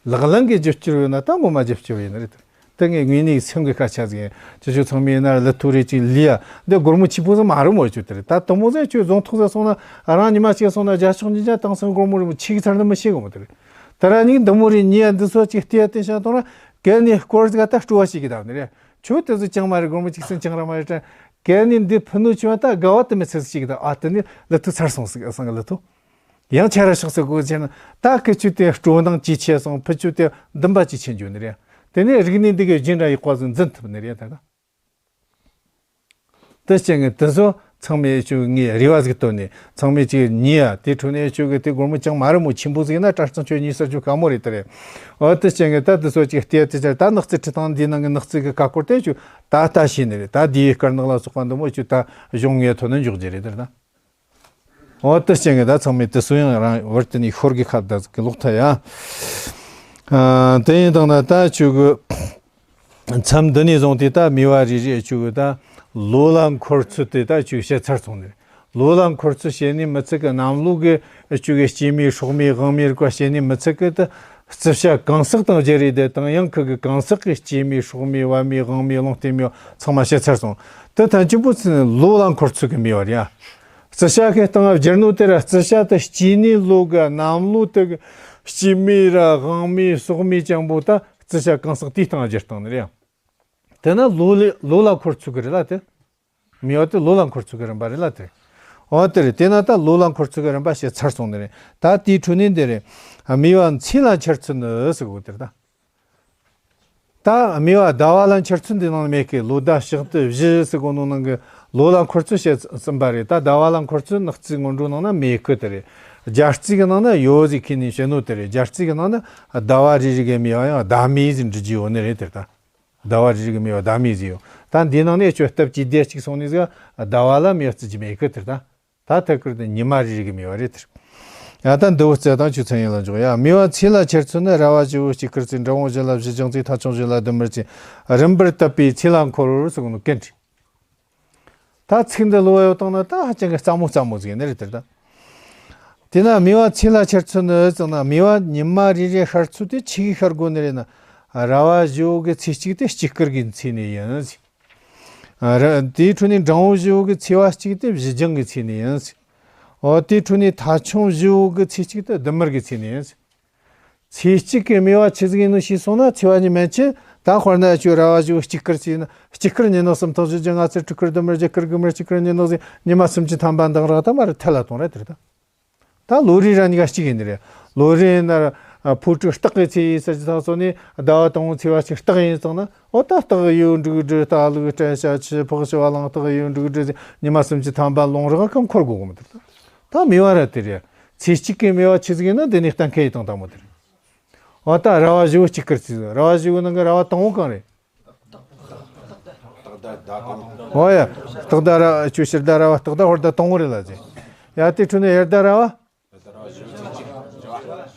ལག་ལེན་གི་རྒྱབ་སྐྱོར་ཡོད་ན་ད་ངོ་མ་རྒྱབ་སྐྱོར་ཡིན་ནི་རེད་ད། དེ་ངས་ངོས་ནས་སེམས་ཀྱི་སྐད་ཆ་ཟིག་ཡིན། ཁྱེད་ཆོ་ཚང་མས་ཡིན་ན་ལི་ཐུ་རེ་ཅིག་ལི་ཡ་འདི་སྒོར་མོ་ཆི་པོ་ཟིག་མ་རུང་མོ་ཆོ་དེ་རེད་ད། དེ་མོ་ཟིག་ཁྱོད་རྫོང་ཐོག་ཟིག་སོང་ན་རང་ཉི་མ་གཅིག་སོང་ན་བརྒྱ་ཤོག་ཉིས་བརྒྱ་བཏང་སོང་སྒོར་མོ་རེ་མོ་ཆི་གི་ཚར་ནི་མི་ཤེས་གི་མོ་དེ་རེད། དེ་ར་ཉིན་འདི་མོ་རེ་ཉི་ཡ་འདི་ཚོ་ཅིག་ལྟེ་ཡ་བསྟན་ཤ་གཏོང་ར་གལ་ནི་སྐོར་ཟིག་ད་སྤྲོ་བ་ཞིག་གི་ད་ནི་རེད། ཁྱོད་དེ་ཚོ་ཅང་མ་རེད། སྒོར་མོ་ཆིག་སེན་ཅང་ར་མ་རེད་དྲ། གལ་ནི་འདི་ཕུ་ནུ་ཆུ་བ་ད་དགའ་བ་དུ་མི་ཚེ་ཞིག་ད། ཨ་དེ་ནི་ལི་ཐུ་ཚར་སོང་ཟིག་སང་གི་ལི་ཐུ། ཡང་ཆ་ར་ཤོག་ཟེར་གོ་ཆེ་ན་ད་ཁི་ཆུ་དེ་སྤྲོ་སྣང་ཅི་ཆེ་སོང་། ཕུ་ཆུ་དེ་འདུན་པ་ཅི་ཆེ་འཇོག་ནི་རེད། དེ་ནས་རིག་གནས་འདི་གི་རྒྱུན་ར་ཡག་པ་ཟིག་འཛིན་ཐུབ་ནི་རེད་ད་ད། དེ་བྱས་ངས་དེ་ཚོ་ཚང་མས་ཆུ་ངས་རེ་བ་ཟིག་བཏོན་ནས་ཚང་མས་ཅིག་ཉེ་ཡ་དེ་འཕྲོ་ནས་ཆུ་གི་དེ་སྒོར་མོ་ཅང་མ་རུང་མོ་ཆེན་པོ་ཟིག་ཡིན་ན་གྲྭ་ཚང་ཆོས་ཉིད་ཟེར་རྒྱུ་དཀའ་མོ་རེད་དེ་རེད། འོ་དེ་བྱས་ངས་ད་དེ་ཚོ་ཅིག་ལྟེ་དེ་ཆར་ད་ནག་རྩི་ཁྲི་ཐང་འདིའི་ནང་གི་ནག་རྩི་གི་ཀ་ཀོར་དེ་ཆུ་ད་ལྟ་ཤེས་ནི་རེད། ད་དེའི་དཀར་ནག་ལ་སོགས་པ་འདི་མོ་ཆུ་ད་གཞུང་ངས་ཐོན་ནས་འཇོག་རྒྱུ་རེད་དེ་རེད་ད། འོ་དེ་བྱས་ངས་ད་ཚང་མས་དེ་ཚོ་ཡང་རང་བར་དེ་ནས་ཤོར་གི་ཁ་བརྡ་ཟིག་གི་ལོག་ཐ་ཡ། ཨ་དེ་ཡིན་དང་ན་ད་ཆུ་གི་མཚམས་འདི་ནས་བཟུང་སྟེ་ད་མི་བ་རེ་རེ་ཆུ་གི་ད་ལོ་ལ་འཁོར་ཚུལ་དེ་ད་ཆུ་བཤད་ཚར་སོང་ནས། ལོ་ལ་འཁོར་ཚུལ་བཤད་ནས་མི་ཚིག་གི་གནམ་ལོ་གི་ཆུ་གི་སྐྱེས་མའི་སྲོག་མའི་དབང་མའི་རིགས་པ་བཤད་ནས་མི་ཚིག་གི་ད་རྩི་བྱ་གང་ཟག་དང་བརྗེ་རེས་དེ་དང་ཡང་ཁུ་གི་གང་ཟག་གི་སྐྱེས་མའི་སྲོག་མའི་བ་མའི་དབང་མའི་ལུང་བསྟན་མའི་ཚང་མ་བཤད་ཚར་སོང་། དེ་ཐམས་ཅད་པོ་ཚུལ་ལོ་ལ་འཁོར་ཚུལ་གི་མི་བ་རེད་ཡ། རྩི་བྱ་གི་སྟེང་བསྒྱུར་ནོ་དེ་ར་རྩི་བྱ་དེ་སྐྱེས་ནས་ལོ་གི་གནམ་ལོ་དེ་གི་སྐྱེས་མའི་ར་དབང་མའི་སྲོག་མའི་ཅང་པོ་ད་རྩི་བྱ་གང་ཟག་དེའི་སྟེང་བསྒྱུར་བཏང་ནི་རེད་ཡ། དེ་ན་ལོ་ལེ་ལོ་ལ་འཁོར་ཚུལ་གི་རེད་ལ་དེ། མི་བ་དེ་ལོ་ལ་འཁོར་ཚུལ་གི་རིམ་པ་རེད་ལ་དེ། འོ་དེ་རེད། དེ་ན་ད་ལོ་ལ་འཁོར་ཚུལ་གི་རིམ་པ་བཤད་ཚར་སོང་ནི་རེད། ད་དེའི་འཕྲོ་ནས་འདི་རེད། མི་བ་མཚན་ལ་འཆར་ཚུལ་ནི་ཟེར་གོ་དེ་རེད་ད། ད་མི་བ་ཟླ་བ་ལ་འཆར་ཚུལ་འདི་ནང་མེད་ཀི། ལོ་ཟླ་ཞག་དུས་བཞི་ཟེར་གོ་ནོ་ནང་གི་ལོ་ལ་འཁོར་ཚུལ་བཤད་ཟིན་པ་རེད། ད་ཟླ་བ་ལ་འཁོར་ཚུལ་ནག་རྩིས་སྔོན་འགྲོ་ནང་ན་མེད་ཀི་དེ་རེད། སྦྱར་རྩིས་གི་ནང་ན་ཡོད་ཟིག་ཁི་ནས་བཤད་ནོ་དེ་རེད། སྦྱར་རྩིས་གི་ནང་ན་ཟླ་བ་རེ་རེ་གི་མི་བ་ཡང་ཟླ་མི་ཟིག་འབྲི་རྒྱུ་ཡོད་ནི་རེད་དེ་ད། ཟླ་བ་རེ་རེ་གི་མི་བ་ཟླ་མི་ཟིག་ཡོད། ད་འདི་ནང་ནས་ཁྱོད་སྟབས་ཀྱིས་བདེ་གཅིག་སོང་ནི་ཟིག་ཟླ་བ་ལ་མི་བ་རྩི་རྒྱུ་མེད་ཀི་དེ་ད། ད་ཐད་ཀར་དུ་ཉི་མ་རེ་རེ་གི་མི་བ་རེད་དེ། ཡ་ད་འདི་བོ་རྩེ་དང་ཆུ་ཚན་ཡིན་ལ་འཇོག་ཡ། མི་བ་མཚན་ལ་འཆར་ཚུལ་ནི། ར་བ་བཞི་བོ་གཅིག་ཁུར་ཚེ། འབྲིང་བོ་བཞི་ལ་བཞི་སྦྱང་ཚེ། ཐ་ཆུང་བཞི་ལ་བདུན་མར་ཚེ། རིམ་པར་བཏབ་པའི་ཚེ་ལ་འཁོར་བར་ཟེར་གོ་ནོ་གན་དྲི། ད་ཚིག་འདི་ལོ་ཡོད་དང་ན་ད་ཧ་ཅང་གི་སླ་མོ་སླ་མོ་ཟིག་ཡིན་ནི་རེད་དེ་ད། དེ་ན་མི་བ་མཚན་ལ་འཆར་ཚུལ་ནི་ཟེར་ན་མི་བ་ཉི་མ་རེ་རེ་ཤར་ཚུལ་དེ་ཆི་གི་ཤར་དགོས་ནི་རེད་ན། ར་བ་བཞི་བོ་གི་ཚེས་གཅིག་དེ་དཀྱིལ་འཁོར་གི་ཚེས་ནི་ཡིན་ཟེར། ཨ་ར། དེའི་འཕྲོ་ནས་འབྲིང་བོ་བཞི་བོ་གི་ཚེས་པ་གཅིག་དེ་བཞི་སྦྱང་གི་ཚེས་ནི་ཡིན་ཟེར། འོ་དེའི་འཕྲོ་ནས་ཐ་ཆུང་བཞི་བོ་གི་ཚེས་གཅིག་དེ་བདུན་དམར་གི་ཚེས་ནི་ཡིན་ཟེར། ཚེས་གཅིག་གི་མི་བ་ཆི་ཟིག་ཡིན་ནོ་ཤེས་སོང་ན་ཚེས་པ་ཉི་མ་ཆེ། ད་དཔེར་ན་ཁྱོད་ར་བ་བཞི་བོ་དཀྱིལ་འཁོར་ཚེས་ན་དཀྱིལ་འཁོར་ཉི་ནག་གསུམ་སྟོང་བཞི་བཅུ་ལྔ་ཚེས་དྲུག་ཁུར་བདུན་དམར་བརྒྱད་ཁུར་དགུ་དམར་དཀྱིལ་འཁོར་ཉི་ནག་ཟེར་ཉི་མ་སུམ་ཅུ་ཐམ་པ་འདང་རག་ད་མ་རེད་ཐལ་ལ་གཏོང་རེད་དེ་རེད་ད། ད་ལོ་རེ་ར་གཉིས་ཀ་གཅིག་ཡིན་ནི་རེད། ལོ་རེ་ཡིན་ན་ར་ཕོ་ཕྲུག་སྟག་གི་ཚེས་ཡིན་ཟེར་གྱི་ཐག་སོ་ནས་ཟླ་བ་དང་པོ་ཚེས་པ་གཅིག་སྟག་ཡིན་སོང་ན་འོ་ད་སྟག་ཡོད་འབྲུག་སྒྲ་སྟག་ལུག་སྤྲད་བྱ་ཆུ་ཕག་ཤི་བ་གླང་སྟག་ཡོད་འབྲུག་སྒྲ་ཟེར་ཉི་མ་སུམ་ཅུ་ཐམ་པ་ལོང་རག་གམ་འཁོར་དགོས་གོ་མི་འདུག་ད་མི་བ་ར་དེ་རེད། ཚེས་གཅིག་གི་མི་བ་ཆི་ཟིག་ཡིན་ན་འདི་ནས་གཏན་འཁེལ་ཡིན་དང་དང་མོ་དེ་རེད། འོ་ད་ར་བ་བཞི་བོ་གཅིག་ཁུར་ཚེས། ར་བ་བཞི་བོ་ནང་གི་ར་བ་དང་པོ་གང་རེད། འོ་ཡ། སྟག་ཟླ་ར་བ་ཆུ་ཕྱི་ཟླ་ར་བ་སྟག་ཟླ་ཧོར་ཟླ་དང་པོ་རེད་ལ་ཟེར། ཡ་དེ་འཕྲོ་ནས་དབྱར་ཟླ་ར་བ་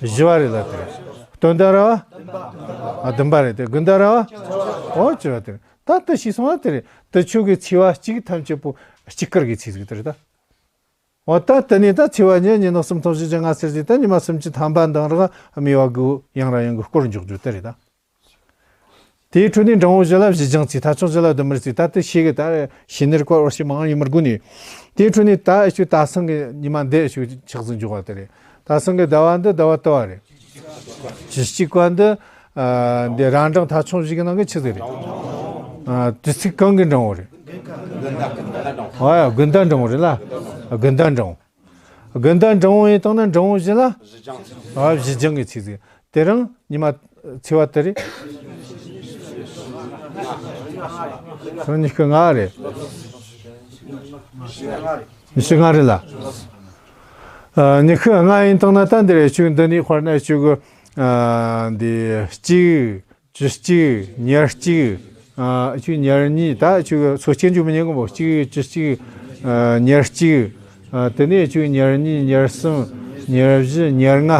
བཞི་བ་རེད་ལ་དེ་རེད། སྟོན་ཟླ་ར་བ་ཨ་བདུན་པ་རེད་དེ། དགུན་ཟླ་ར་བ་འོ་བཅུ་བ་དེ་རེད། ད་དེ་ཤེས་སོང་ན་དེ་རེད། དེ་ཆོ་གི་ཚེས་པ་གཅིག་ཐམས་ཅད་པོ་དཀྱིལ་འཁོར་གི་ཚེས་ཟིག་དེ་རེད་ད། འོ་ད་དེ་ནས་ད་ཚེས་པ་ཉེར་གཉིས་ནག་སུམ་སྟོང་བཞི་བཅུ་ང་གསུམ་ཟིག་ད་ཉི་མ་སུམ་ཅུ་ཐམ་པ་འདང་རག་སྨེ་བ་དགུ་ཡང་ར་ཡང་གི་སྐོར་འཇོག་རྒྱུ་དེ་རེད་ད། དེའི་ཁྲོད་ནས་འབྲིང་བོ་བཞི་ལ་བཞི་སྦྱང་ཚིག་ཐ་ཆུང་བཞི་ལ་ལྡུམ་ར་ཚིག་ད་དེ་ཤེས་གི་ད་ཤེས་ནི་རིག་པ་འོར་ཤེས་མང་ཡིན་མི་དགོས་ནི། དེའི་ཁྲོད་ནས་ད་ཨེ་ཆུ་ད་སང་གི་ཉི་མ་འདི་ཨེ་ཆུ་ཆགས་ཟིན་འཇོག་པ་དེ་རེད། ད་སང་གི་ཟླ་བ་འདི་ཟླ་བ་དུ་བ་རེད། བཅུ་གཅིག་པ་འདི། ཨ། འདི་ར་འབྲིང་ཐ་ཆུང་བཞི་གི་ནང་གི་ཆི་ཟིག་རེད། ཨ། དུས་ཚིགས་གང་གི་འབྲིང་བོ་རེད། ཨ་ཡ། དགུན་ཟླ་འབྲིང་བོ་རེད་ལ། དགུན་ཟླ་འབྲིང་བོ། དགུན་ཟླ་འབྲིང་བོ་ཡིན་དང་ན་འབྲིང་བོ་བཞི་ལ། ཨ། བཞི་སྦྱང་གི་ཚིག་ཟིག་དེ་རིང་ཉི་མ་ཚེས་པ་དེ་རེད། སང་ཉི་ཤུ་ལྔ་རེད། ཉི་ཤུ་ལྔ་རེད་ལ། ཨ། ཉི་ཤུ་ལྔ་ཡིན་དང་ན་ད་འདི་རེད། ཆུ་འདི་ནས་དཔེར་ན་ཆུ་གི། ཨ། འདི་གཅིག་བཅུ་གཅིག་ཉེར་གཅིག་ཨ། ཆུ་ཉེར་གཉིས་ད་ཆུ་གི་སོ་གཅིག་འཇུག་མི་ཉན་གི་མོ། གཅིག་བཅུ་གཅིག་ཨ། ཉེར་གཅིག་ཨ། དེ་ནས་ཆུ་ཉེར་གཉིས་ཉེར་གསུམ་ཉེར་བཞི་ཉེར་ལྔ་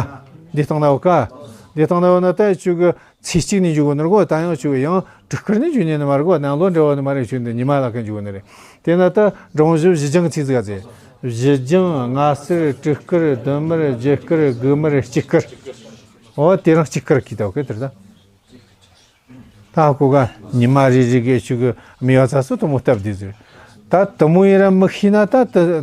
འདི་སྟེང་ན་བ་ཀ་འདི་སྟེང་ན་བ་ན་ད་ཆུ་གི་ཚེས་གཅིག་ནས་འཇུག་གི་ནོར་གོ། ད་ཡང་ཆུ་གི་ཡང་སྤྲུལ་སྐུར་ནས་འཇུག་ཉན་ནི་མ་རེད་གོ། ནང་ལོ་འབྲེལ་བ་ནི་མ་རེད། ཆུ་འདི་ཉི་མ་ལ་ཀ་འཇུག་གི་ནི་རེད། དེ་ན་ད་འབྲིང་བོ་བཞི་བཞི་སྦྱང་གི་ཚིག་ཟིག་ག་ཚེ། བཞི་སྦྱང་ལྔ་སེར་སྤྲུལ་སྐུར་ལྡུམ་མར་བརྒྱད་སྐུར་དགུ་མར་དཀྱིལ་སྐུར། འོ་དེ་རིང་དཀྱིལ་སྐུར་གི་ད་བ་ཀ་དེར་ད། ད་ཧ་གོ་ག་ཉི་མ་རེ་རེ་གི་ཆུ་གི་སྨེ་བ་ཚ་སུ་དུ་མོ་སྟབས་བདེ་ཟེར། ད་དུ་མོ་ཡིན་ར་མི་ཤེས་ན་ད་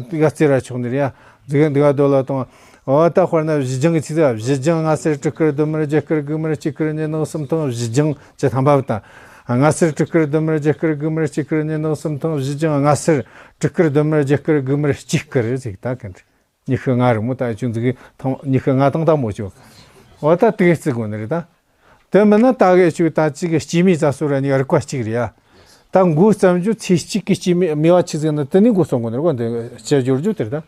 དུ་ག་རྩེ་ར་ཆོག་ནི་རེད་ཡ། འདི་ག་འདི་ག་དོ་ལ་གཏོང་། འོ་ད་དཔེར་ན་བཞི་སྦྱང་གི་ཚིག་ད། བཞི་སྦྱང་ལྔ་སེར་སྤྲུལ་སྐུར་ལྡུམ་མར་བརྒྱད་སྐུར་དགུ་མར་དཀྱིལ་སྐུར་ཉི་ནག་སུམ་སྟོང་བཞི་སྦྱང་བཅུ་ཐམ་པ་བཏང་། ལྔ་སེར་སྤྲུལ་སྐུར་ལྡུམ་མར་བརྒྱད་སྐུར་དགུ་མར་དཀྱིལ་སྐུར་ཉི་ནག་སུམ་སྟོང་བཞི་སྦྱང་ལྔ་སེར་སྤྲུལ་སྐུར་ལྡུམ་མར་བརྒྱད་སྐུར་དགུ་མར་དཀྱིལ་སྐུར་ཟེར་ད་ག་འདྲ། ཉི་ཤུ་ལྔ་རེད་མོ། ད་ཆུ་འཛིན་གི་ཐང་ཉི་ཤུ་ལྔ་དང་དང་མོ་ཆུ། འོ་ད་དེ་གི་རྩི་དགོས་ནི་རེད་ད། དེ་མིན་ན་ད་གི་ཆུ་ད་ཅིག་གི་སྐྱེས་སྨེ་རྩ་སོ་ར་ནི་རིག་པ་གཅིག་རེད་ཡ། ད་མགོ་བརྩམས་རྒྱུ་ཚེས་གཅིག་གི་སྐྱེས་སྨེ་སྨེ་བ་ཆི་ཟིག་ན་དེ་ནི་མགོ་སོང་དགོས་ནི་རེད་གོ། འདི་སྤྱི་སྦྱོར་རྒྱུ་དེ་རེད་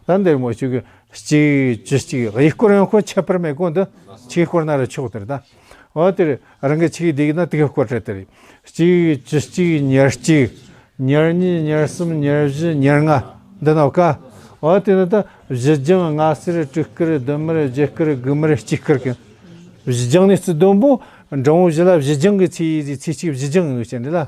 ད། ད་འདིར་མོ་ཆུ་གི་གཅིག་བཅུ་གཅིག་དབྱེ་སྐོར་ཡང་ཁོ་ཁྱད་པར་མེད་གོ། འདི་ཆིག་སྐོར་ན་ར་ཆོག་དེ་རེད་ད། འོ་དེར་རང་གི་ཆིག་བསྡུས་ན་དེ་གི་སྐོར་རེད་དེ་རེད། གཅིག་བཅུ་གཅིག་ཉེར་གཅིག་ཉེར་གཉིས་ཉེར་གསུམ་ཉེར་བཞི་ཉེར་ལྔ་འདི་ན་བ་ཀ་འོ་དེ་ན་ད་བཞི་སྦྱང་ལྔ་སེར་སྤྲུལ་སྐུར་ལྡུམ་མར་བརྒྱད་སྐུར་དགུ་མར་དཀྱིལ་སྐུར་གི། བཞི་སྦྱང་ནི་རྩི་བདུན་པོ། འབྲིང་བོ་བཞི་ལ་བཞི་སྦྱང་གི་ཚིག་ཡིན་ཚེ་གཅིག་བཞི་སྦྱང་ངོས་ཅན་འདི་ལ།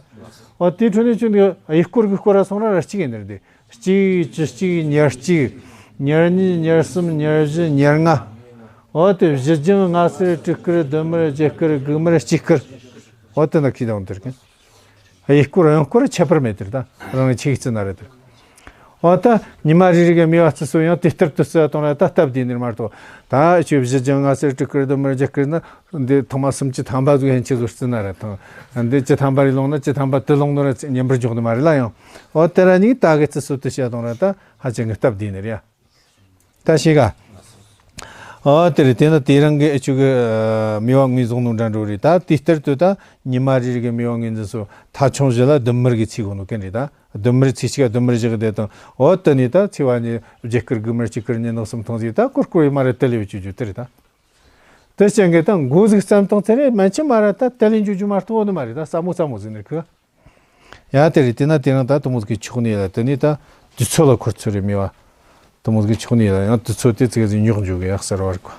འོ་དེ་འཕྲོ་ནས་ཆུ་འདི་དབྱེ་སྐོར་གི་སྐོར་ར་སོང་ར་ར་གཅིག་ཡིན་ནི་རེད་དེ། གཅིག་བཅུ་གཅིག་ཉེར་གཅིག་ཉེར་གཉིས་ཉེར་གསུམ་ཉེར་བཞི་ཉེར་ལྔ། འོ་དེ་བཞི་སྦྱང་ལྔ་སེར་སྤྲུལ་སྐུར་ལྡུམ་མར་བརྒྱད་སྐུར་དགུ་མར་དཀྱིལ་སྐུར། འོ་དེ་ན་ཁྱི་དང་དེར་གན། དབྱེ་སྐོར་དབྱེ་སྐོར་ཁྱད་པར་མེད་དེར་ད་རང་ཆིག་རྩི་ན་རེད་དེར། འོ་ད་ཉི་མ་རེ་རེ་གི་སྨེ་བ་རྩི་སོ་ཡང་དེ་ལྟར་དུ་རྩི་བ་གཏོང་ར་ད་སྟབས་བདེ་ནི་མ་གཏོགས། ད་ཆུ་བཞི་སྦྱང་ལྔ་སེར་སྤྲུལ་སྐུར་ལྡུམ་མར་བརྒྱད་སྐུར་ན་འདི་ཐོག་མ་སུམ་ཅུ་ཐམ་པ་ཟིག་ཧན་ཆི་ཟོ་རྩི་ན་ར་ཐང་། འདི་བཅུ་ཐམ་པ་རེ་ལོང་ན་བཅུ་ཐམ་པ་དུ་ལོང་ནོ་ར་ཉན་པར་འཇོག་ནི་མ་རེད་ལ་ཡང་། འོ་དེ་ར་ཉིད་ད་གི་རྩི་སོ་དུ་བྱས་གཏོང་ར་ད་ཧ་ཅང་གི་སྟབས་བདེ་ནི་རེད་ཡ། ད་ཤེས་ག་འོ་དེ་རེད། དེ་ན་དེ་རང་གི་ཨེ་ཆུ་གི་སྨེ་བ་ངོས་བཟུང་ནོ་འདྲ་འགྲོ་རེད། ད་དེ་ལྟར་དུ་ད་ཉི་མ་རེ་རེ་གི་སྨེ་བ་ངོས་འཛིན་སོ་ཐ་ཆུང་བཞི་ལ་ལྡུམ་མར་གི་ཚིག་གོ་ནོ་གན་རེད་ད། ལྡུམ་མར་ཚིག་གཅིག་ག་ལྡུམ་མར་བཞག་དེ་དང་འོ་དེ་ནི་ད་ཚེས་པ་ནི་བརྒྱད་སྐུར་དགུ་མར་དཀྱིལ་སྐུར་ཉི་ནག་སུམ་སྟོང་ཟིག་ད་སྐོར་སྐོར་ཡི་མ་རེད་དེ་ལེ་བ་ཆུ་རྒྱུ་དེ་རེད་ད། དེ་ཅན་གི་ད་མགོ་ཟིག་བརྩམས་དང་ཚེ་རེ་མན་ཆི་མ་ར་ད་དེ་ལེ་འཇུ་རྒྱུ་མ་གཏོགས་ནི་མ་རེད་ད། ས་མོ་ས་མོ་ཟིག་ནི་ཁུ། ཡ་དེ་རེད། དེ་ན་དེ་རིང་ད་དུ་མོ་གི་ཆོག་ནི་ཡ། དེ་ནི་ད་དུས་ཚོད་ལ་འཁོར་ཚོད་རེ་མི་བ། དུ་མོ་གི་ཆོག་ནི་ཡ་ཡང་དུས་ཚོད་དེ་ཚིག་ཟིག་ཉོག་འཇུག་གི་ཡག་ཟེར་བར་གོ།